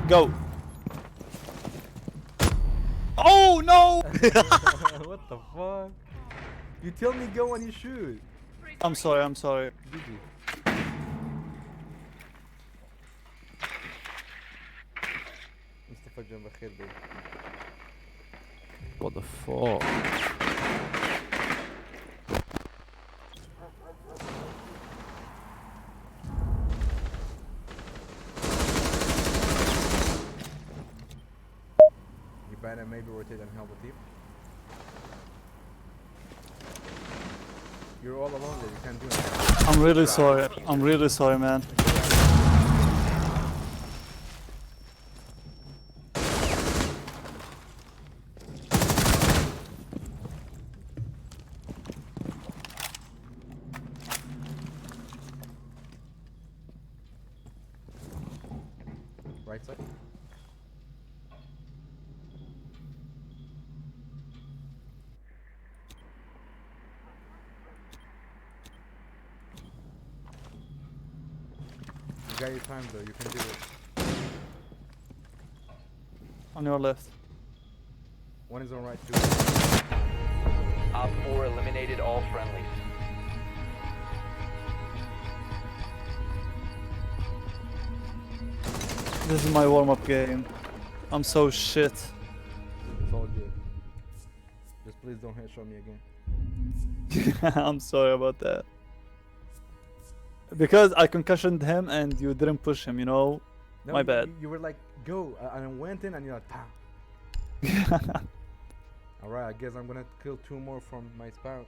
Go. Oh no! What the fuck? You tell me go and you shoot. I'm sorry, I'm sorry. GG. Mustafa جنب خير baby. What the fuck? You better maybe rotate and help the team. You're all alone there, you can't do anything. I'm really sorry. I'm really sorry, man. Right side. got your time though, you can do it. On your left. One is on right too. Op 4 eliminated all friendlies. This is my warm-up game. I'm so shit. It's all good. Just please don't headshot me again. I'm sorry about that. Because I concussioned him and you didn't push him, you know? No, My bad. You were like, go, and I went in and you're like, "Pam." Alright, I guess I'm gonna kill two more from my spawn.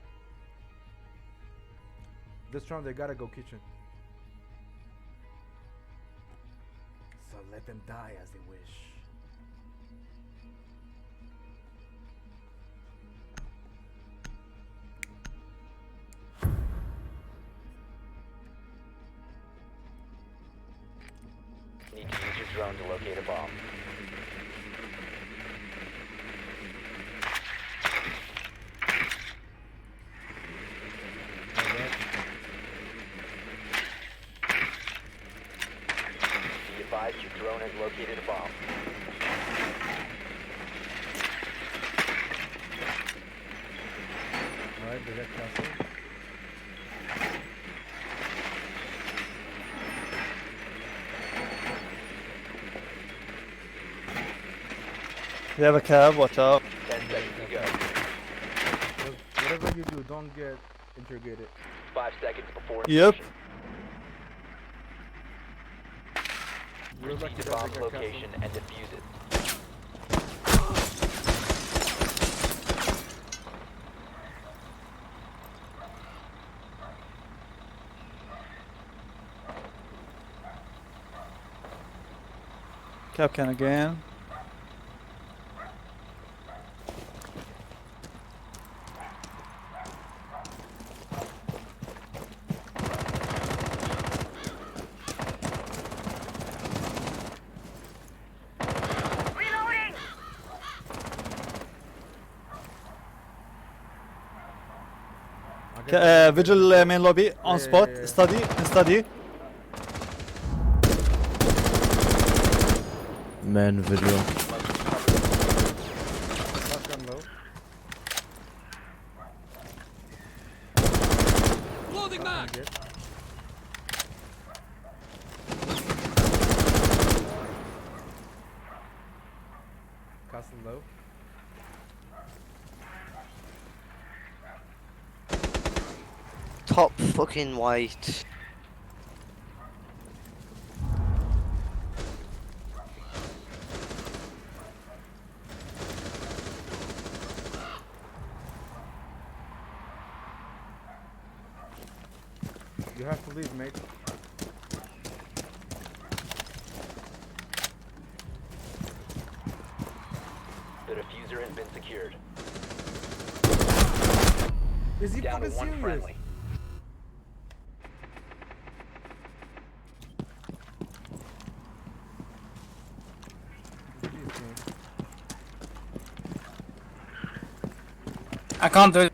This round they gotta go kitchen. So let them die as they wish. Need to use your drone to locate a bomb. Be advised your drone has located a bomb. Alright, they got castle. They have a cab, watch out. 10 seconds to go. Just whatever you do, don't get interrogated. 5 seconds before Yep. You're Proceed lucky to that bomb's they got castle. location and defuse it. Kapkan again. Reloading! Vigil main lobby on Yeah, spot. yeah, yeah. Study and study. Man, Vigil. Shotgun low. Loading mag! Castle low. Top fucking white. You have to leave, mate. The diffuser has been secured. Is he Down to fucking one serious? friendly. Jeez, man. I can't do it.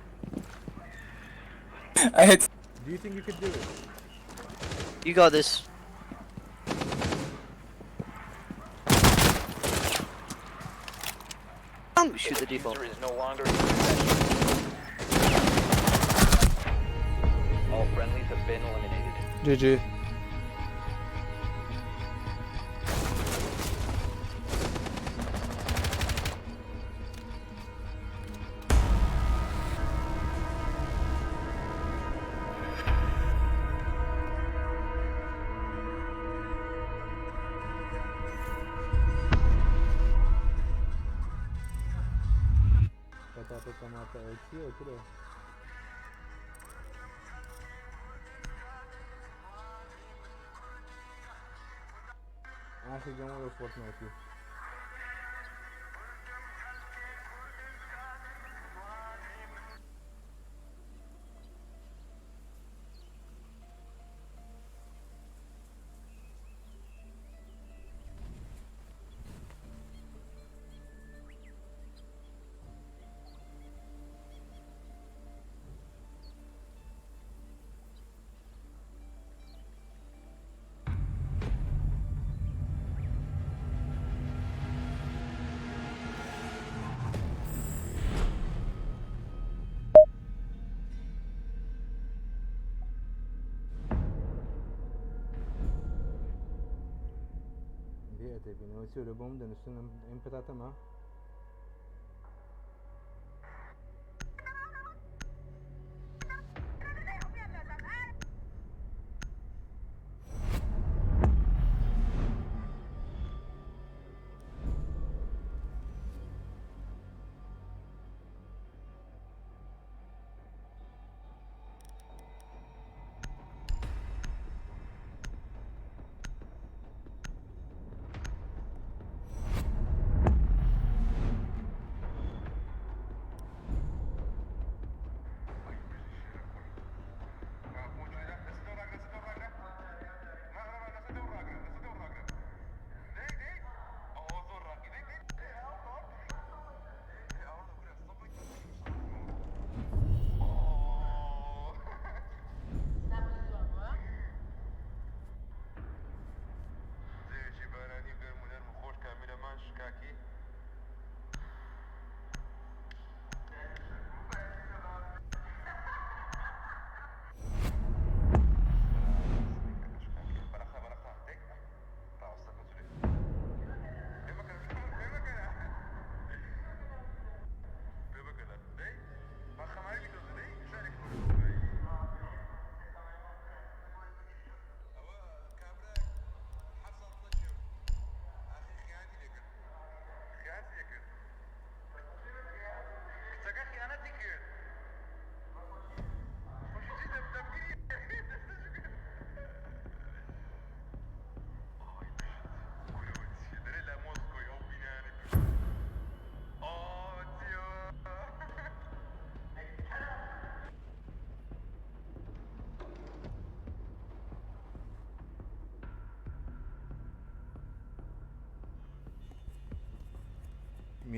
I hit. Do you think you could do it? You got this. Shoot the default. Diffuser is no longer in your possession. All friendlies have been eliminated. GG. Batata tomata LT or kudo? آخر game ولا Fortnite. تێبینەوە چی لە بۆم دەنووسن ئەم پەتاتەمە.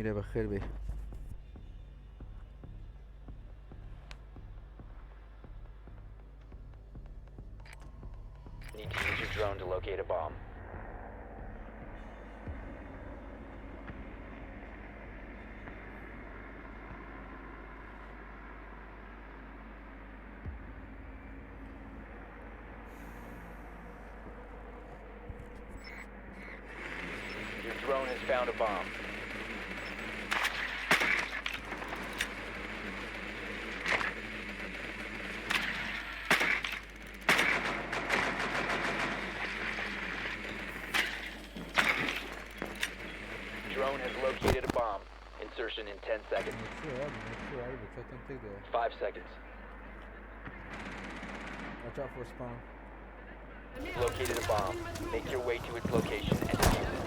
میرە بەخێر بێ. Need to use your drone to locate a bomb. Your drone has found a bomb. Drone has located a bomb. Insertion in 10 seconds. 5 seconds. Watch out for spawn. You've located a bomb. Make your way to its location and defuse it.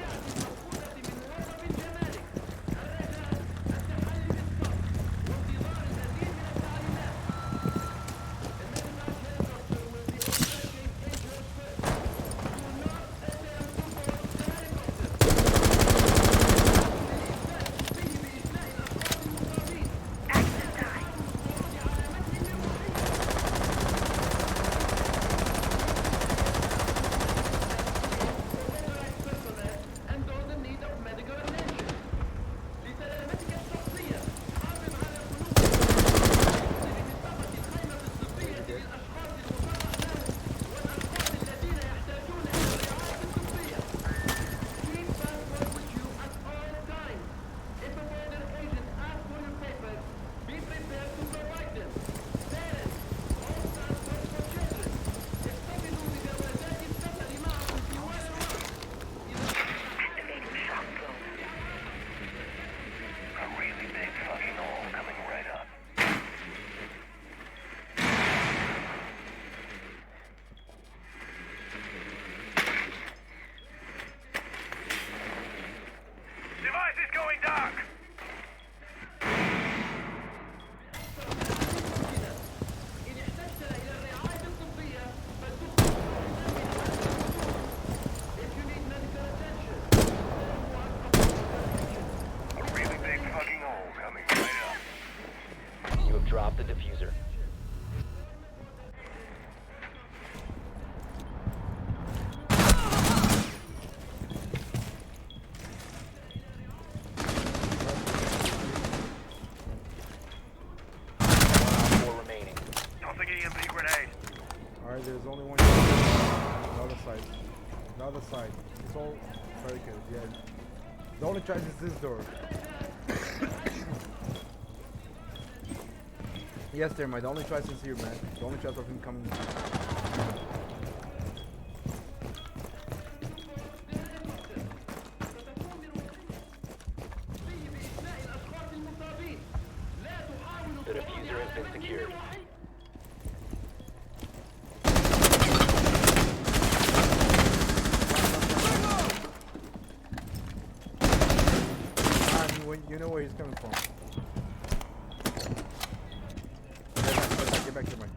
Device is going dark! A really big fucking hole coming right up. You have dropped the diffuser. Four remaining. Tossing EMP grenade. Alright, there's only one. The other side. The other side. It's all. Barricaded, yeah. The only choice is this door. Yes, there, my. The only choice is here, man. The only choice of him coming. The diffuser has been secured. Ah, you know where he's coming from. Get back, get back, get back.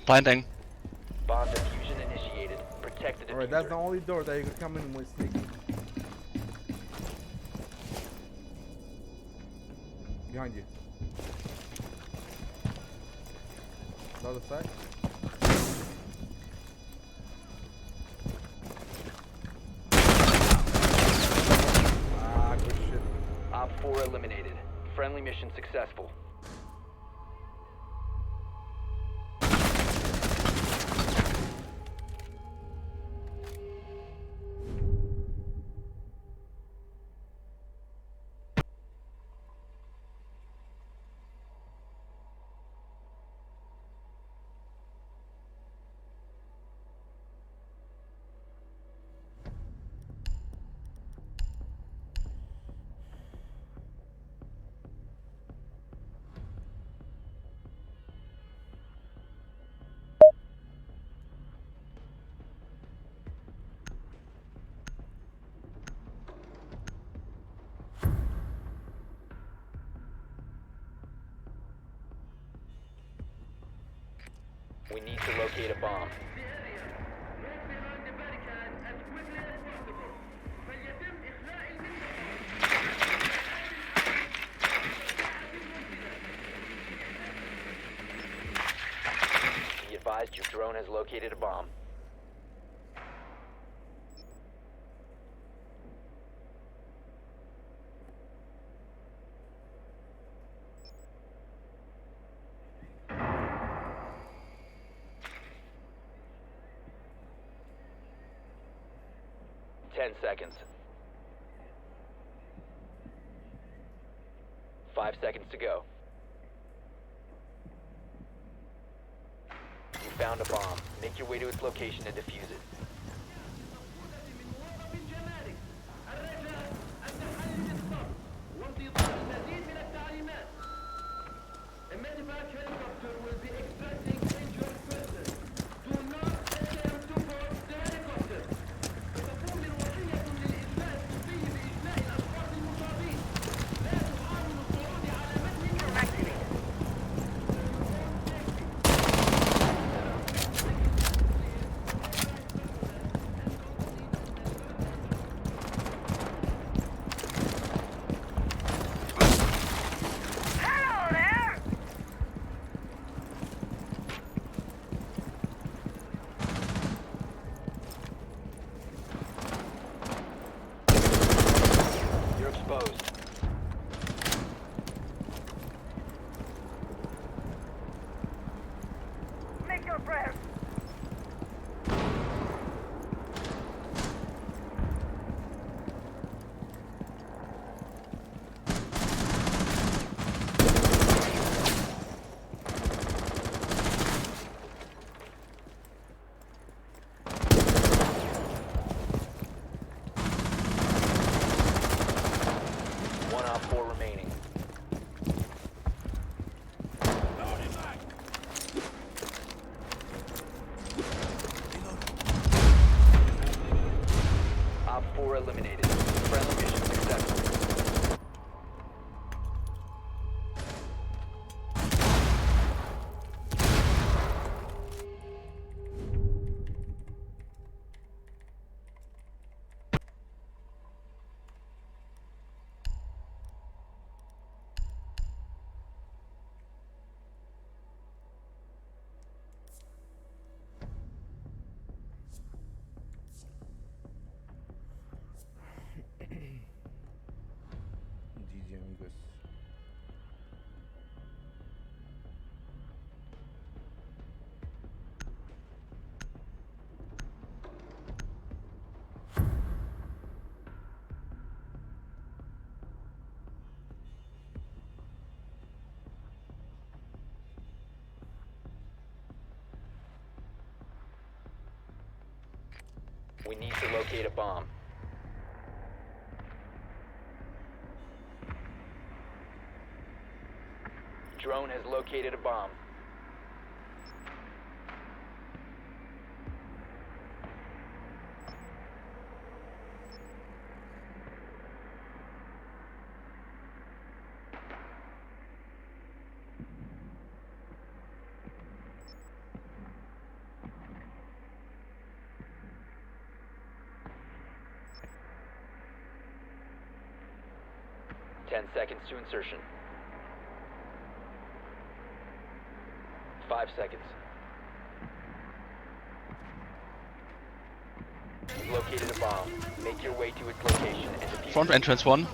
Planting. Bomb diffusion initiated. Protect the diffuser. Alright, that's the only door that you could come in with sneaking. Behind you. The other side. Good shit. Op 4 eliminated. Friendly mission successful. We need to locate a bomb. Be advised your drone has located a bomb. 10 seconds. 5 seconds to go. You found a bomb. Make your way to its location and defuse it. We need to locate a bomb. Drone has located a bomb. 10 seconds to insertion. 5 seconds. You've located a bomb. Make your way to its location and defuse Front it. entrance one.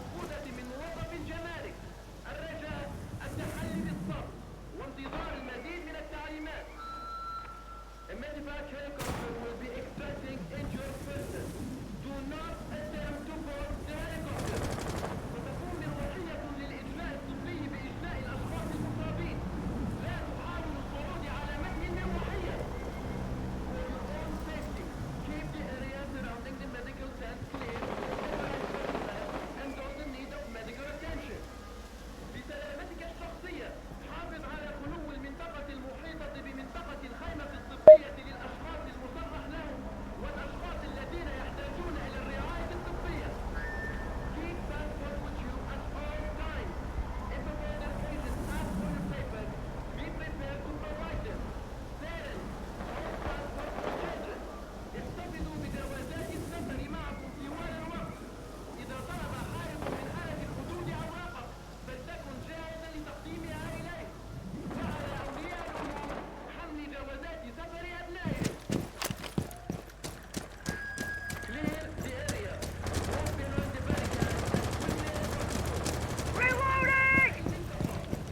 Reloading!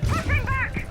Pushing back!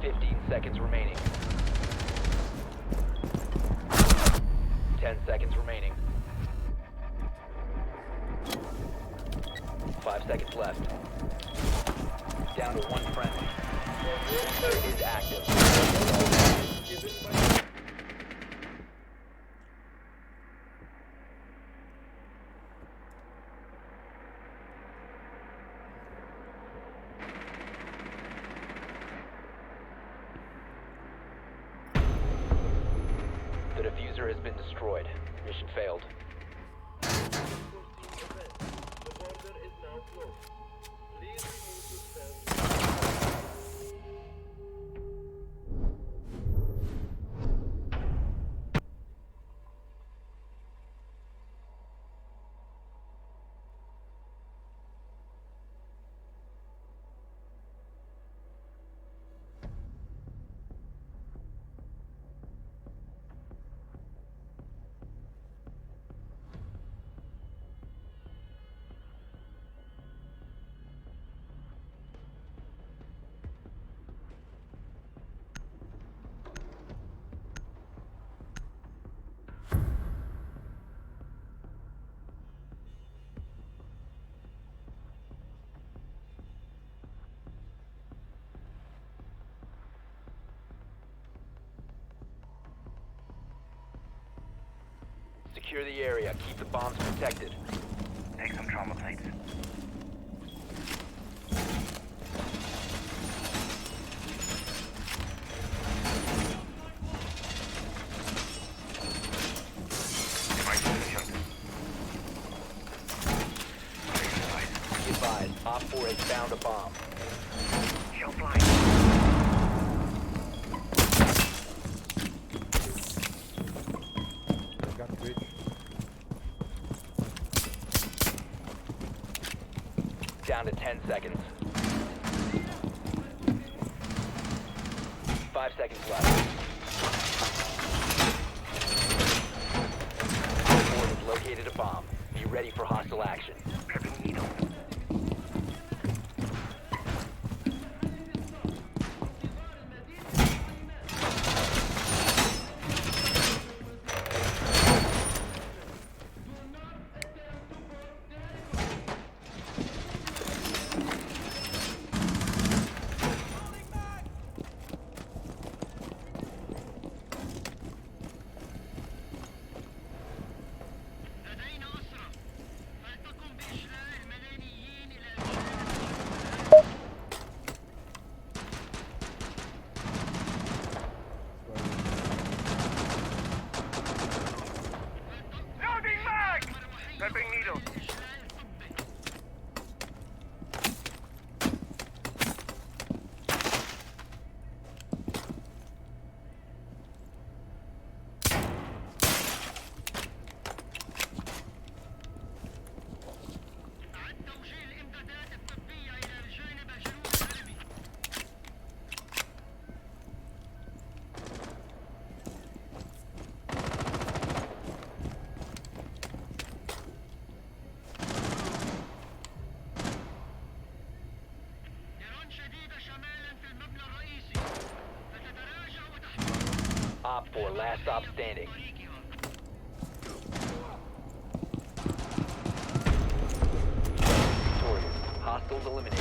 15 seconds remaining. 10 seconds remaining. 5 seconds left. Down to one friendly. Diffuser is active. The diffuser has been destroyed. Mission failed. Secure the area. Keep the bombs protected. Take some trauma plates. Be advised, Op 4 has found a bomb. Shell flying. I got Twitch. Down to 10 seconds. 5 seconds left. Op 4 has located a bomb. Be ready for hostile action. Loading mag! Prepping needles. Op 4, last stop standing. Victorious. Hostiles eliminated.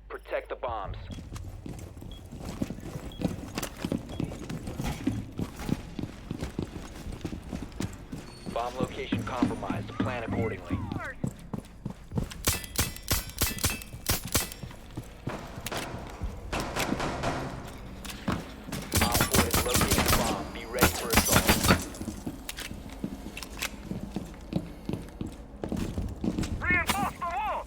Protect the bombs. Bomb location compromised. Plan accordingly. Op 4 has located the bomb. Be ready for assault. Reinforce the wall!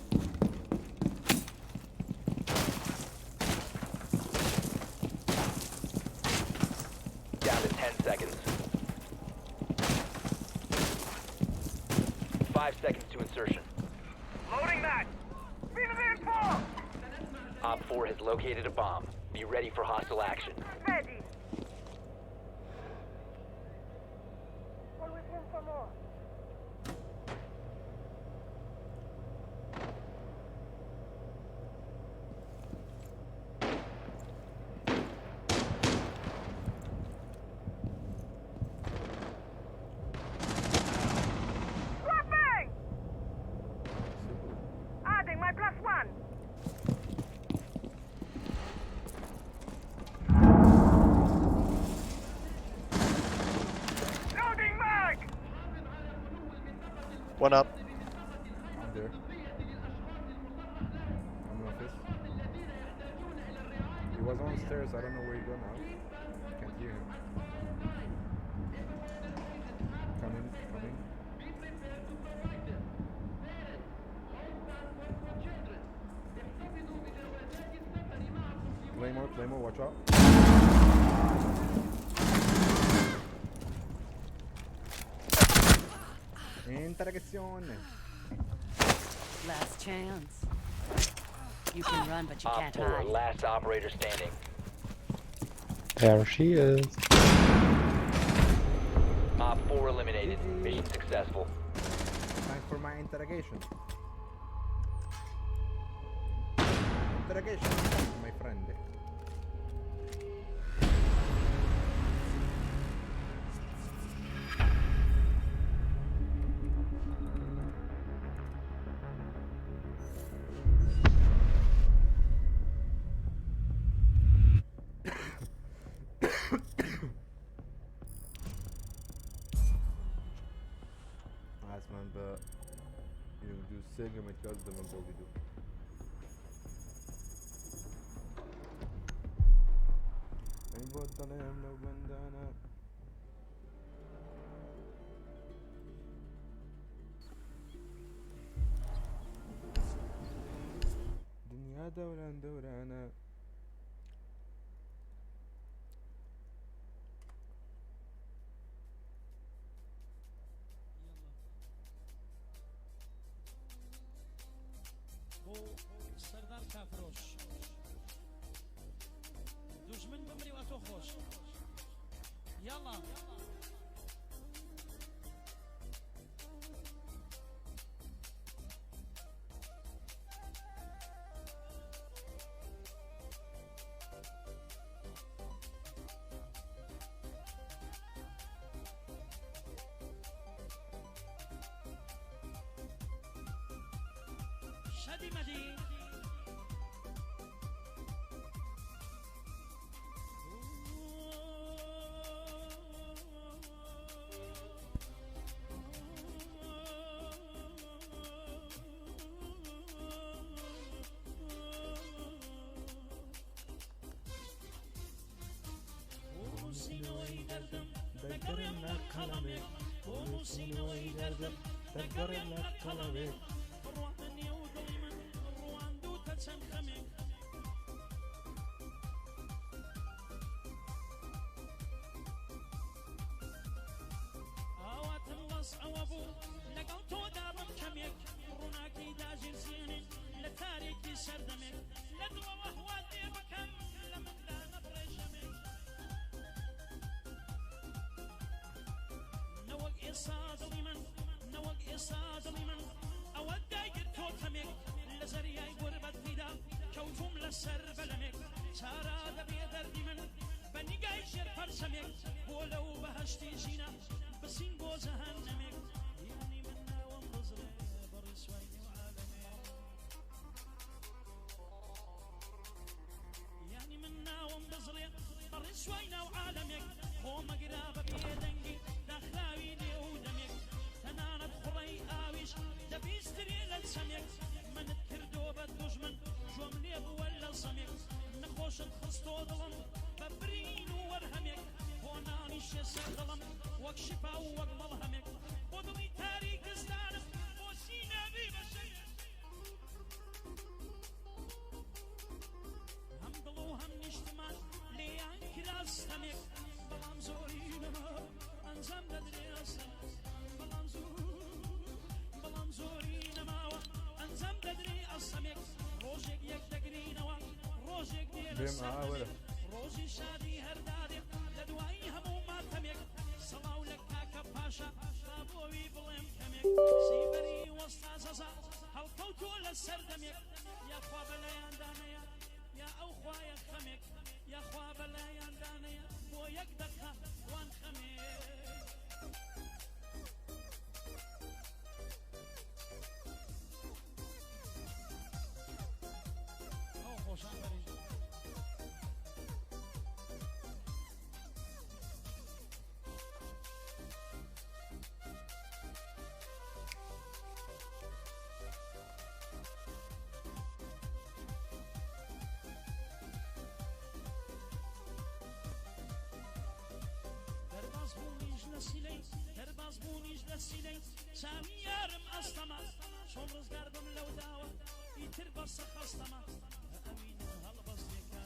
Down to 10 seconds. 5 seconds to insertion. Loading that! Be reinforced! Op 4 has located a bomb. Be ready for hostile action. Ready. Always room for more. Swapping! Adding my +1. Loading mag! One up. I'm there. I'm in office. He was on stairs. I don't know where he go now. Can't hear him. Coming, coming. Claymore, Claymore, watch out. Interrogazione. Last chance. You can run, but you Op can't 4, hide. last operator standing. There she is. Op 4 eliminated. Mission successful. Time for my interrogation. Interrogation, my friend. اسمان ب يدو سيجا ما يتكلم من بولد يدو. لو بندانا دنيا دوران دورانا. بۆ سەردار کافرۆش دوژمن بمری و ئەتۆ خۆش یاڵا. شادی مەدی نووسینەوەی دەردم دەگەڕێم لە قەڵەمێک، بۆ نووسینەوەی دەردم دەگەڕێم لە قەڵەمێک، بڕوانە نێو دڵی من ڕواندووتە چەند خەمێک. ئاواتم بەس ئەوە بوو لەگەڵ تۆدا بم کەمێک، ڕووناکی داژێزیێنێ لە تارێکی سەردەمێک، لە دڵەوە هوات لێ بکەم لە مندا نەبڕێژەمێک. نەوەک ئێسا دڵی من، نەوەک ئێسا دڵی من ئەوە دایگرت تۆ تەمێک، لە زەریای غوربەتیدا کەوتوم لەسەر بەلەمێک، چارا دەبێ دەردی من بە نیگای ژێر پەرچەمێک، بۆ لەو بەهەشتی ژینە بسین بۆ جەهەنەمێک. یانی من ناوم بزرێ بە ڕیسوای نێو عالەمێک، یانی من ناوم بزرێ بە ڕیسوای ناو عالەمێک، خۆمەگرا بە بێدەنگی داخراوی لێو دەمێک، تەنانەت خوڕەی ئاویش دەبیسترێ لە چەمێک، منت کردۆ بە دوژمن جۆم لێ بووە لە زەمێک، نەخۆشت خستۆ دڵم بە برین و وەرهەمێک، بۆ نانیشێ سەر دڵم وەک شفا و وەک مەڵهەمێک، بۆ دڵی تاریکستانم بۆ سینەبی بەشێک. هەم دڵ و هەم نیشتمان لێیان کرا ستەمێک، بەڵام زۆری نەما ئەنجام دەدرێ ئەسەم، بەڵام زۆری نەماوە ئەنجام دەدرێ ئەسەمێک، ڕۆژێک یەک دەگرینەوە ڕۆژێک دێ لە بێم سەر ئاوەرە. ڕۆژی شادی هەردادێ لە دوایی هەموو ماتەمێک، سەڵاو لە کاکە پاشا تا بۆوی بڵێم کەمێک، سیبەری وەستا زەزا هەڵکەوتووە لە سەردەمێک، یاخوا بەلایان دانەیە یا ئەو خوایە خەمێک، یاخوا بەلایان دانەیە بۆ یەک دەقە وان خەمێک. ئەو خۆشان بەری. دەرباز بوونیش لە سیلەی، دەرباز بوونیش لە سیلەی چاوی یارم ئەستەمە، چۆن ڕزگار بم لەو داوە ئیتر بەسە خەستەمە، ئەوینە هەڵبەستێکە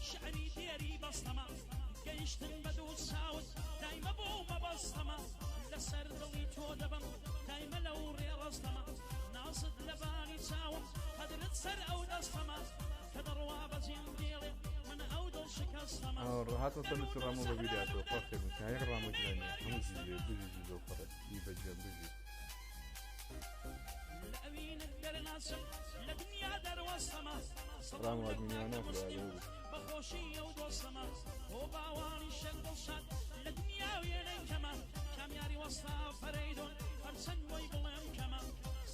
شعری دێری بەستەمە گەیشتن بە دوو چاوت دایمە بۆ مەبەستەمە لەسەر دڵی تۆ دەبم دایمە لەو ڕێڕەستەمە نازت لەبانی چاوم قەدرت سەر ئەو دەستەمە کە دەڕوا بەجێم دێڵێ من ئەو دڵ شکەستەمە هاتم سەر لە ڕامۆ بە بیراتەوە خوا خێر بکە یەک ڕامۆ جوانیە هەموو جیزێ بژی جیزۆ پەڕێ ئی بەجێم بژی لە ئەوینت دەرناسم لە دنیا دەروەستەمە ڕامۆ ئەدمینیانە خوا بەخۆشی ئەو دۆستەمە بۆ باوانی شەک دڵشاد لە دنیا وێنەی کەمە کامیاری وەستا فەرەیدۆن هەرچەند بۆی بڵێم کەمە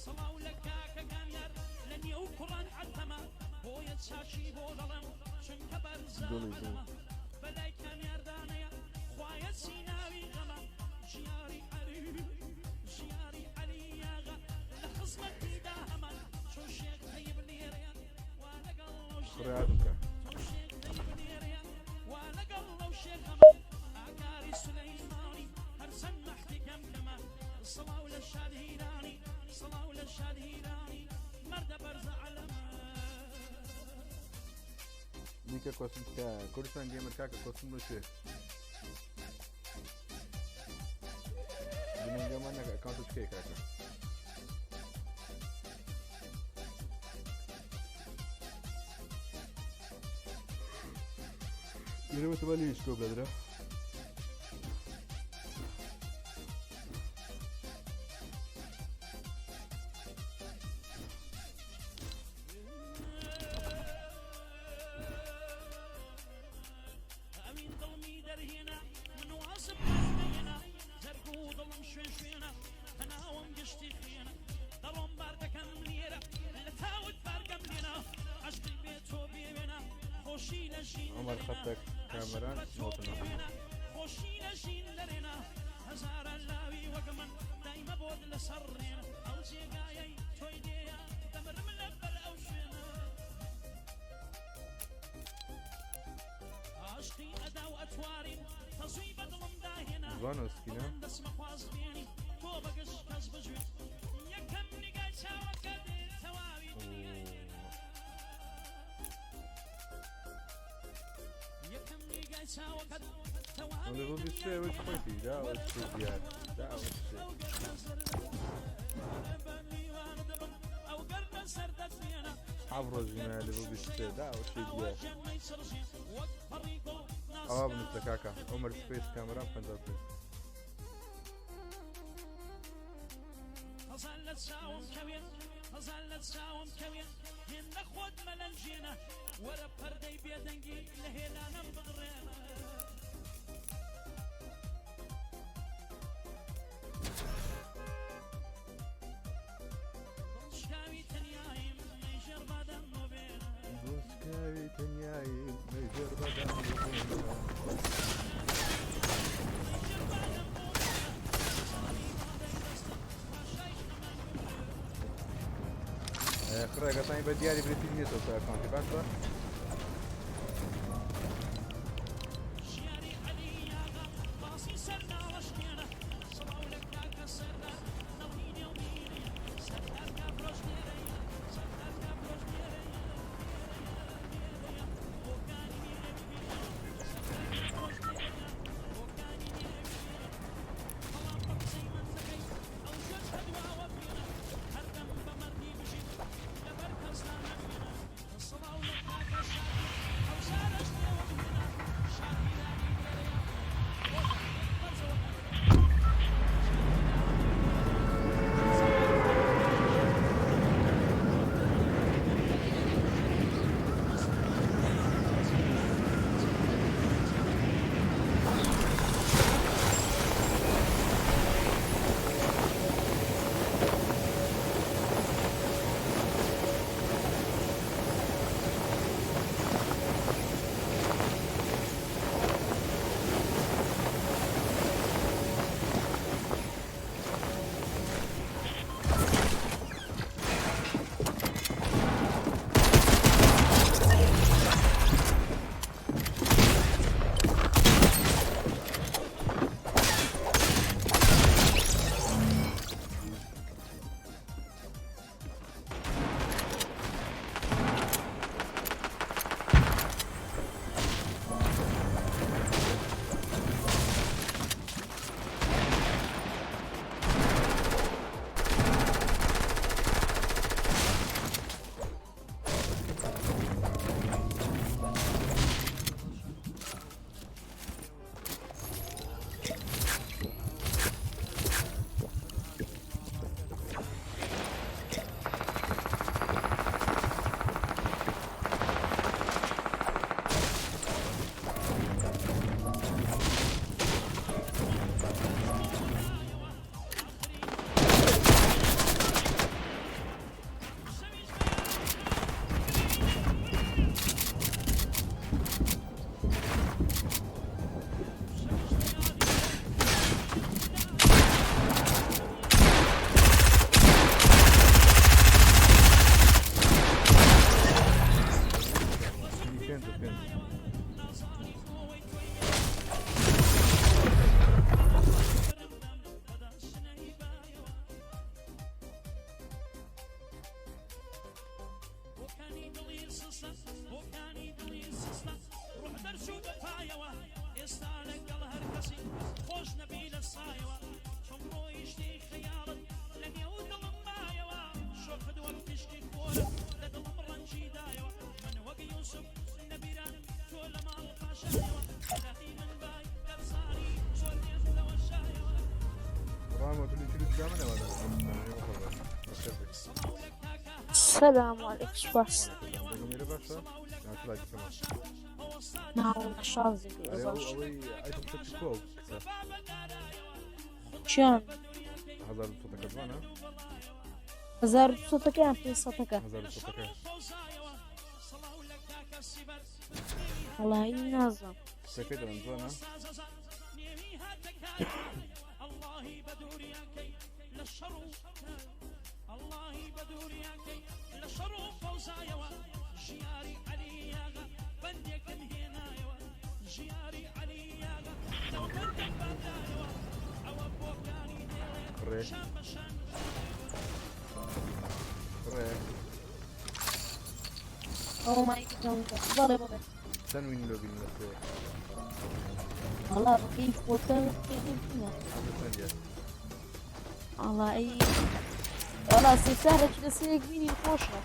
سڵاو لە کاکە کامیار لە نێو کوڕان حەتەمە بۆیە چاکی بۆ دەڵێم چونکە بەرزە دڵی دڵ. عەلەمە بەلای کامیاردانەیە خوایە چی ناوی غەمە ژیاری عەلی ژیاری عەلی یاغە لە خزمەتیدا هەمە چۆن شێخ تەیب لێرەیە وا لەگەڵ ئەو کوڕێ هاتم کە شێخ تەیب لێرەیە وا لەگەڵ ئەو شێخەمە ئاکاری سولەیمانی هەرچەند مەحتی کەم کەمە سڵاو لە شاد هیرانی سڵاو لە شاد هیرانی مەردە بەرزە عەلەمە نیکە کۆسم تکایە کوردستان گەیمەر کاکە کۆسم لۆ کوێ بنەنگەمان نەکە ئەکاونتت کێ کاکە لێرە وتبە لێ شکۆ بەدرە ئەوین دڵمی دەرهێنا من وازم دەهێنا جەرگ و دڵم شوێن شوێنە هەناوم گشتی خوێنە دەڕۆم بار دەکەم لێرە لە تاوت بارگەم لێنا عەشقی بێ تۆ بێوێنە خۆشی لە ژین عمر دەرێنا. خەتەک کامەران عەشق بە تۆ نۆتنە بێوێنە خۆشی لە ژین دەرێنا هەزارە لاوی وەک من دایمە بۆت لەسەر ڕێنە ئەو جێگایەی تۆی لێیە دەمرم لەبەر ئەو شوێنە عاشقی ئەدا و ئەتواریم تەزوی بە دڵم داهێنا جوانە سکینە بەڵام دەچمە خواز بێنی تۆ بەگشت کەس بژوێت یەکەم نیگای چاوەکەت تەواوی دنیای یەکەم نیگای چاوەکەت تەواوی لەگەڵ بیستێ وەک خۆیتی دا ئەوە چ دیار دا ئەوە چ ئەو گەردە سەر دەستێنە حەف ڕۆژینە لەگەڵ بیستێ دا ئەوە چ دیار جەمەی سڕژێ وەک پەڕی گوڵ ئەوا بنووسە کاکە عمر سپەیس کامەران 55 هەزار لە چاوم کەوێت هەزار لە چاوم کەوێت هێندە خۆت مەلەنجێنە وەرە پەردەی بێدەنگی لە هێلانم بڕێنە دڵشکاوی تەنیاییم مەیژێر بادەم بۆ بێنە دڵشکاوی تەنیایی مەیژێر بەدەم بۆ بێنە. کوڕێکەتانی بە دیاری برێتی نییە سەر ئەکاونتی باشە ژیاری عەلی یاغا باسی سەر ناوەشتێنە سڵاو لە کاکە سەردار نەڵی نێو میرەیە سەردار کافرۆش لێرەیە سەردار کافرۆش لێرەیە لێرەیە بۆکانی میرەوی بێنە سەردار کافرۆش لێرەیە بۆکانی میرەوی بێنە بەڵام بە قسەی من دەکەی ئەو ژۆت بەدواوە بێنە هەردەم بە مەردی بژیت لەبەر کەسدا نەبێنە سڵاو لە کاکە سلام علیکم سوپاس. ناوەڵا شازی باش. چیان؟ 1200 یان 500ەکە؟ وەڵایی نازانم. Oh my God. بەڵێ بەڵێ. چەند وین لۆ بین لە سێ؟ وەڵا ڕقی خۆتە وەڵا ئەی وەڵا سێ چارێکی لە سێیەک بینی خۆشە.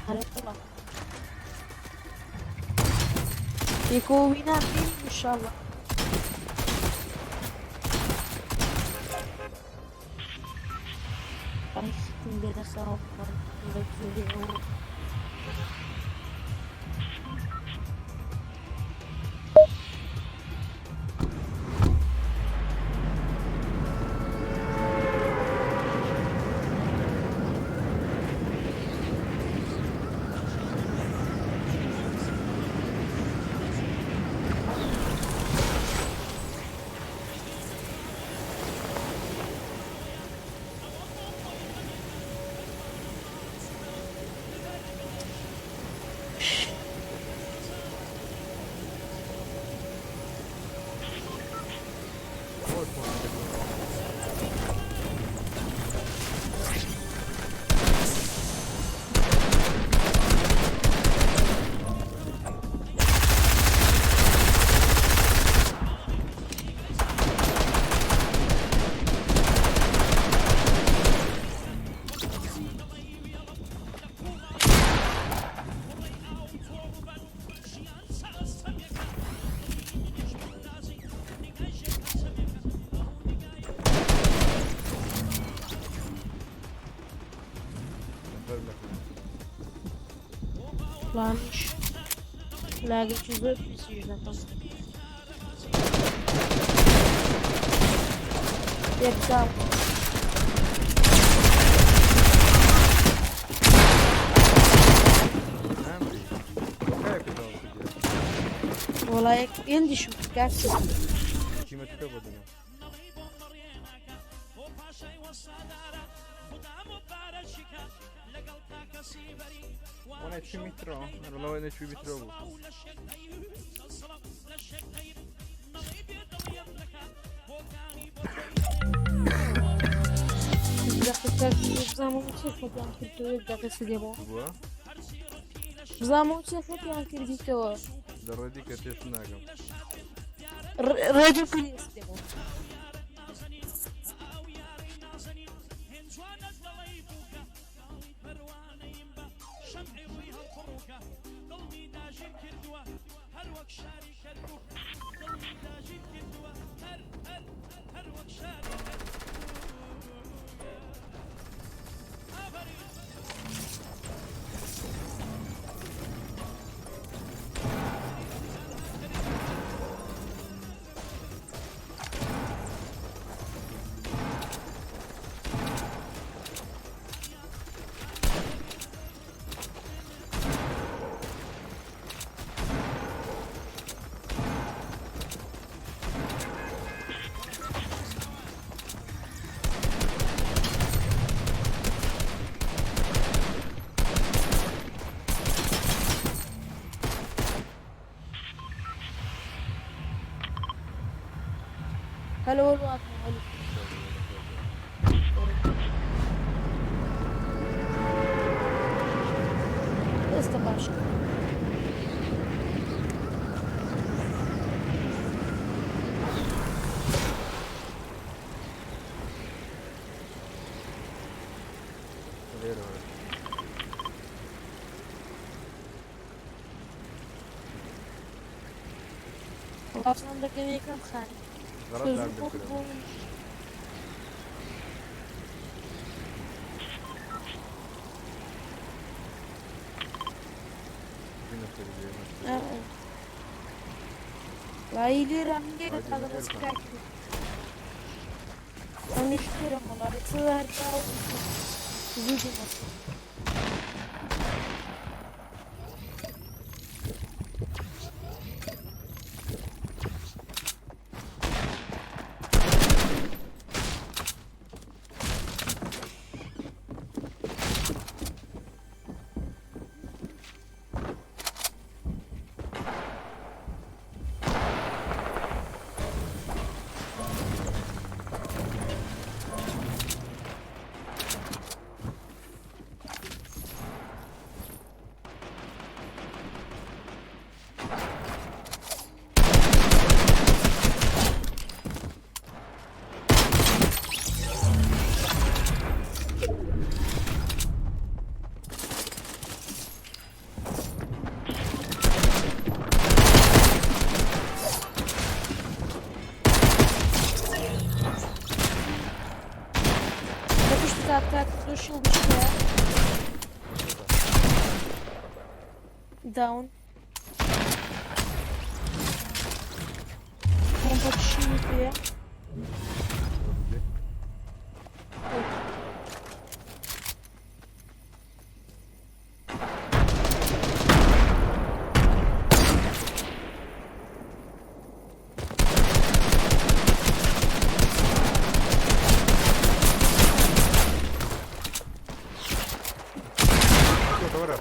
ئەرێ وەڵا. پێکەوە وینان بینی ئینشاڵڵا. ئەی لێ دەخەوە وڵامیش لاگێکی زۆر پیسیش دەکەم. یەکداو. وەڵا یەک هێندیشم کرد کاک. تیمەکە بۆ دنیا. One HP میترۆ وەڵا one HP میترۆ بوو. دقیقە بزانم چی خەتیان کردەوە یەک دقیقە سدێمەوە. بووە؟ بزانم چی خەتیان کردیتەوە. لە ڕێدی کە پێش ناگەم. ڕێدی کردی سدێمەوە. هلا والله هلا. باش. لێرەوە. وڵاتان دەکەم یەکەم خانی. غەڵەت زوو دام بۆ دەکرم. بۆم. وڵی لێرە من لێرە عادی تا لێرە دەست بکە. کاکی. ئەونیش لێرە وڵا چ هەر زوو دێمە. لە پشت تا کاک تۆ شیڵ بشکە. داون. پۆمپە شیڵی پێیە. وەرە.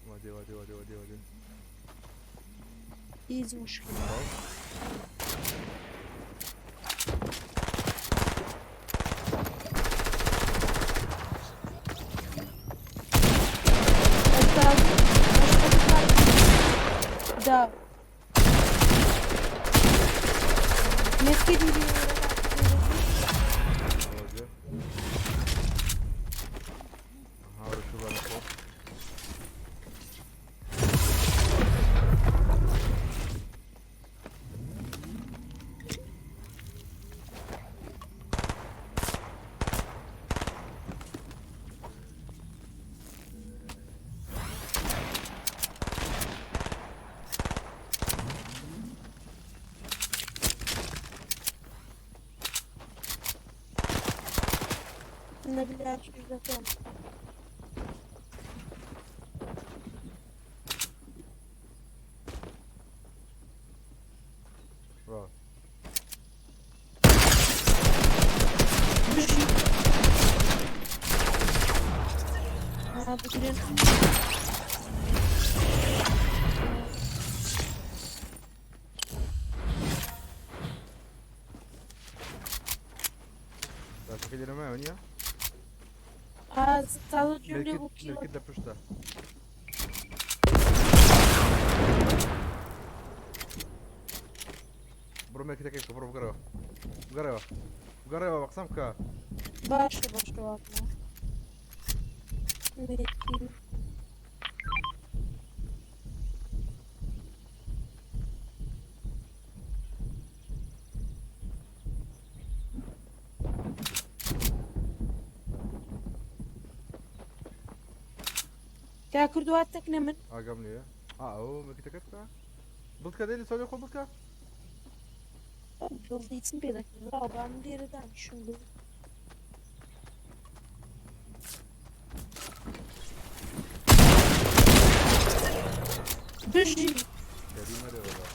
وادێ وادێ وادێ وادێ وادێ. هیچ مشکلە. دا. مێسکی دیری. وادێ. ئەها شو بە خۆ. نەبیلا دەکەم. ڕا. بژی. ها بگرن. دەستەکەی لێرە مایەوە نییە؟ تازە گوێم لێ بوو کیڵە. مێرکت لە پشتە. بڕۆ مێرکتەکەی بکە، بڕۆ بگەڕێوە. بگەڕێوە. بگەڕێوە بە قسەم بکە. باشە باشە واتمە. مێرکی. کا کردوات تەکنە من. ئاگام لێیە. ئا ئەو مێرکتەکەت بکە. بڵکە دێ لە سەولی خۆ بڵکە. دڵی چم پێ دەکەم؟ با من لێرە دانیشم بێ. بژی. کەری مەرێ وەڵا.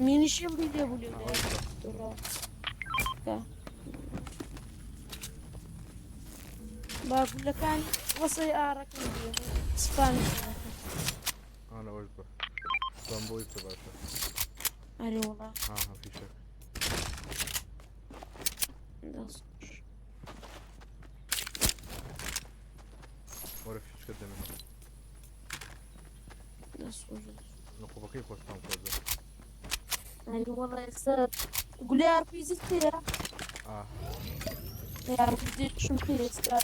مینی شیڵدی لێ بوو لێ. با گولەکان وەسەی ئارەکەم بێ. سپامی ئانا وەش بە سپام بۆی بکە باشە. ئەرێ وەڵا. ها ها فیشەک. دەست وەرە فیشکە دەمێ. دەست خۆش. نقوبەکەی خۆ سپام کۆزە. ئەرێ وەڵا ئێستا گولەی ئارپیجیت پێیە؟ ئا. ئارپیجیشم پێ ئێستا.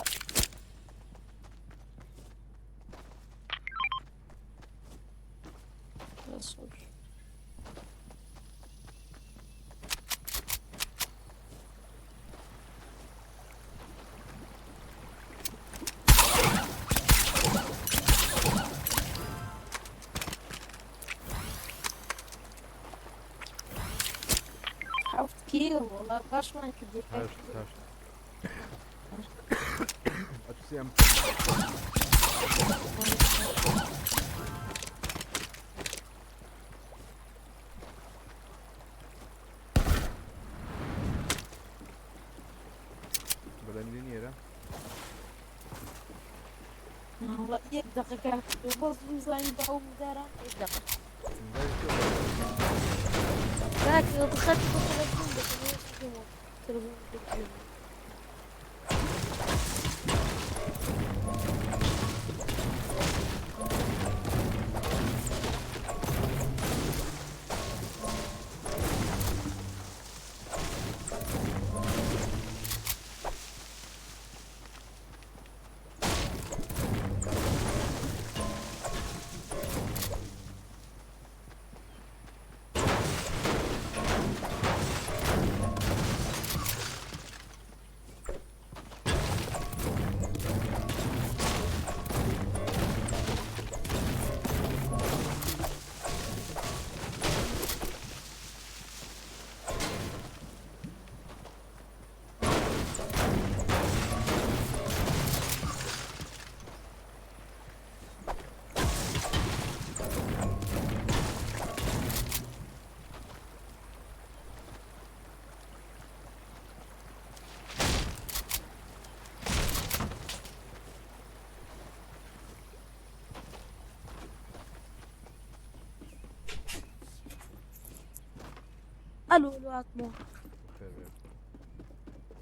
دەست خۆش. حەفت کیل وەڵا باشمان کردی. هەشت هەشت. ئەتوسی ئەم بەلەمی نییە وەڵا یەک دەقە کاک بەس بزانین بە ئەو مدارە یەک دەقە. کاک دخلت في التليفون تليفون تليفون. الو الو عطمو.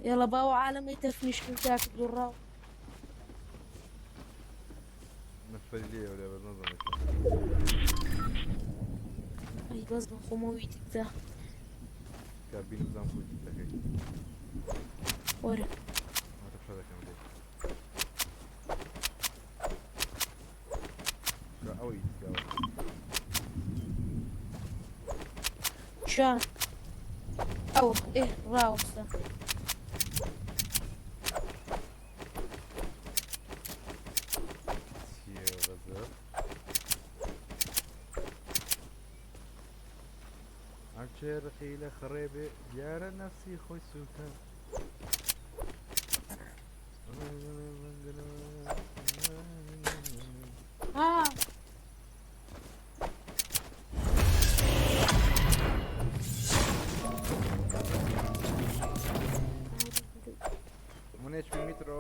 يلا باو عالم يتفنيش كنت الراو. نەفەری لێ وەرە بەس نەزانم. ئەی بەس بە خۆمەوەی تکتا. کابین بزانم خۆی دەکەی. وەرە. ئەوەتە فشە دەکەم لێ. کە ئەوەی تکاوە. شان ئەو ئێ ڕاوەستە. چییە غەزەب؟ هەرچێ ڕقی لە خڕێ بێ دیارە نەفسی خۆی سووکە. ها One HP mitro.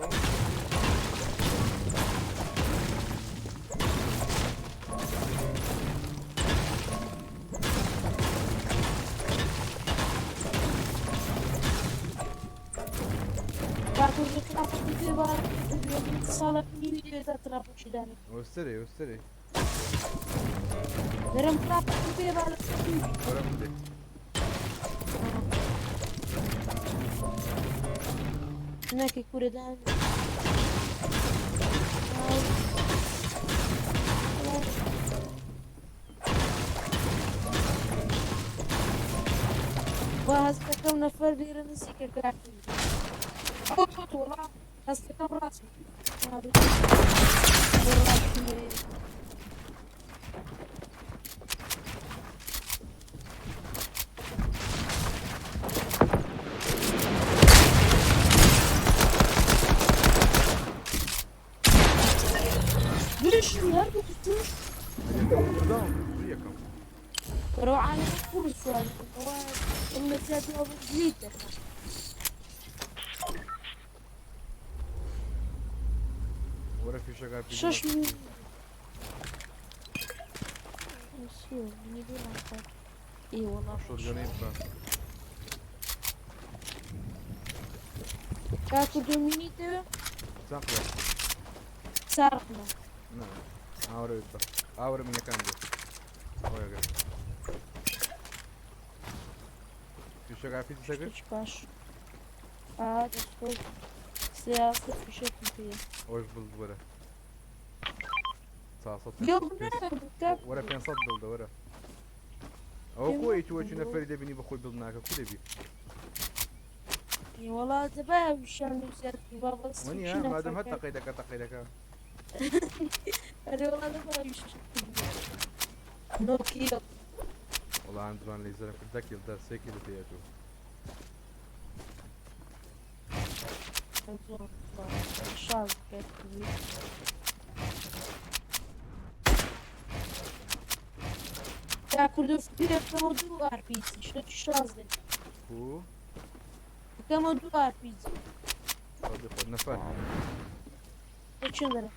ساڵە وەستەرێ وەستەرێ. دەرم خراپەکەی پێ با لەسەر وەرە بدێ. ناکەی کورە دان. وا هەستەکەم نەفەر لێرە نزیکە کاکی. وەڵا هەستەکەم ڕاست. ليش هەردوو توش بەردەوام یەکەم. بەرەو عالم قورس وایە. ئەوە اللە زیادی ئەوە دلیت دەکات. وەرە فیشەکە شەش ئێ وەڵا. شۆتگەنەی بکە. کاکە دۆمینی دەوێ؟ چەند خولە؟ سارقمە. نا ئاورە بە ئاورە مینەکان بێ ئەوەیەگە فیشەکە فیزی سەگر شتێکی باش. ئا دەستخۆش. سیاسە فیشەکم پێیە. ئەوەش بڵد وەرە 400. گەڵ ناکەم کاک. وەرە 500 بڵدە وەرە. ئەوە خۆی تو وەچی نەفەری دەبینی بە خۆی بڵد ناکە کو دەبی؟ ئێ وەڵا دەبا ویشان لەو زیاد با بەس. وەنیە مادەم هەر تەقەی دەکە تەقەی دەکە. ئەرێ وەڵا دەبا ویشان. نۆ کیلۆ. وەڵا ئەم زمان لەیزەرم کرد 10 کیل دە 3 کیل پێ ئەتوو. شاز کرد. تا کوردۆ بکەمەوە دوو ئارپیجی شتێکی شاز دێت. کو؟ بکەمەوە دوو ئارپیجی. خۆ نەفەر. چێن دەرە؟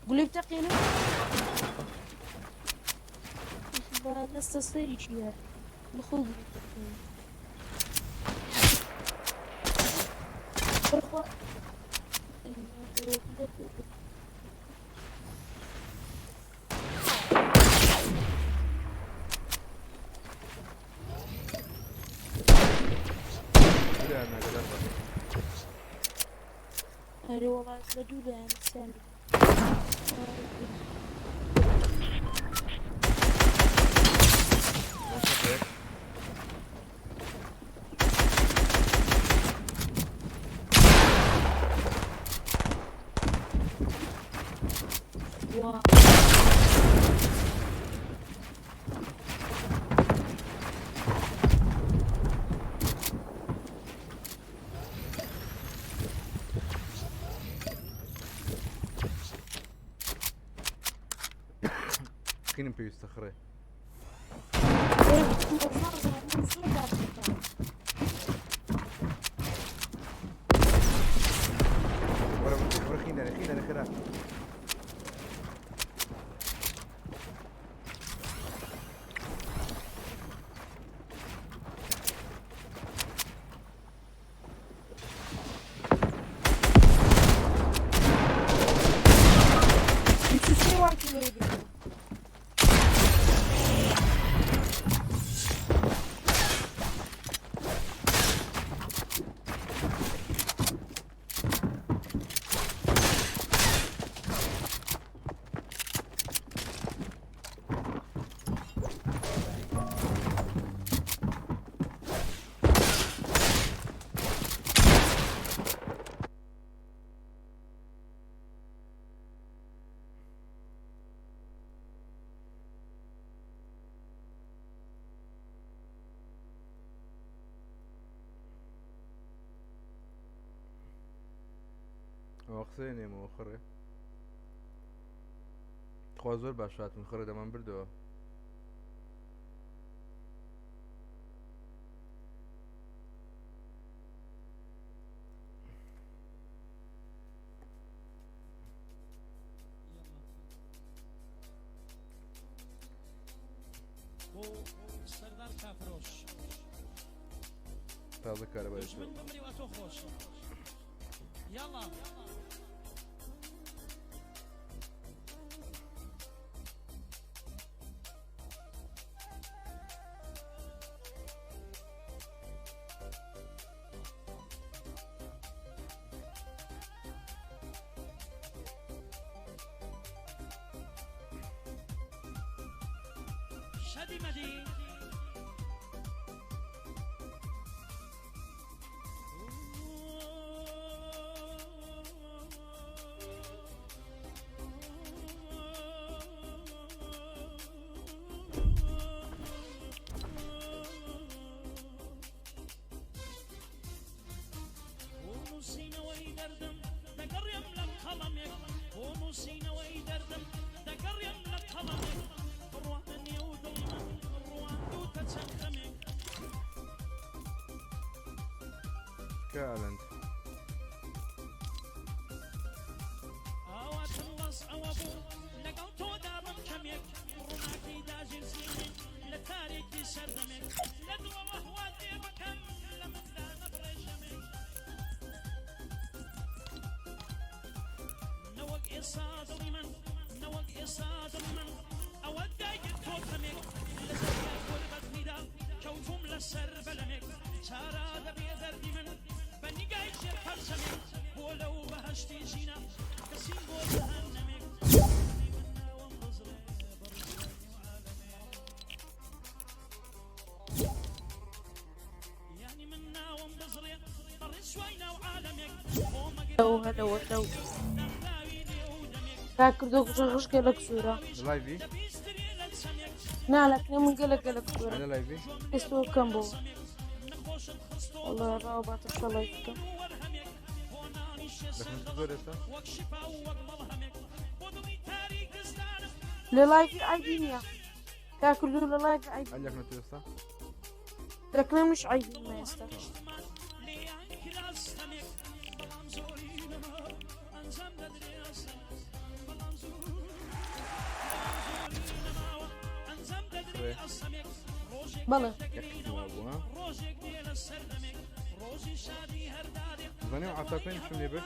گولەی بتەقێنم؟ دەستە سەری چییە؟ بخۆ گولەی بتەقێنم. بخۆ. لێیان ناگەدار بە. ئەرێ وەڵا لە دوو لایەن سەر. وا. خینم پێویستە خڕێ. وەرە وەرە خیندانێ خیندانێ خێرا. سێ وان کیلۆ بکەم. ئەوە قسەیە نێمەوە خڕێ. تخوا زۆر باش هاتن خڕێ دەمان بردەوە. بۆ سەردار کافرۆش. تازە کارەبای دوژمن بمری و تۆ خۆش. یاڵا. شەدی مەدی. نووسینەوەی دەردم دەگەڕێم لە قەڵەمێک بۆ نووسینەوەی دەردم دەگەڕێم لە قەڵەمێک ڕوانە نێو دڵی من ڕواندوتە چەند خەمێک. کالند. ئاواتم بەس ئەوە بوو لەگەڵ تۆدا بم کەمێک. هەلو هەلو هەلو کاک کردۆ کوژە غش گەلەک سوورە لايفي نا لەکنە من گەلەک گەلەک سوورە انا لايفي ئێستا کەم بۆ والله ڕاو باتە شەڵای بکەم لكن زۆر ئێستا لە لایڤی عیبی نییە کاک کردو لە لایڤی عیبی لەکنە تو ئێستا لەکنە منیش عیبی نیمە ئێستا بەڵێ زانیم 75 شم لێ برد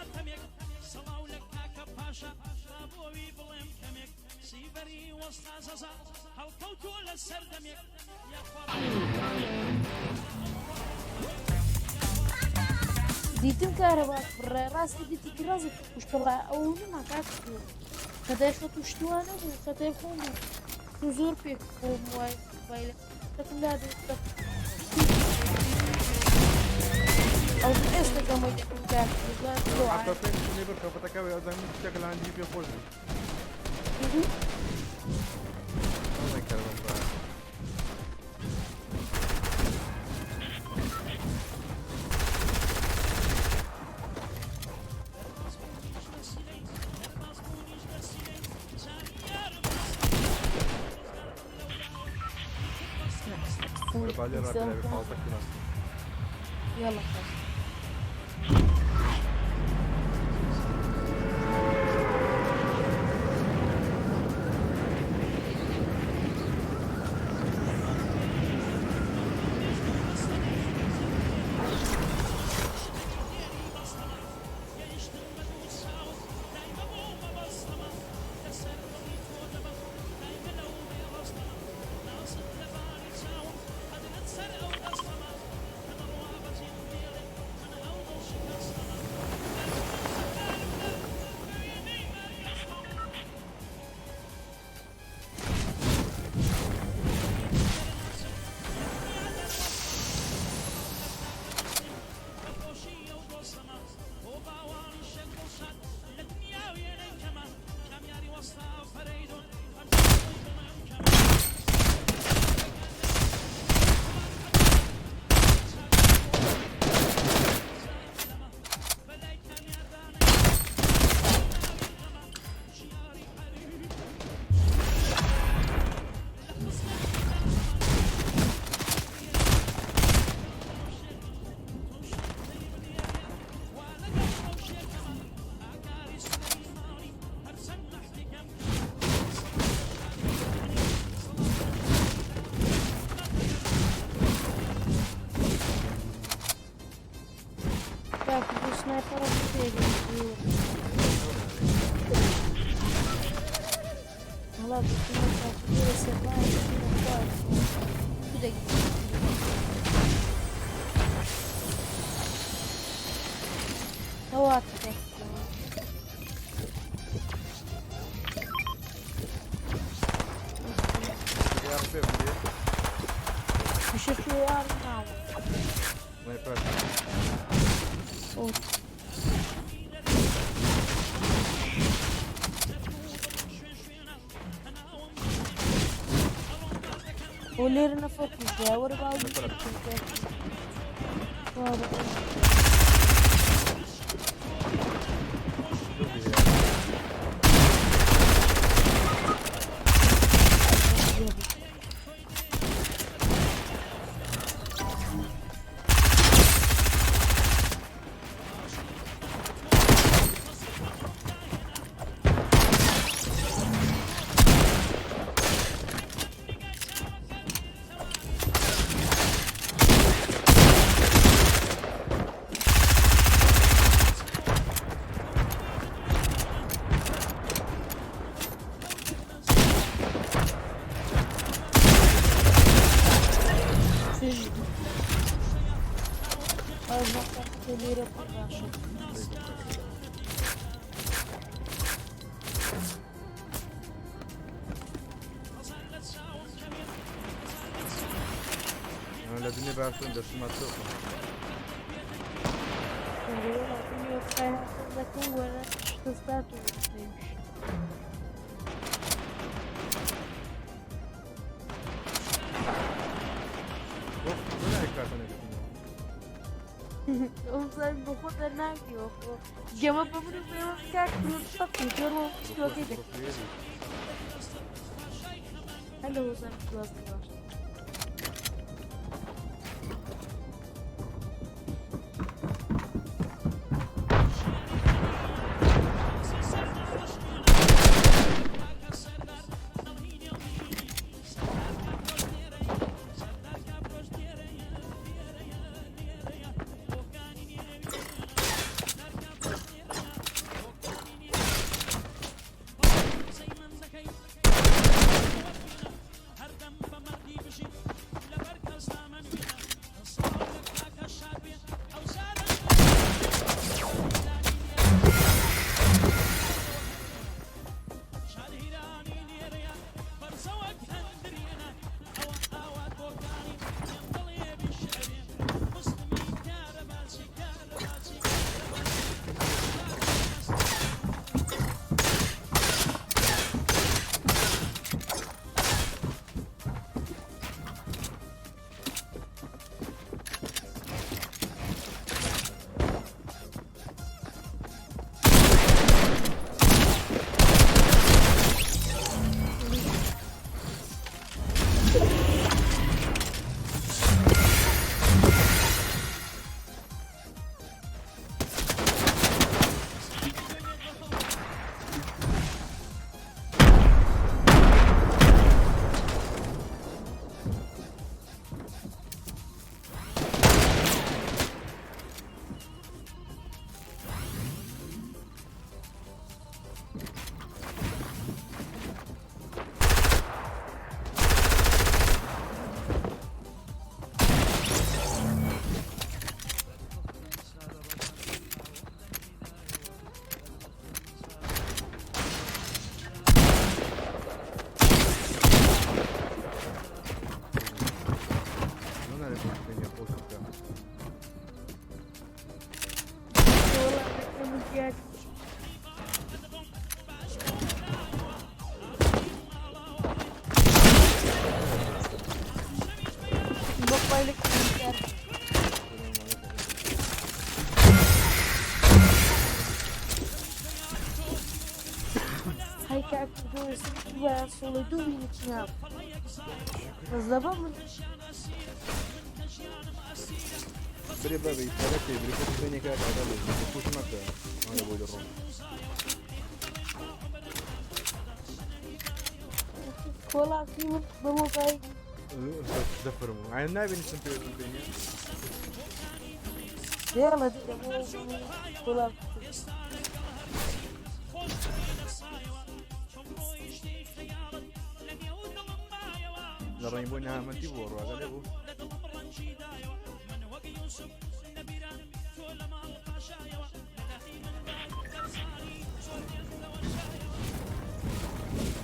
دیتم کارەبا بڕێ ڕاستی دیتی ڕازی کوشتڕا ئەو نما کاک کردو خەتای خەت و شتوانە بوو خەتای خۆم بوو تو زۆر پێک بووم وای مۆبایلەکەم دادە ئەو ئێستا گەمەی دەکەم کاک کردو 75 شم لێ برد خەفەتەکە ئەزانم شتێک لە هەندی پێ خۆش بوو نازانم کارەبا بڕایە. بالي راه بيلعب 15 كيلو يلا خلاص کاک کردو سنایپەرە پێگەی وەڵا بچینە کاک کردو لە سەربان تو دەگی هەوا کاک يا ربي بدي مش شو ناوە سنايبر و لێرە نەفەر کوژرا وەرە باو تۆ لێرە بڕ باشە. لە دنیا باشترن دەستمە تۆ. بۆ خۆ دەرناکەیەوە خۆ گەمە بە من و پێوە کاک شەقی جۆرەوە پشتوەکەی دەکەی هەر لە هۆزان 12 باش. بري بابي تركي بري كنت بيني كده بعد بس مكة انا بقول الروم. والله في بموبايل دفرمو يعني نابي نسمتي بيني. يلا والله لە ڕێنبوو نهامەتی بووە ڕواگە لێ بوو.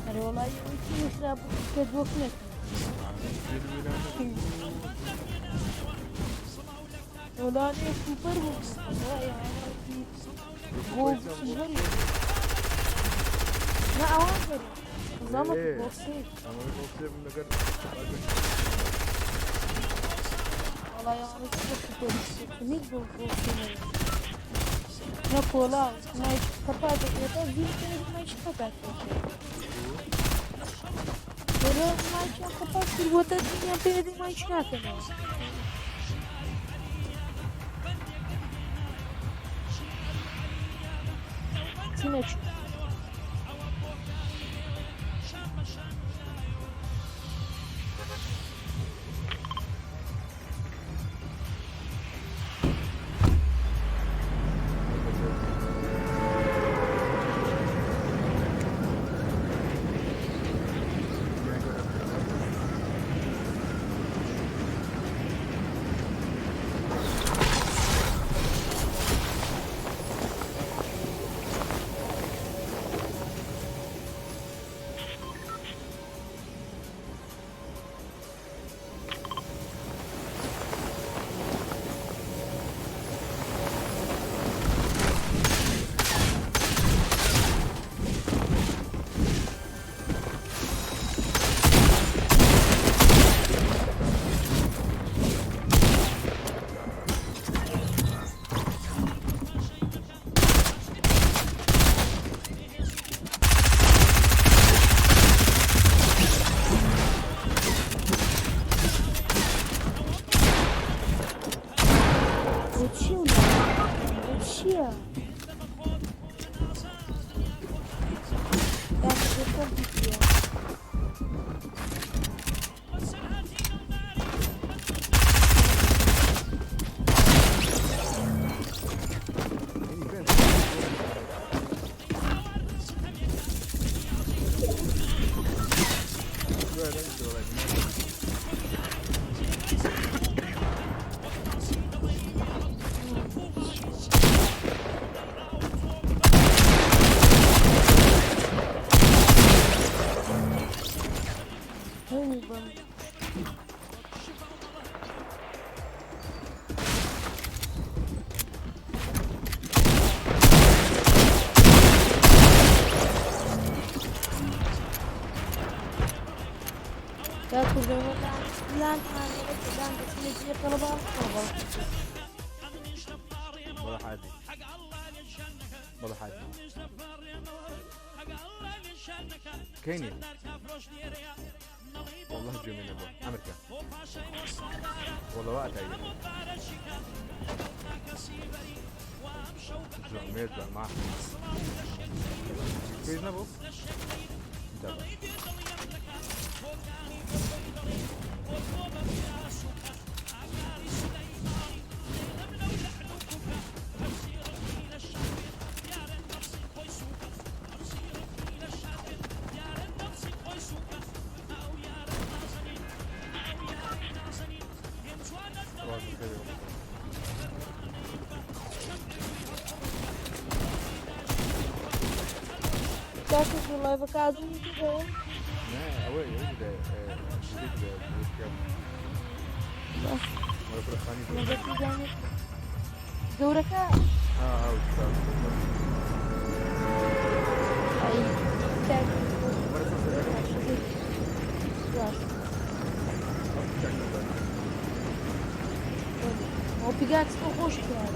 ئەرێ وەڵی ئەوەی چی خراپ کە وەک نەکەن. وەڵا سوپەر بوو نا ئەوان بەری نظامك بوكسي. ئەمە بۆکسێ بوو لەگەر. والله يا أنا سوبر نيك بوكسي نا كولا ما كبات يتا فيل ما كبات ولا ما كبات بوتا دنيا بيدي ما يشناكنا. تينك چییە؟ کاکە کۆمپیوتەرە. هەموو بەم کاکە لان لان دەچنە جێ قەڵەباڵ قەڵەباڵ. بەڵە حادی بەڵە حادی كينيا والله جميل ابو امريكا والله وقت هي جميل مع كيف نبو انتبه کاکە لایڤەکە ئازونی تێدایە؟ نا ئەوەی ولا فرخاني گەورەکە ها ئەی کاکە باش. ئەو پیگاکس بۆ خۆشی کرد.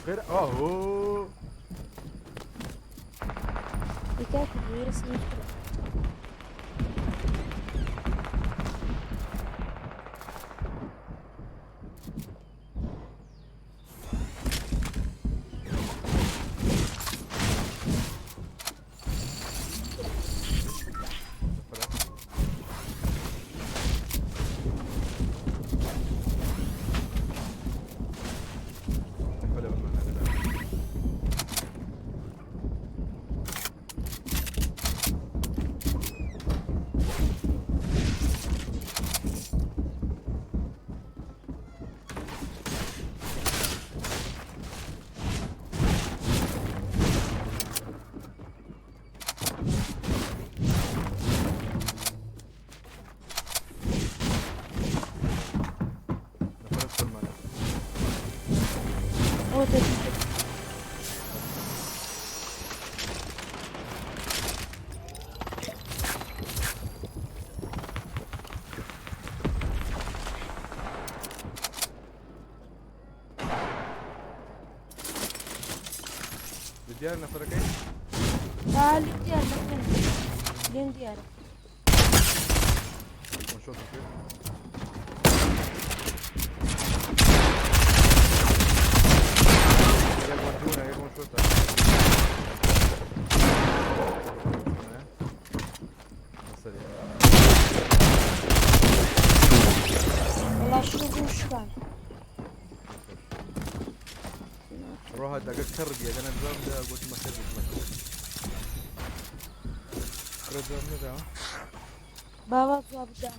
غير اهو کاکە ڤایرەسی ئەوە دەبیت. بديار نفركين آه لیم دیارە لیم دیارە. ون شوت كده يا ون يا ون شوت وەڵا شو بوو شوان. روح دقق كربي انا نظام ده قلت ما كربي ما. جواب نەداوە؟ بابا جواب دا.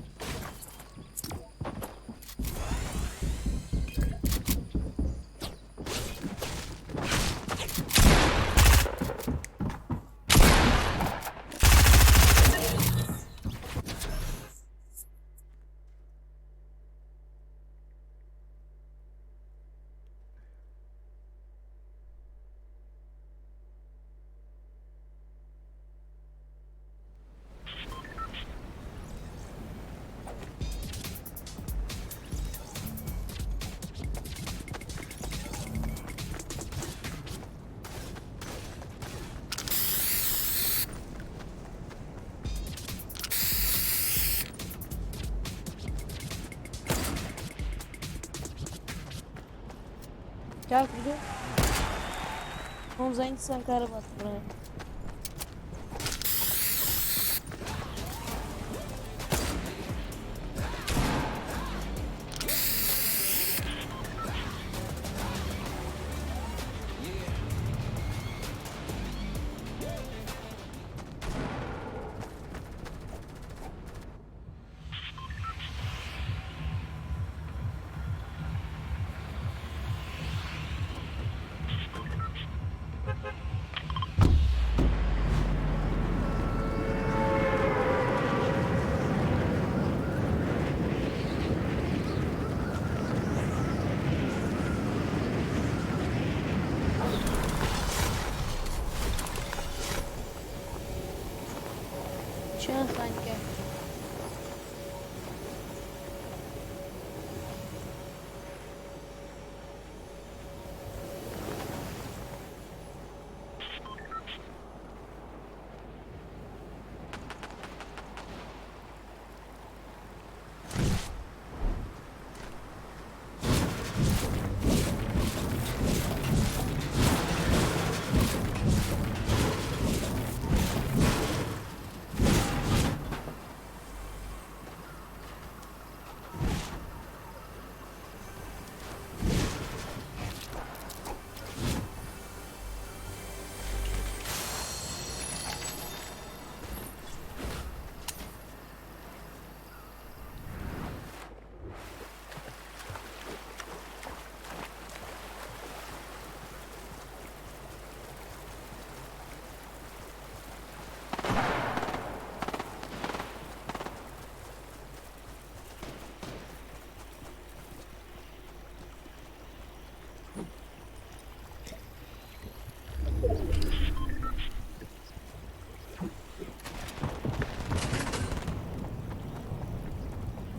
کاک بگە خۆم زانی سان کارەبات بڕێ. چیان خانکە؟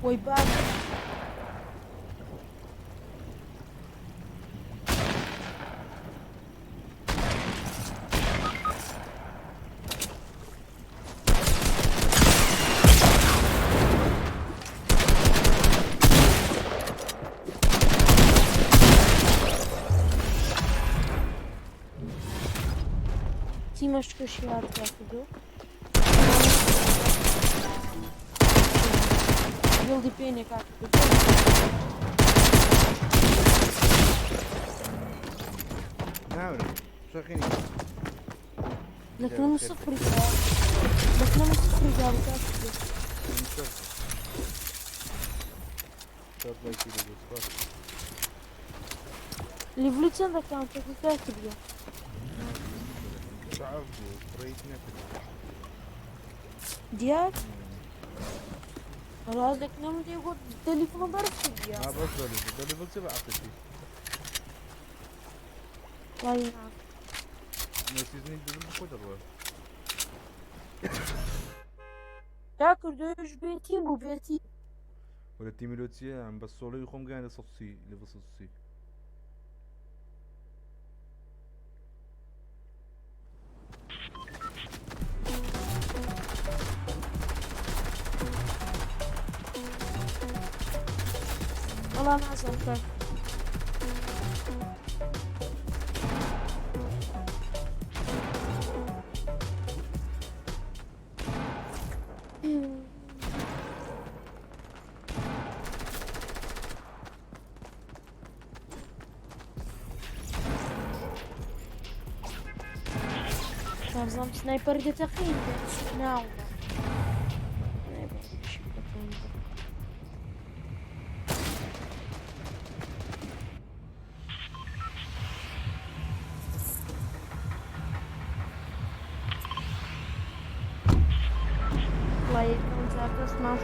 وەی باب. تیمەشکەشی هات کردو دڵی پێنێ کاکردو. ناورم شەخینی. لەکنە من سفری لەکنە من سفری جاوب کاکردو. ليفلو چەند ئەکاونتەکە کاکردووە؟ ضعف بوو ڕێیت نەکرد. دیار ڕاز لەکنە من دەیگوت تەلیفۆن بەرز کردیە. ما بەس دەلیڤڵ چی بەعقلتی؟ وای نا. نۆسیزنی دڵم بخۆ دەڕوە. کاکردوش بێتیم بوو بێتی. ولا تیمی لۆ چییە؟ ئەم بە سۆڵەی خۆم گەیاندە 130 لێڤڵ 130. وەڵا نازانم کاک. نازانم سنایپەر دەتەقین ناومە. وەڵا یەکەم جار دەستمان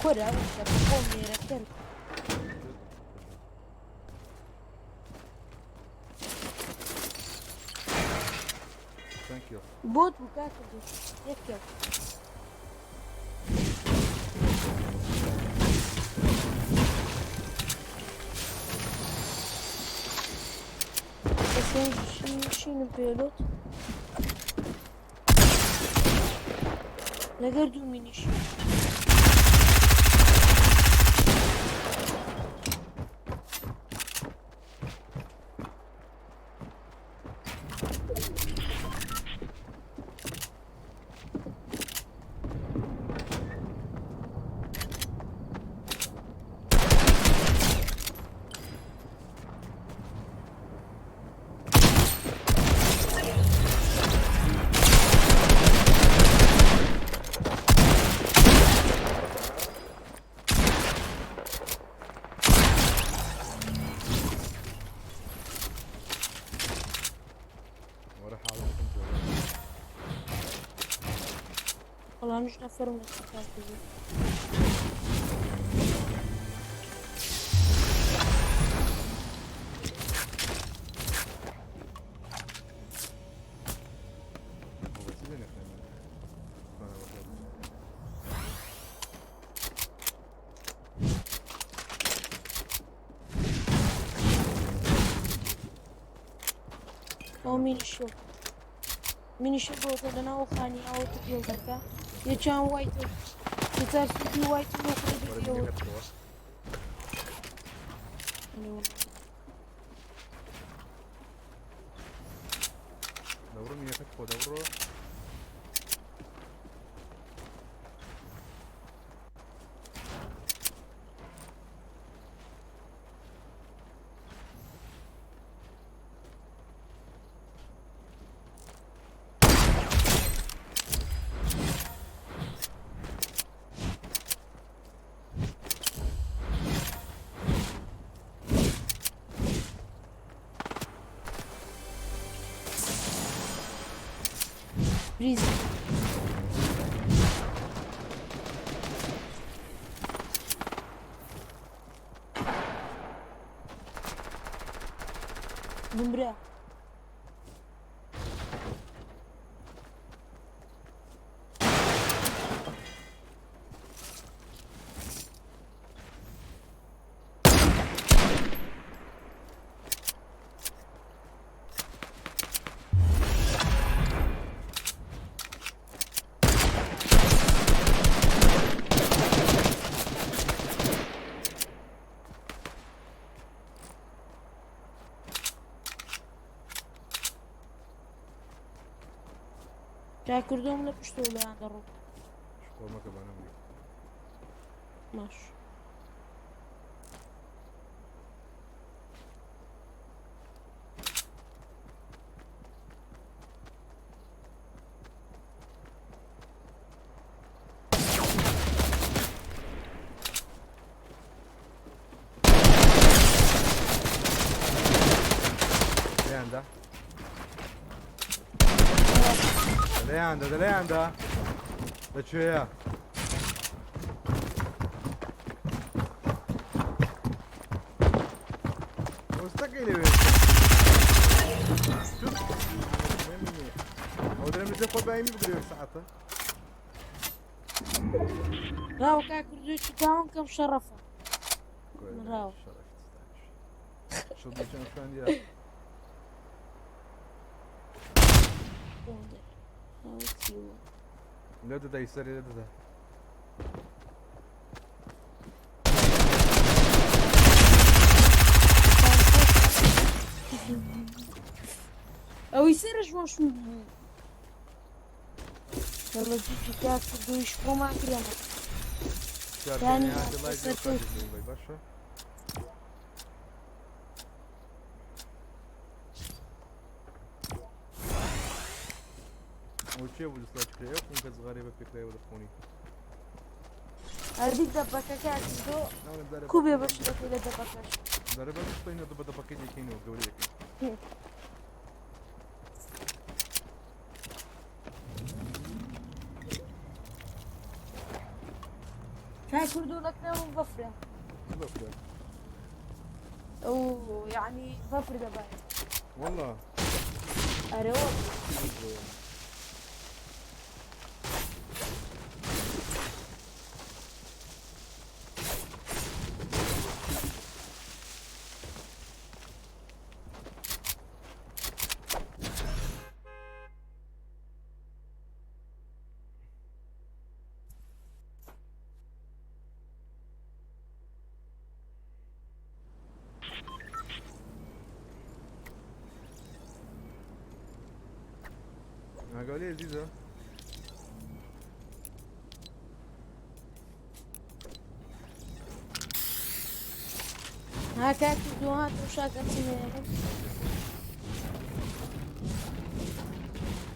کورە خۆ مێرەکەن. Thank you. بۆت بوو کاکە بوو یەکێک. شینم پێلۆت لەگەر دوو مینیش. وەرە حاڵەکەم جۆرە. وەڵا منیش نەفەرم لەسەر کار کردووە. بۆ چی لێ نەخوێنم؟ خوێنەوە خۆت. ئەو مینیشۆ مینیشۆ بۆتە لەناو خانی ئەوە تێڵ دەکا یەکیان وایت سێ سوودی وایت وەرە مینەکەت بکەوە. دەبڕۆ مینەکەت خۆ دەبڕۆ. بریز بمرە. جا کردوم لە پشتەوە لەیان دەڕۆ. شقۆمەکە بە نەمری. باش. لێیاندا لێیاندا لێیاندا لەکوێیە؟ مستەکەی لەوێ ئەو دەرم لەسەر خۆت بایمی بگرێ سەعاتە. ڕاوە کاک کردووی داوام کەم شەڕەفە. ڕاوە. چڵ خوێندیە. لە دەدای سەرێ لە دەدا. ئەوەی سەرش ڕۆشن بوو. لە جووتی کاک کردوویش خۆمان کرێمە. یانی سەرکەوت. باشە. ئەو چێ بوو دەسڵات کرێ خۆم کە زغارێ بە پێکرایەوە دەخۆنی. ئەردی دەبەکە کاک کردو کو بێ بەش دەکەی لە دەبەکەش. دەرە بە بشتینەوە دەبە دەبەکەی دەکەینەوە گەورە دەکەین. کاک کردو لەکنەوە بەفرە. بەفرە. ئەو یعنی بەفر دەبات. والله. ئەرێ والله. قال لي عزيزة. ها کاک کردو ها تۆشاکە چینێنم.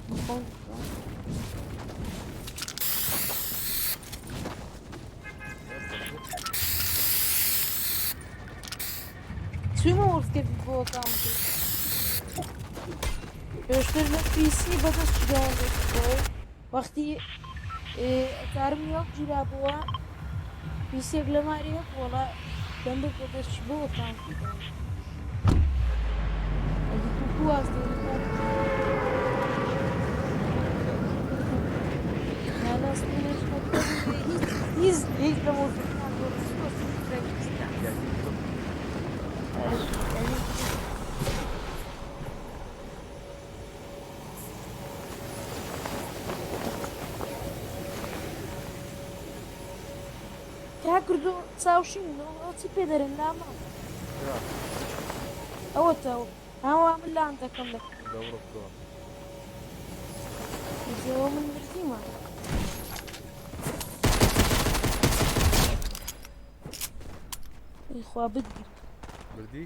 بخۆم. چوومە وەرزکەفی بۆ ئەکاونتی. پێشتر لە پیسی بەدەست داونلۆد وەختی ئەکارم یەک گیرا بووە پیسێک لە ماری هەبوو وەڵا دەم بە بەدەست بۆ ئەکاونتی ئەدی تو کو واز دێنی کاک؟ هیچ هیچ هیچ لە مۆزەکان بۆ کاک کردو چاوشین ئەو چی پێ دەرن لاما ئەوەتە هاوا من لان دەکەم لە دەوڕە بکەوە. ئەوە من مردیمە. خوا بتگیر. بردی؟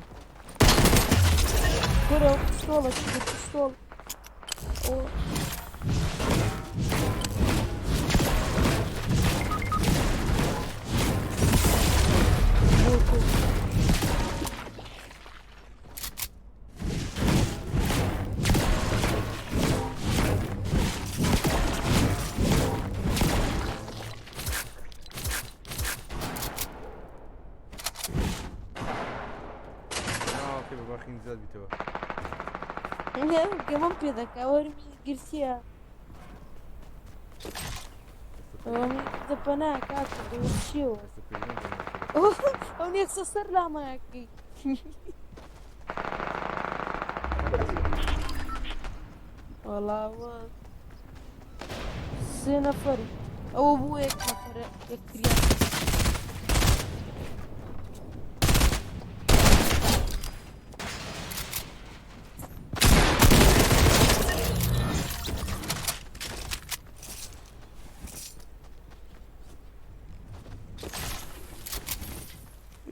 کورە پستۆڵە چی پستۆڵ. ئەوە بۆ تۆ. کێ بە باخین زیاد بیتەوە. گەمەم پێ دەکا وەرمی گرتیە. ئەوە دەپەنا کاک کردو چیەوە؟ ئەو نێکسە سەر لامایەکەی. وەڵا ئەوە سێ نەفەر ئەوە بوو یەک نەفەرە یەکتریان.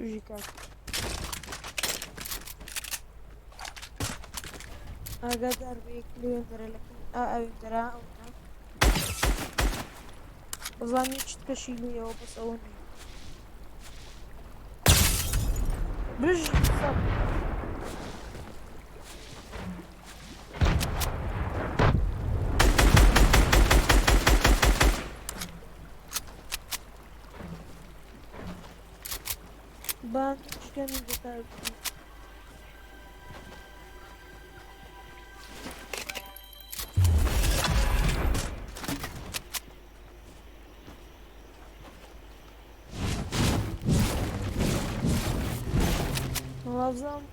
ژی کاک ئاگادار بێ یەک لەوێن دەرە لە ئەوێن دەرە ئەو بەزانانی چت کەشی لێیەوە بەس ئەوە نییە. بژ سەب. بان شکەمی دەکات. وابزانم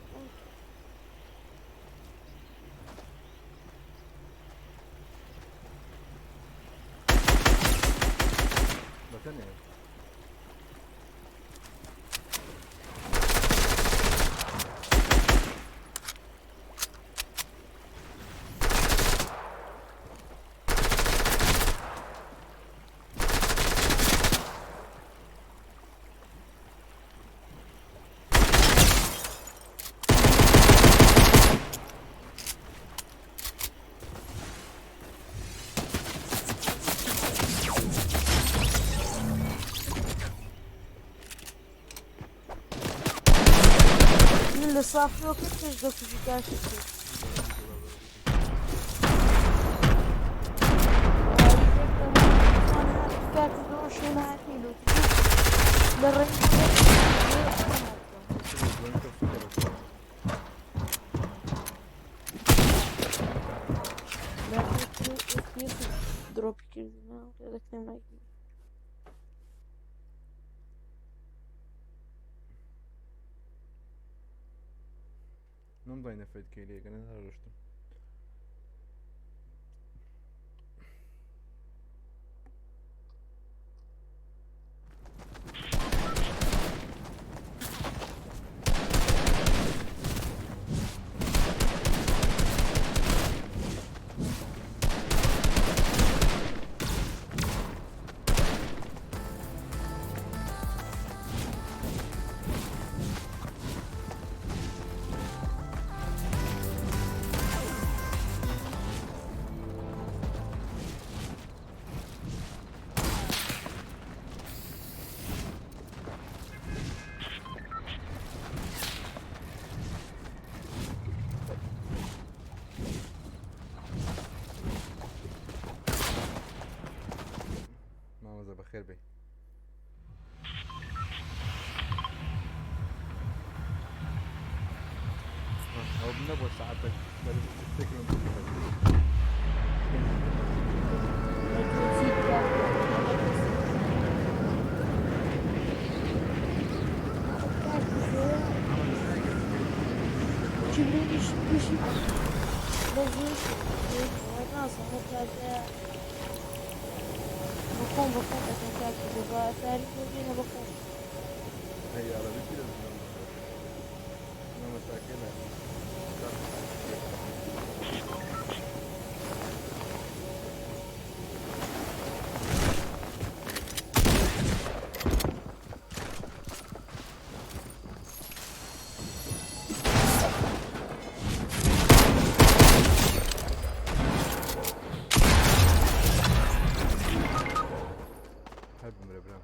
سافیۆکە پێش دەکوژی کاکی تر. کاتی دۆ شوێن هاتنی لۆ لە ڕێی درۆپی کردن دەکرێن ناگی. نەمزانی فەید کەیلەیەکە نەڕۆشتم. مامۆستا بەخێر بێی. ئەو نەبووە سەعاتێک تێکم Cimrimiş pişip بەزۆر نازانم کاتەیە بەخۆم بەخۆم دەکەم کاکی بە تاریخ ببینە بەخۆم. هەی عەرەبی چی دەزانم؟ مامۆستاکەی لە هەر بمرە برام.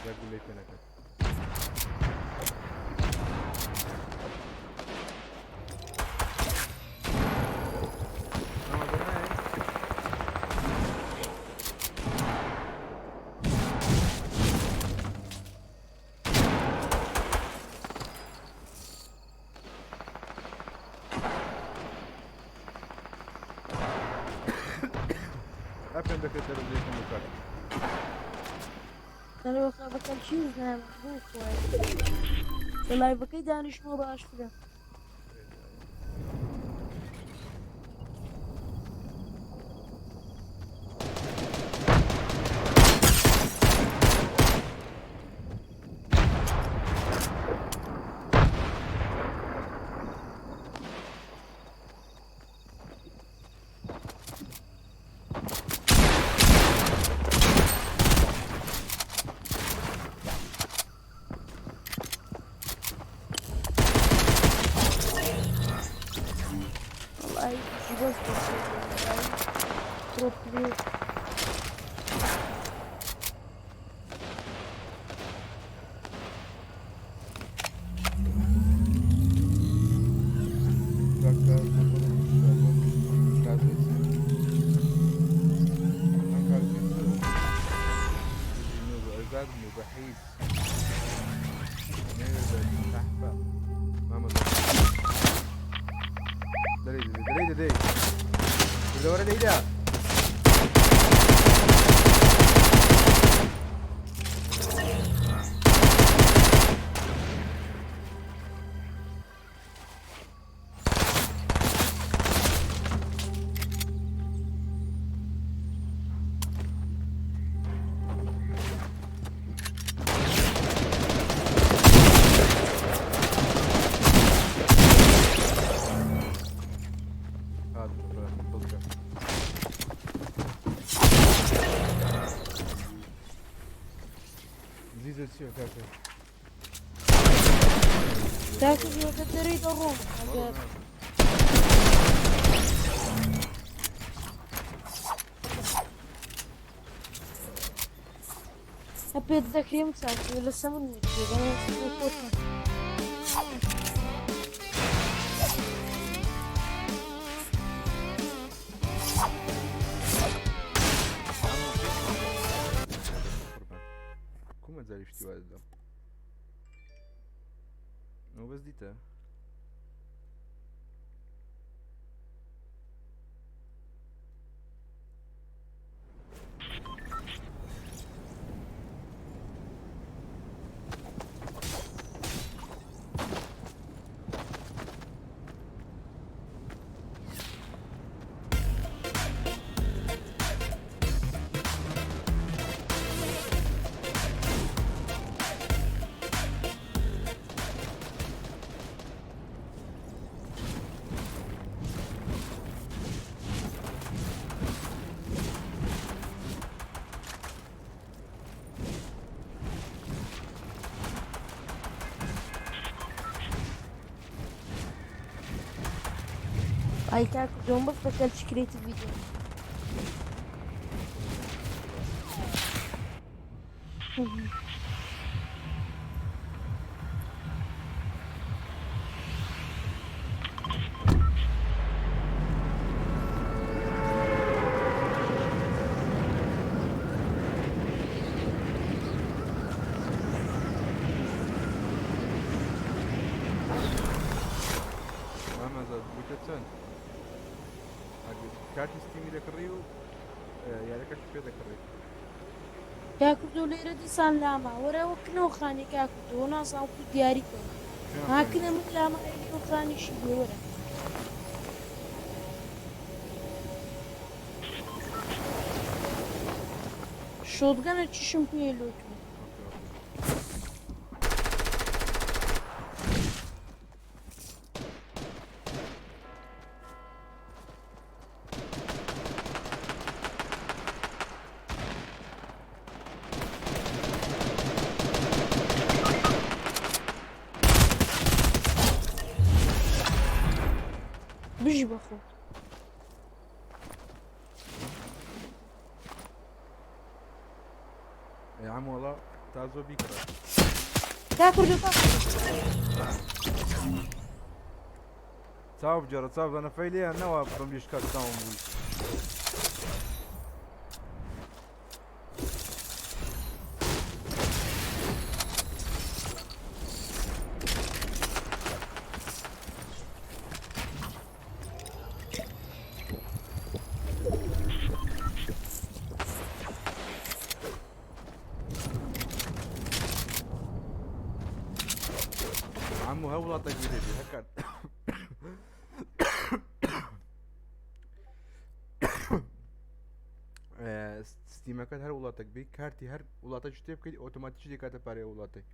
جا گولەی پێ نەکەن. ئەپێن دەکرێت دەرەجەیەکم بکات. بەکەم چی زانم بۆ خۆی لە لایڤەکەی دانیشتمەوە باشترە. وەڵای بەس درۆپ لێ کاکە ژوورەکە دەرەی دەڕۆم ئەگەر پێت دەکرێم چاکێ لەسە من وتێ. کومە جاری شتی وا دەدەم ئەو بەس دیتە. ئای کاک دۆم بەس بەکەل چ کرێتی ڤیدیۆ. مامەزاد بووتە چەند کارتی ستیمی دەکڕی و یارەکەش پێ دەکڕی. کاکردۆ لێرە دیسان لاما وەرە وەک نەوخانی کاکردۆ نازانم کو دیاری کەم هاکنە من لاما نەوخانیشی بێ وەرە. شۆتگەنە چیشم پێ لۆتوو. بژی بەخۆ. يا عم والله تا زۆر بیکڕە. کاکردۆ کاکردۆ. چاو بگێڕە چاو بزانە فەیلەیە نەوە بەم لیشکات چاوم بووی. عمو هەر وڵاتێک بێ هەکات. ستیمەکەت هەر وڵاتێک بی کارتی هەر وڵاتە شتێ بکەیت ئۆتۆماتیکی دەکاتە پارەی وڵاتێک.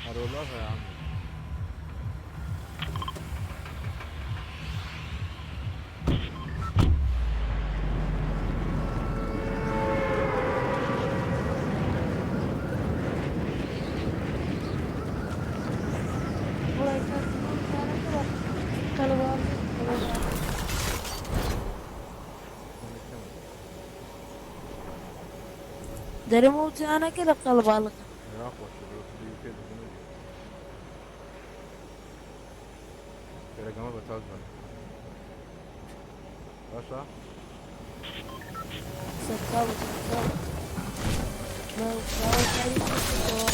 هەرۆڵاغە يا عم. وڵای کاکردۆ کارەکە بە قەلەباڵغ قەلەباڵغ. دەرم ئەو جانەکە لە قەلەباڵغە. گەرەگەمە بە چاو جوانە باشە. سەرچاو سەرچاو کاری کردەوە.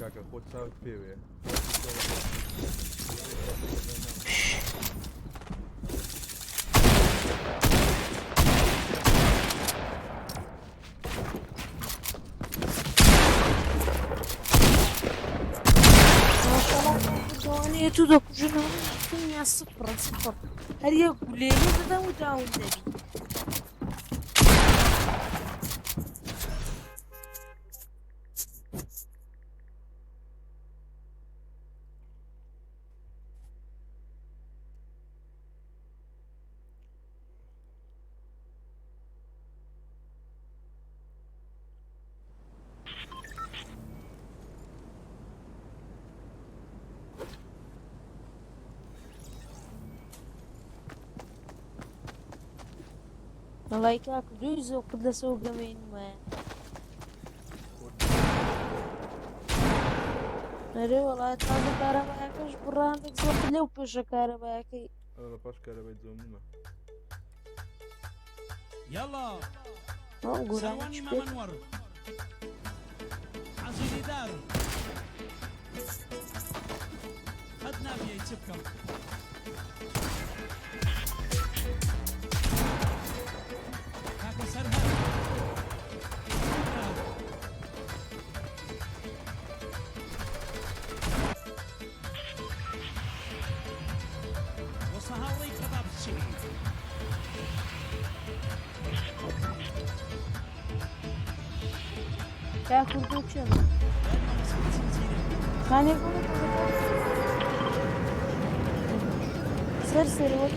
کاکە خۆت چاوت پێوێ. ماشەڵا تو دەکوژنەوە دنیا سفرە سفر هەر یەک گولێنی دەدەم و داون دەبی. وەڵای کاک دووی زۆقت لەسەر گەمەی وایە. ئەرێ وەڵای تازە کارەبایەکەش بڕاندێک زۆقت لەو پێشە کارەبایەکەی. ئەوە پاش کارەبای زۆمومە. يلا ئەو گۆرانی سرواني چ ما پێ منور عزيزي دار خدنا بيا يتسبكم كاكا سرهد وصهاوري كباب الشيء. کاکو دوو چێن خانێک سەر سەرەوە.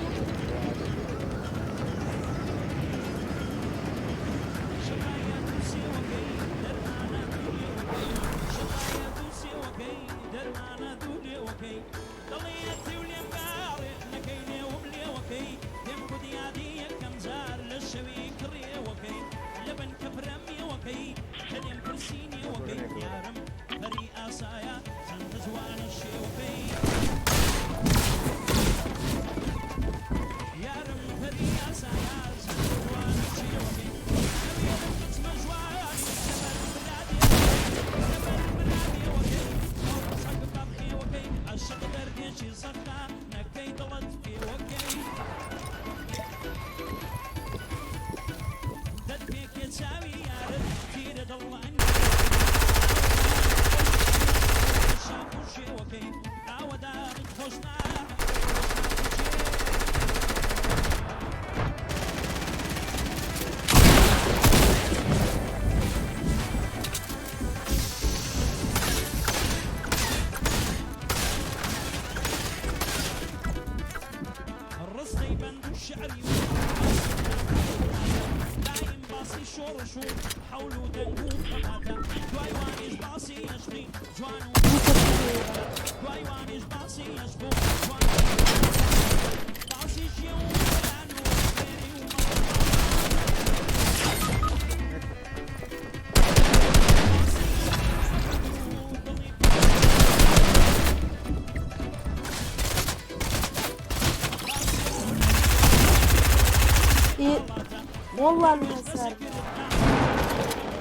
والله المسار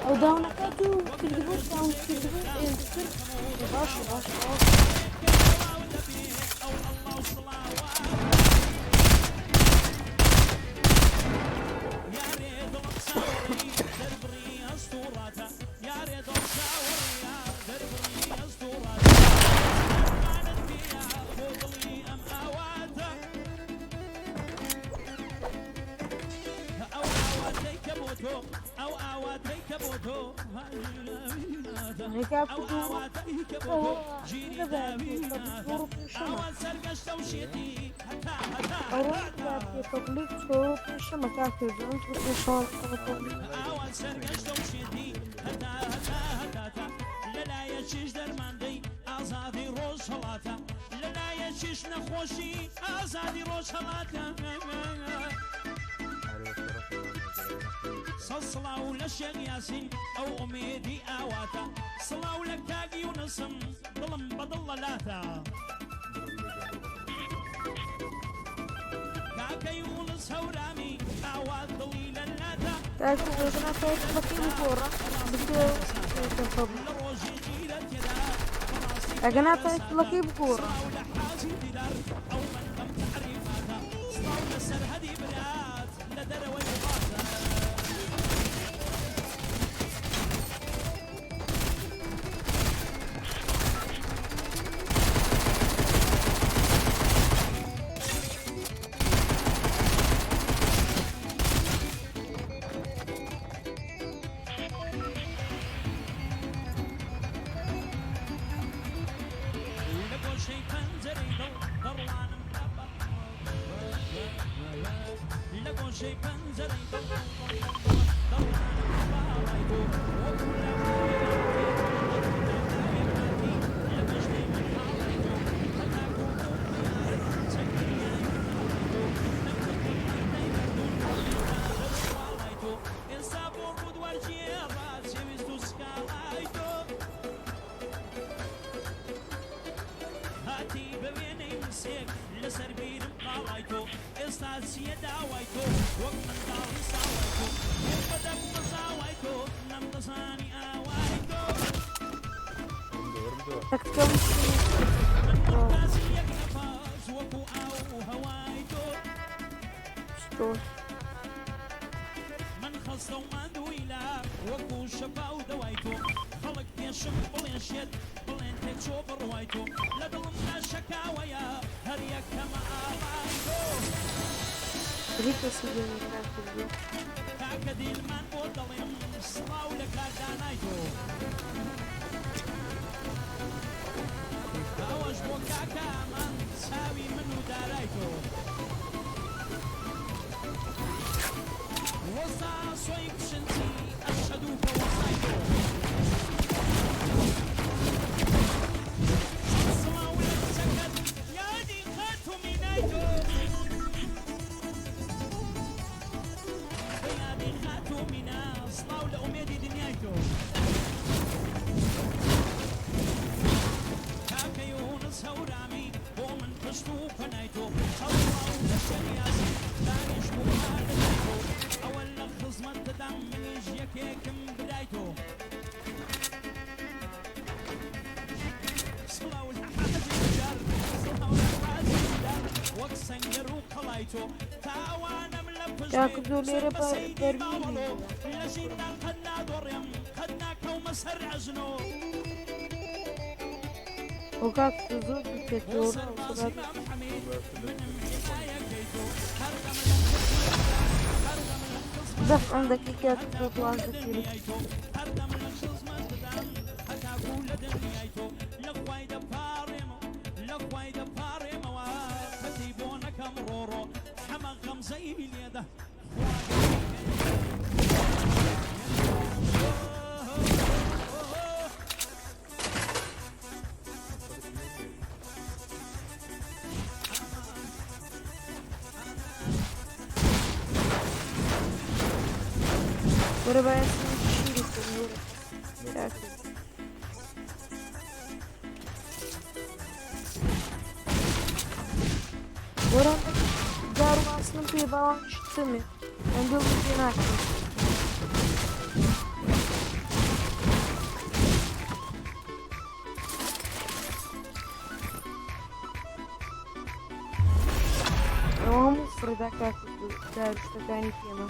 ئەو داونەکات و کردبوو داون کردبوو کرد باش باش باش. سڵاو لە شێخ یاسین ئەو ئومێدی ئاواتە، سڵاو لە کاگی و نسم دڵم بەدڵ لاتە. کاکەی وڵس هەورامی ئاوات دڵی لە لاتە. کاکو ڕۆژنا بەکەی بگۆڕە. لە ڕۆژی غیرەت تێدا. ئەگەنا تایتڵەکەی بگۆڕە. تەکتکەم شتۆر. ریکە سوودێنەکان کردو. کاکە لێرە بەرمیلی بوو. کاک زۆر پێتۆر دەف عندك کاک دوازدە. وەرە با ئێستا شیری خۆم وەرە کاکە. وەرە دار و ئاسنم پێ باوان شتمێ ئەندۆ پێ ناکەم. ئەوە هەموو فڕێدا کاکە دار و شتەکانی پێمە.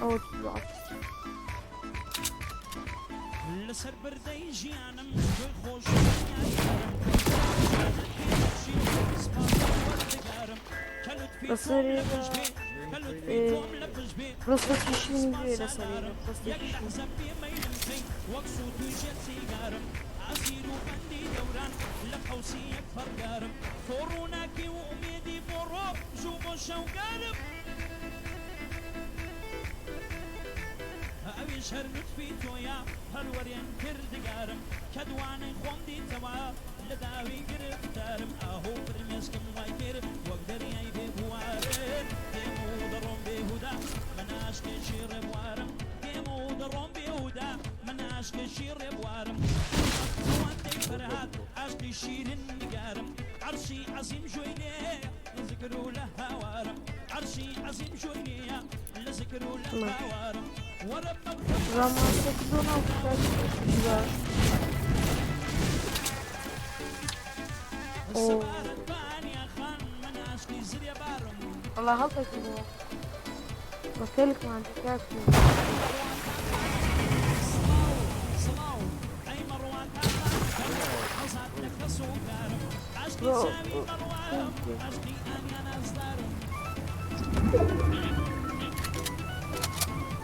ئەوە طلعت. لەسەر ڕستەکی شینی گوێ لەسەر ڕستەکی شین. ڕاماسەکردۆ ناو کاک. کوڕێکی باش بوو. وەڵا هەڵدەگرمەوە بە کەلکمان دێ کاک ژیر.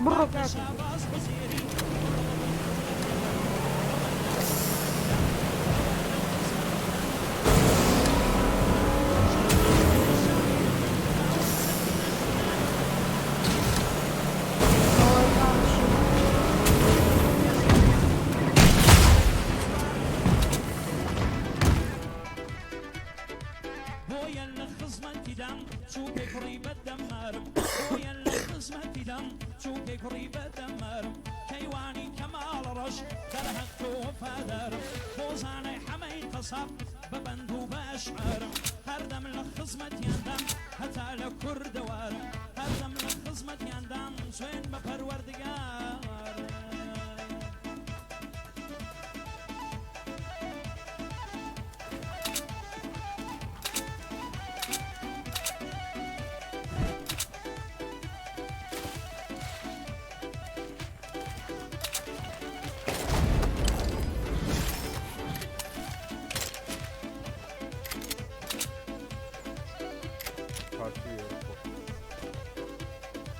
بڕۆ کاک ژیر. ئەوەی ماڵشی.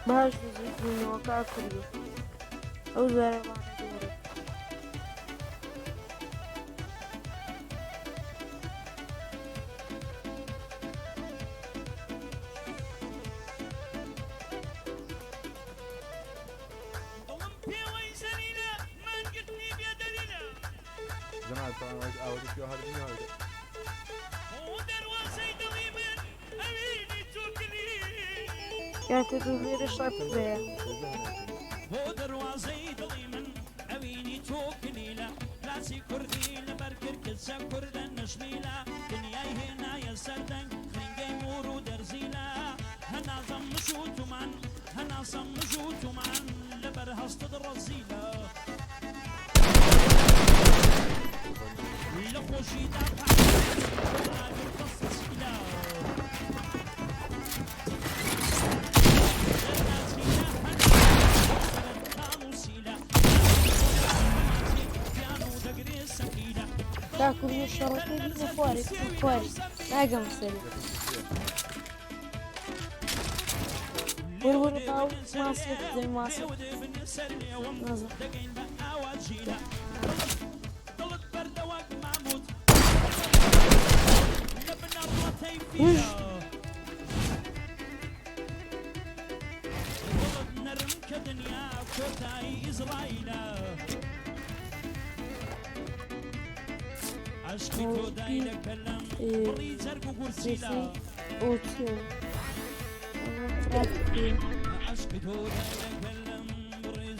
باش نزیک بووینەوە کاک کوردۆ. ئەو زارەبانە دوورە. جەماعەت ئاوەدی پێوە هەر نییە هەر. کاک کوردۆ لێرە شەڕ هەیە. کاک کوردۆ شەڕەکەی بینە خوارێ بینە خوارێ ناگەم سەری. وەرە وەرە با ئەو ماسیە بدەین ماسیە. نازم. وش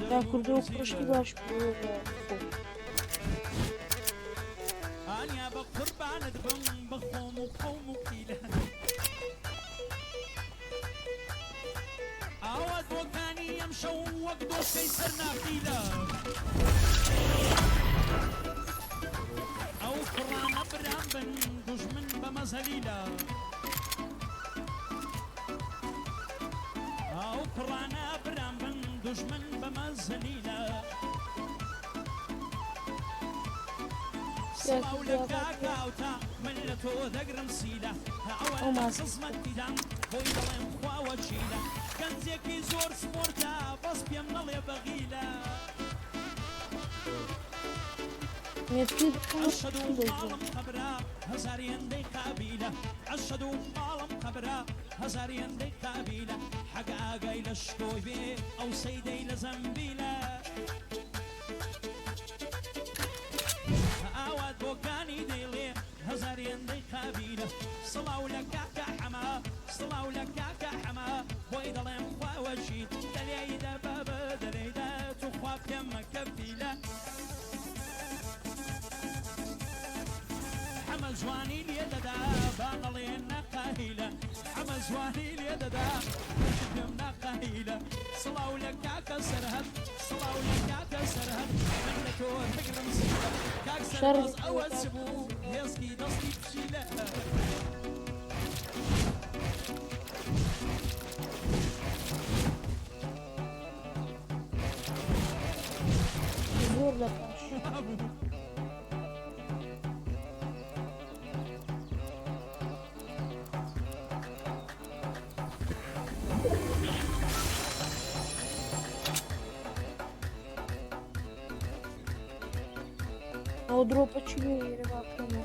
کاک کوردۆ کوڕشکی باش بوو. ئەو ماسیە. مێتکی دەژی. شەڕی زۆر لە پاش. ئەو درۆپە چی لێ ئێرە با بکەمەوە.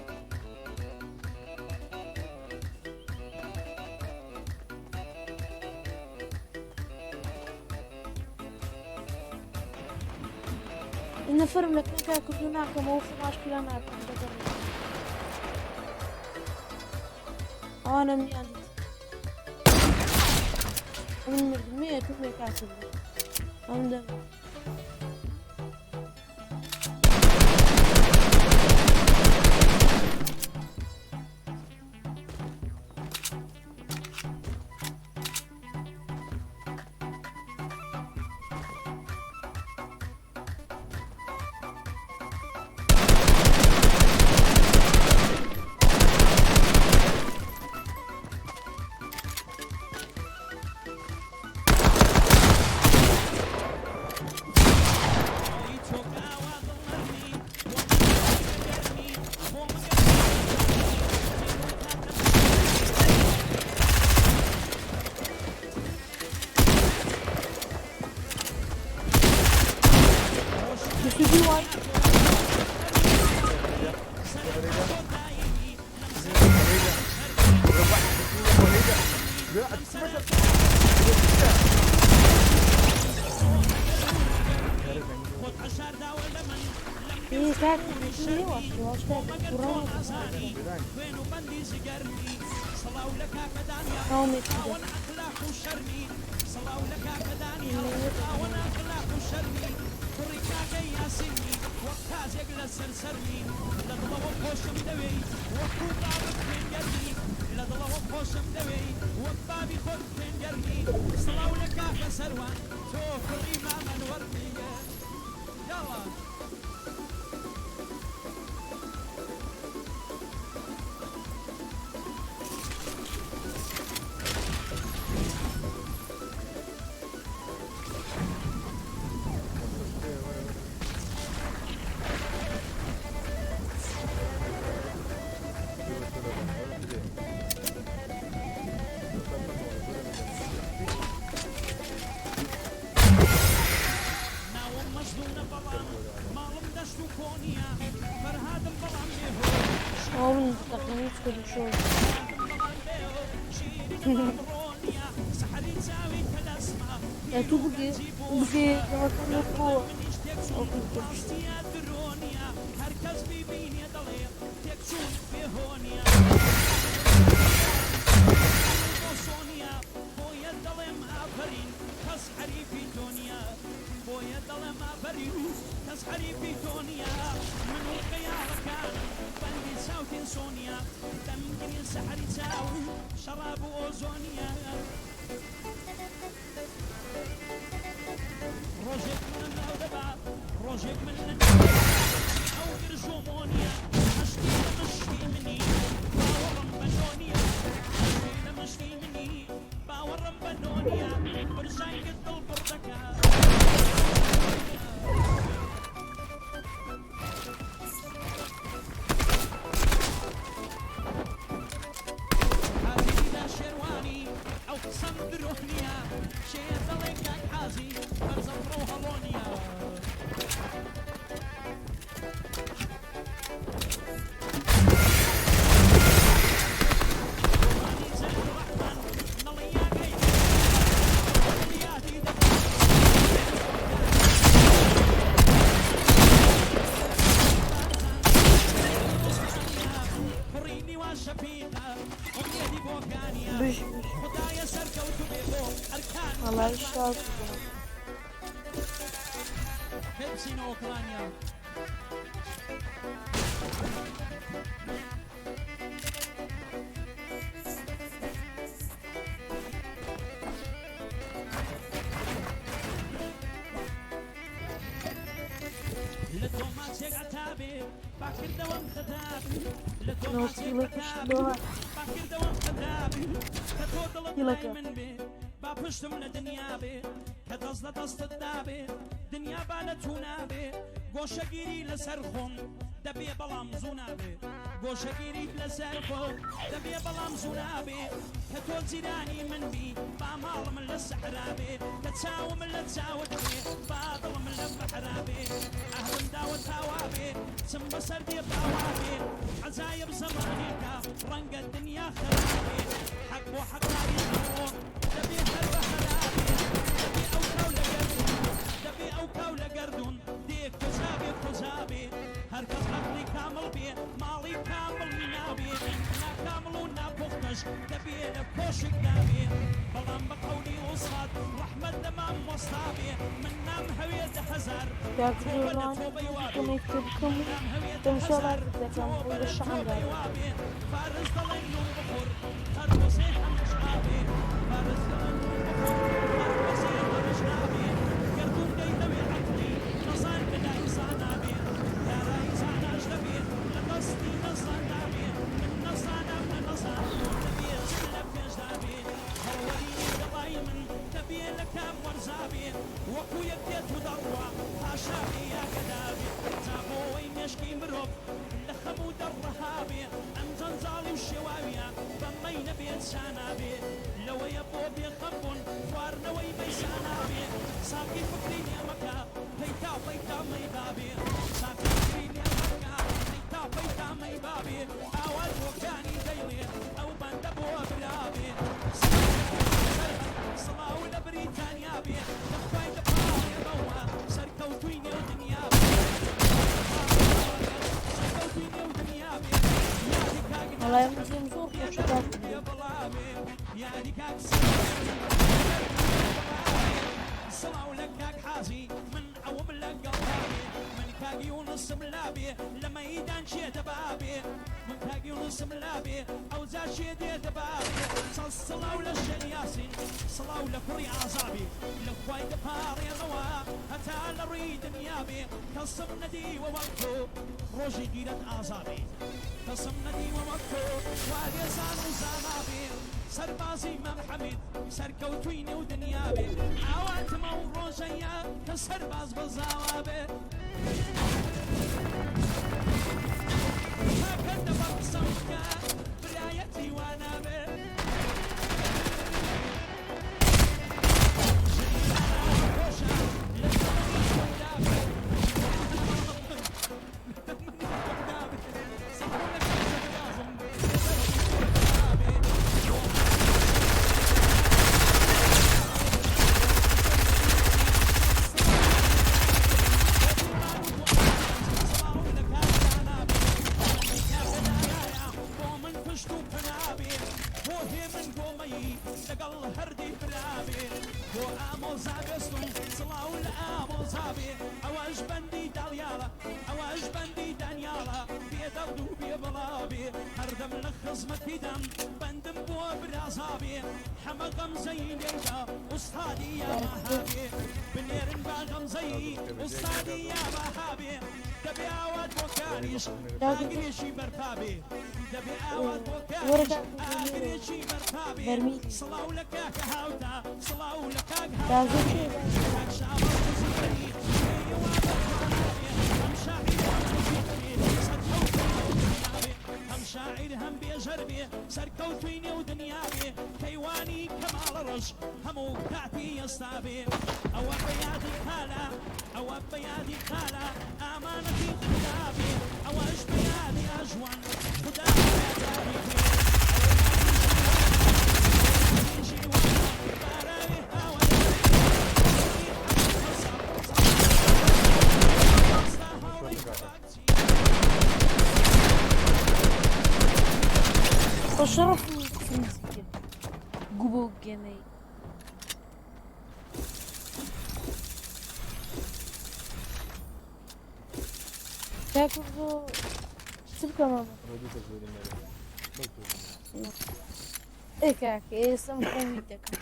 نەفرم لە کەکا کردو ناکەمەوە خۆماش پلان ناکەم دەگەڕێ ئەوانە منیان دیت من مردمێ تو مێکا کردو ئەم دەم 22 وای ئێ کاک لێ واش کاک توڕە ناومێت ئەوە من تەقریبا کردم شۆ تو بگێ بگێ دەوەکەم بۆ بژ وەڵای شاز بوو. هیڵەکە. با پشتم لە دنیا بێ کە دەست لە دەستت دابێ دنیا با لە تو نابێ گۆشەگیری لەسەر خۆم دەبێ بەڵام زوو نابێ گۆشەگیری لەسەر خۆم دەبێ بەڵام زوو نابێ کە تۆ جیرانی من بی با ماڵم لە سەحرا بێ کە چاوم لە چاوت بێ با دڵم لە بەحرا بێ ئەهلم داوە تاوا بێ چم بەسەر دێ باوا بێ عەجایب زەمانێکە ڕەنگە دنیا خەرا بێ حەق بۆ حەقاری ئەڕۆ دەبێ هەر بە هەرا بێ دەبێ ئەو کاو لە گەردوون دەبێ ئەو کاو لە گەردوون دێ کۆجا بێ کۆجا بێ هەر کەس عەقڵی کامڵ بێ ماڵی کامڵی نابێ ناکامڵ و ناپوختەش دەبێ لە کۆشکدا بێ بەڵام بە قەولی ئوستاد ڕەحمەت لە مامۆستا بێ من نامهەوێ 10,000 کاک تۆبە لە جۆران تۆبەی وا بێ کۆمێنت بکەم و نامهەوێ دە تەماشا هەزار لایک دەکەم تۆبە و لە لە شەعەم تۆبەی دابێت. وا بێ فارس دەڵێن نوون بخۆر خەربوزەی هەمش ئابێ فارس دەڵێن نوون بخۆر خەربوزەی هەمش ئابێ گەردوون دەیهەوێ عەقڵی نەزان لە لای زانا بێ دارایی زاناش دەبێ لە دەستی نەزاندا بێ من نەزانم لە نەزان دەبێ چ لە پێشدا بێ هەڵوەرینی گەڵای من دەبێ لە کام وەرزا بێ وەکوو یەک دێت و دەڕوا پاشا بێ یا گەدا بێ جا بۆ ئەوەی مێشکی مرۆڤ لە خەم و دەڕەها بێ ئەم جەنجاڵی و شێواویە بە مەی نەبێت شانا بێ لەوەیە بۆ بێخەم بوون خواردنەوەی مەی سانا بێ ساقی فکری لێ مەکە پەیتا پەیتا مەی بابێ ساقی فکری لێ مەکە پەیتا پەیتا مەی بابێ ئاوات بۆکانی دەیڵێ ئەو بەندە بۆ برابێ سڵاو لە بریتانیا بێ لە خوای دەپاڕێمەوە سەرکەوتووی نێو دنیا بێ سەرکەوتووی نێو دنیا بێ یادی کاک وەڵای من پێم زۆر خۆشە کاک یادی کاک سڵاو لە کاک حاجی من ئەوم لەگەڵ بابێ من کاک یونسم لابێ لە مەیدان چێ دەبابێ من کاک یونسم لابێ ئەو جا چێ دێ دەبابێ چەند سڵاو لە شێخ یاسین سڵاو لە کوڕی ئازابێ لە خوای دەپاڕێمەوە هەتا لە ڕووی دنیا بێ کەسم نەدیوە وەک تۆ ڕۆژی غیرەت ئازابێ کەسم نەدیوە وەک تۆ وا لێزان و زانا بێ سەربازی مام حەمید سەرکەوتووی نێو دنیا بێ ئاواتمە و ڕۆژەیە کە سەرباز بەزاوا بێ کاکە دەبە قسەم بکە برایەتی وا نابێ خۆشە لە تەمەنی خۆیدا بێ من پشت و پەنابێ بۆ هێمن گۆمەیی لەگەڵ هەردی برابێ بۆ ئامۆزابێستم سڵاو لە ئامۆزابێ ئەوەش بەندی داڵیاڵە ئەوەش بەندی دانیاڵە بێدەرد و بێبەڵابێ هەردەم لە خزمەتیدام بەندم بۆ برازابێ حەمە غەمزەی لێدا ئوستادی یا مەهابێ بنێرن با غەمزەی ئوستادی یا مەهابێ دەبێ ئاوات بۆ کاریش ئاگرێکی بەرپا بێ دەبێ ئاوات بۆ وەرە کاریش کاک ئاگرێکی بەرپا بێ بەرمی سڵاو لە کاکە هاوتا سڵاو لە کاک تازە هاوتا چێ کاک شاوە وزیری وا بەتوانابێ هەم شاعیر هەم وزیری سەرکەوتووی نێو دنیا بێ هەم شاعیر هەم بێژەر بێ سەرکەوتووی نێو دنیا بێ کەیوانی کەماڵە ڕەش هەموو کاتی ئێستا بێ ئەوە بە یادی خالە ئەوە بە یادی خالە ئامانەتی خودا بێ ئەوەش بە یادی ئاژوان خودا ئاگاداری بێ بەشەڕەف و قسم کرد گوو بۆ گەمەی. کاک بۆ چ بکەم ئەمە؟ ئێ کاکە ئێستم خۆمی دەکەم.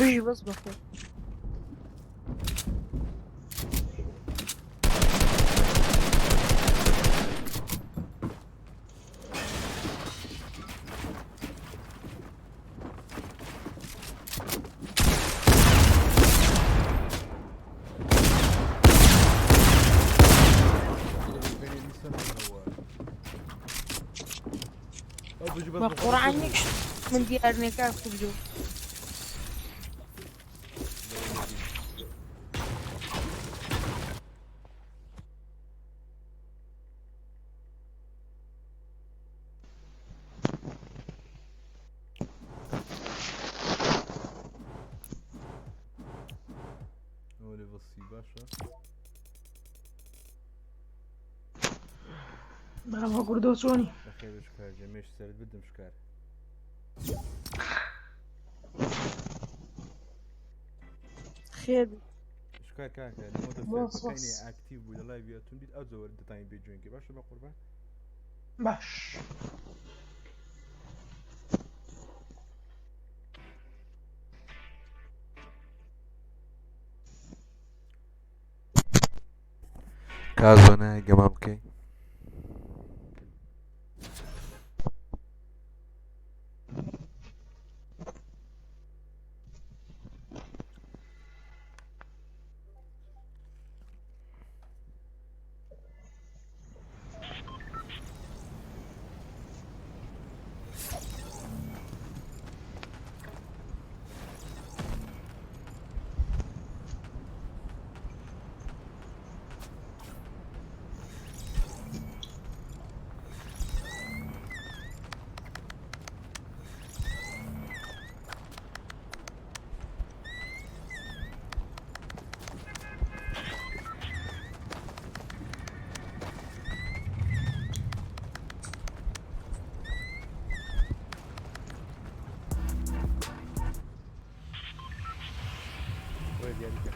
بژی بەس بەخۆ. بە قورعان یەک شت من دیار نییە کاک کوردۆ. ئەوە لێڤڵ سی باشە. بەڵام کوردۆ چۆنی؟ بەخێر بێ شکار جێ مێش سەرت بدم شکار. خێر بێ. شکار کاکە لەمە بۆ فێرکەینێ سپاس. ئاکتیڤ بوو لە لایڤ ئەتون دیت ئەو جۆر دەتانی بێ جوێنکە باشە بە قوربان. باش. کازۆ نایە گەما بکەین؟ بۆیە دیاریکە.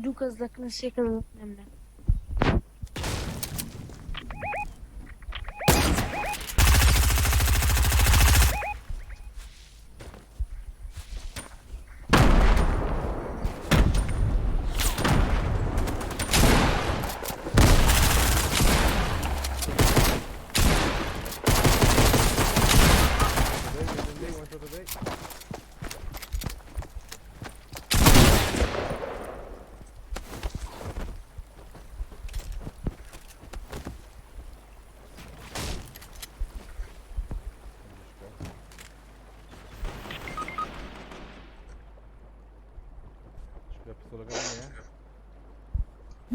دوو کەس دەکەن سێ کەس دەکەن. لە پستۆلەکە نییە؟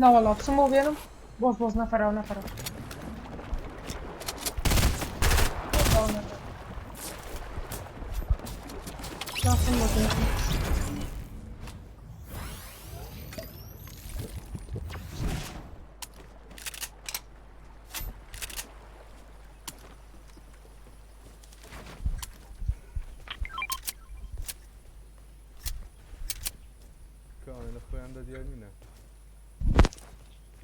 نەوەڵا بچم بۆ بێنم بۆز بۆز نەفەرەوە نەفەرەوە. ناسم بۆ بێنم. کە ئەوانە لە خۆیاندا دیار نینە.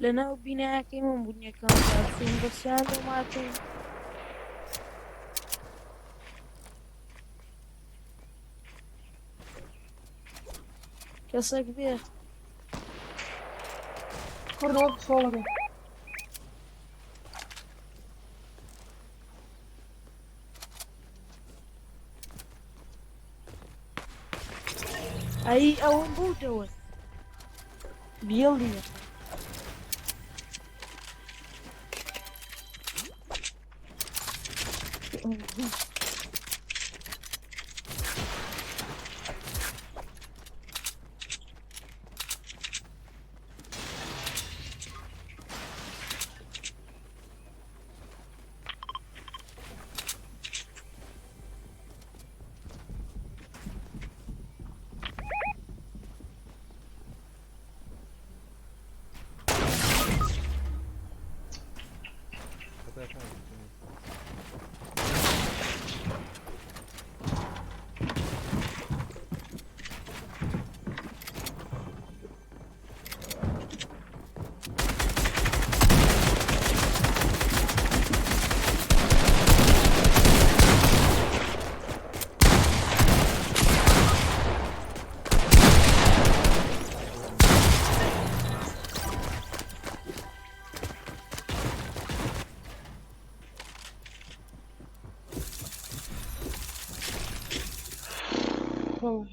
لەناو بینایەکەی من بوون یەکەم جار چوون بەسیان لەو ماتن. کەسێک بێ. کوردەوە پسۆڵەکەی. ئەی ئەوم بوو دەوت بیڵی. خەتاکان ئۆی.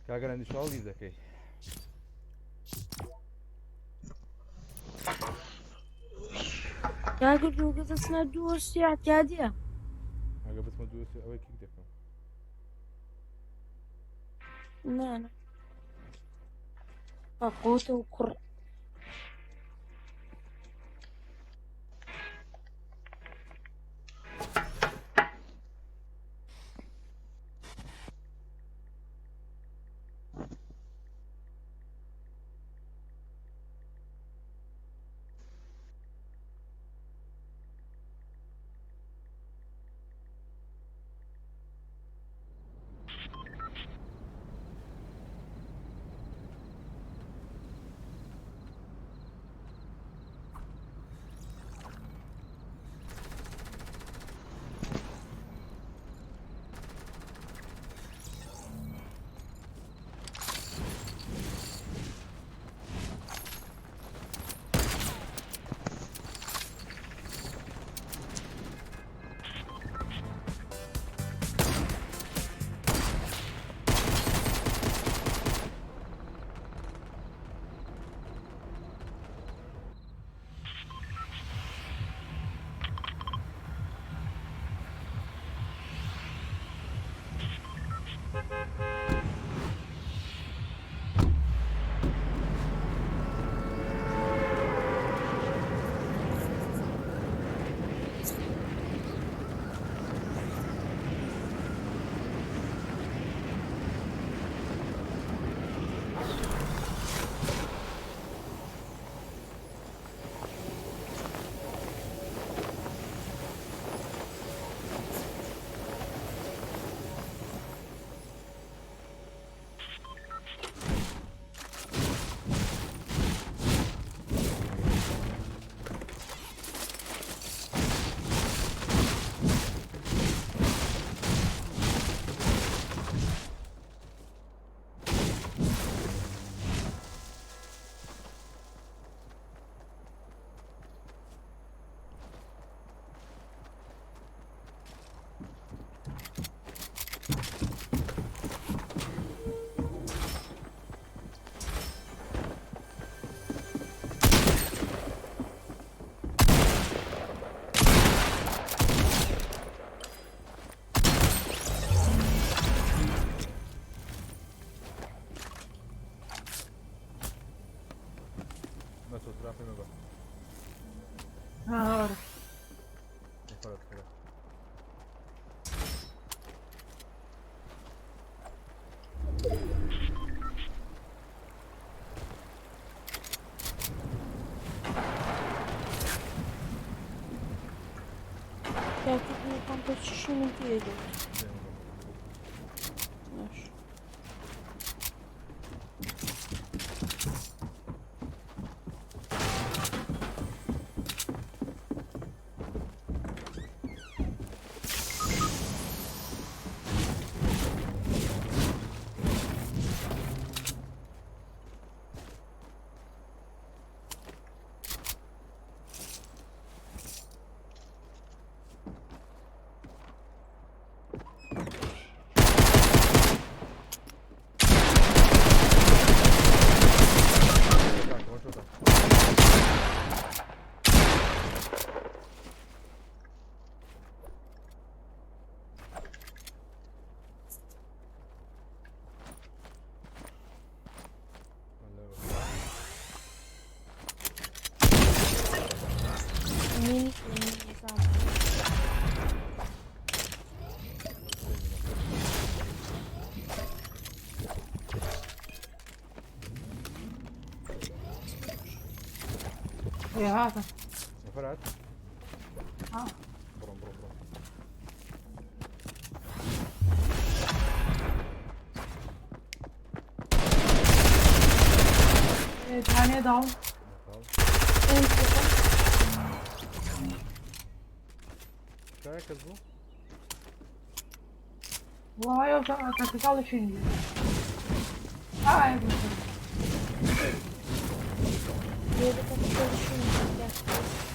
کاکە لە نیشاڵ لیڤ دەکەی. کاکە دووکە دەچنە دووەستی اعتیادیە. ئەگە بچمە دووەستی ئەوەی کیک دەکەم. نا نا. قوتە و کوڕ. بە چیشی من تێدەوت. باش. Mini نظام. يا هذا فرعت. آه. برم برم برم. ثانية داون. کەس بوو؟ والله تاكتيكال شيء. اه لێرە تەکتیکالی شوێن.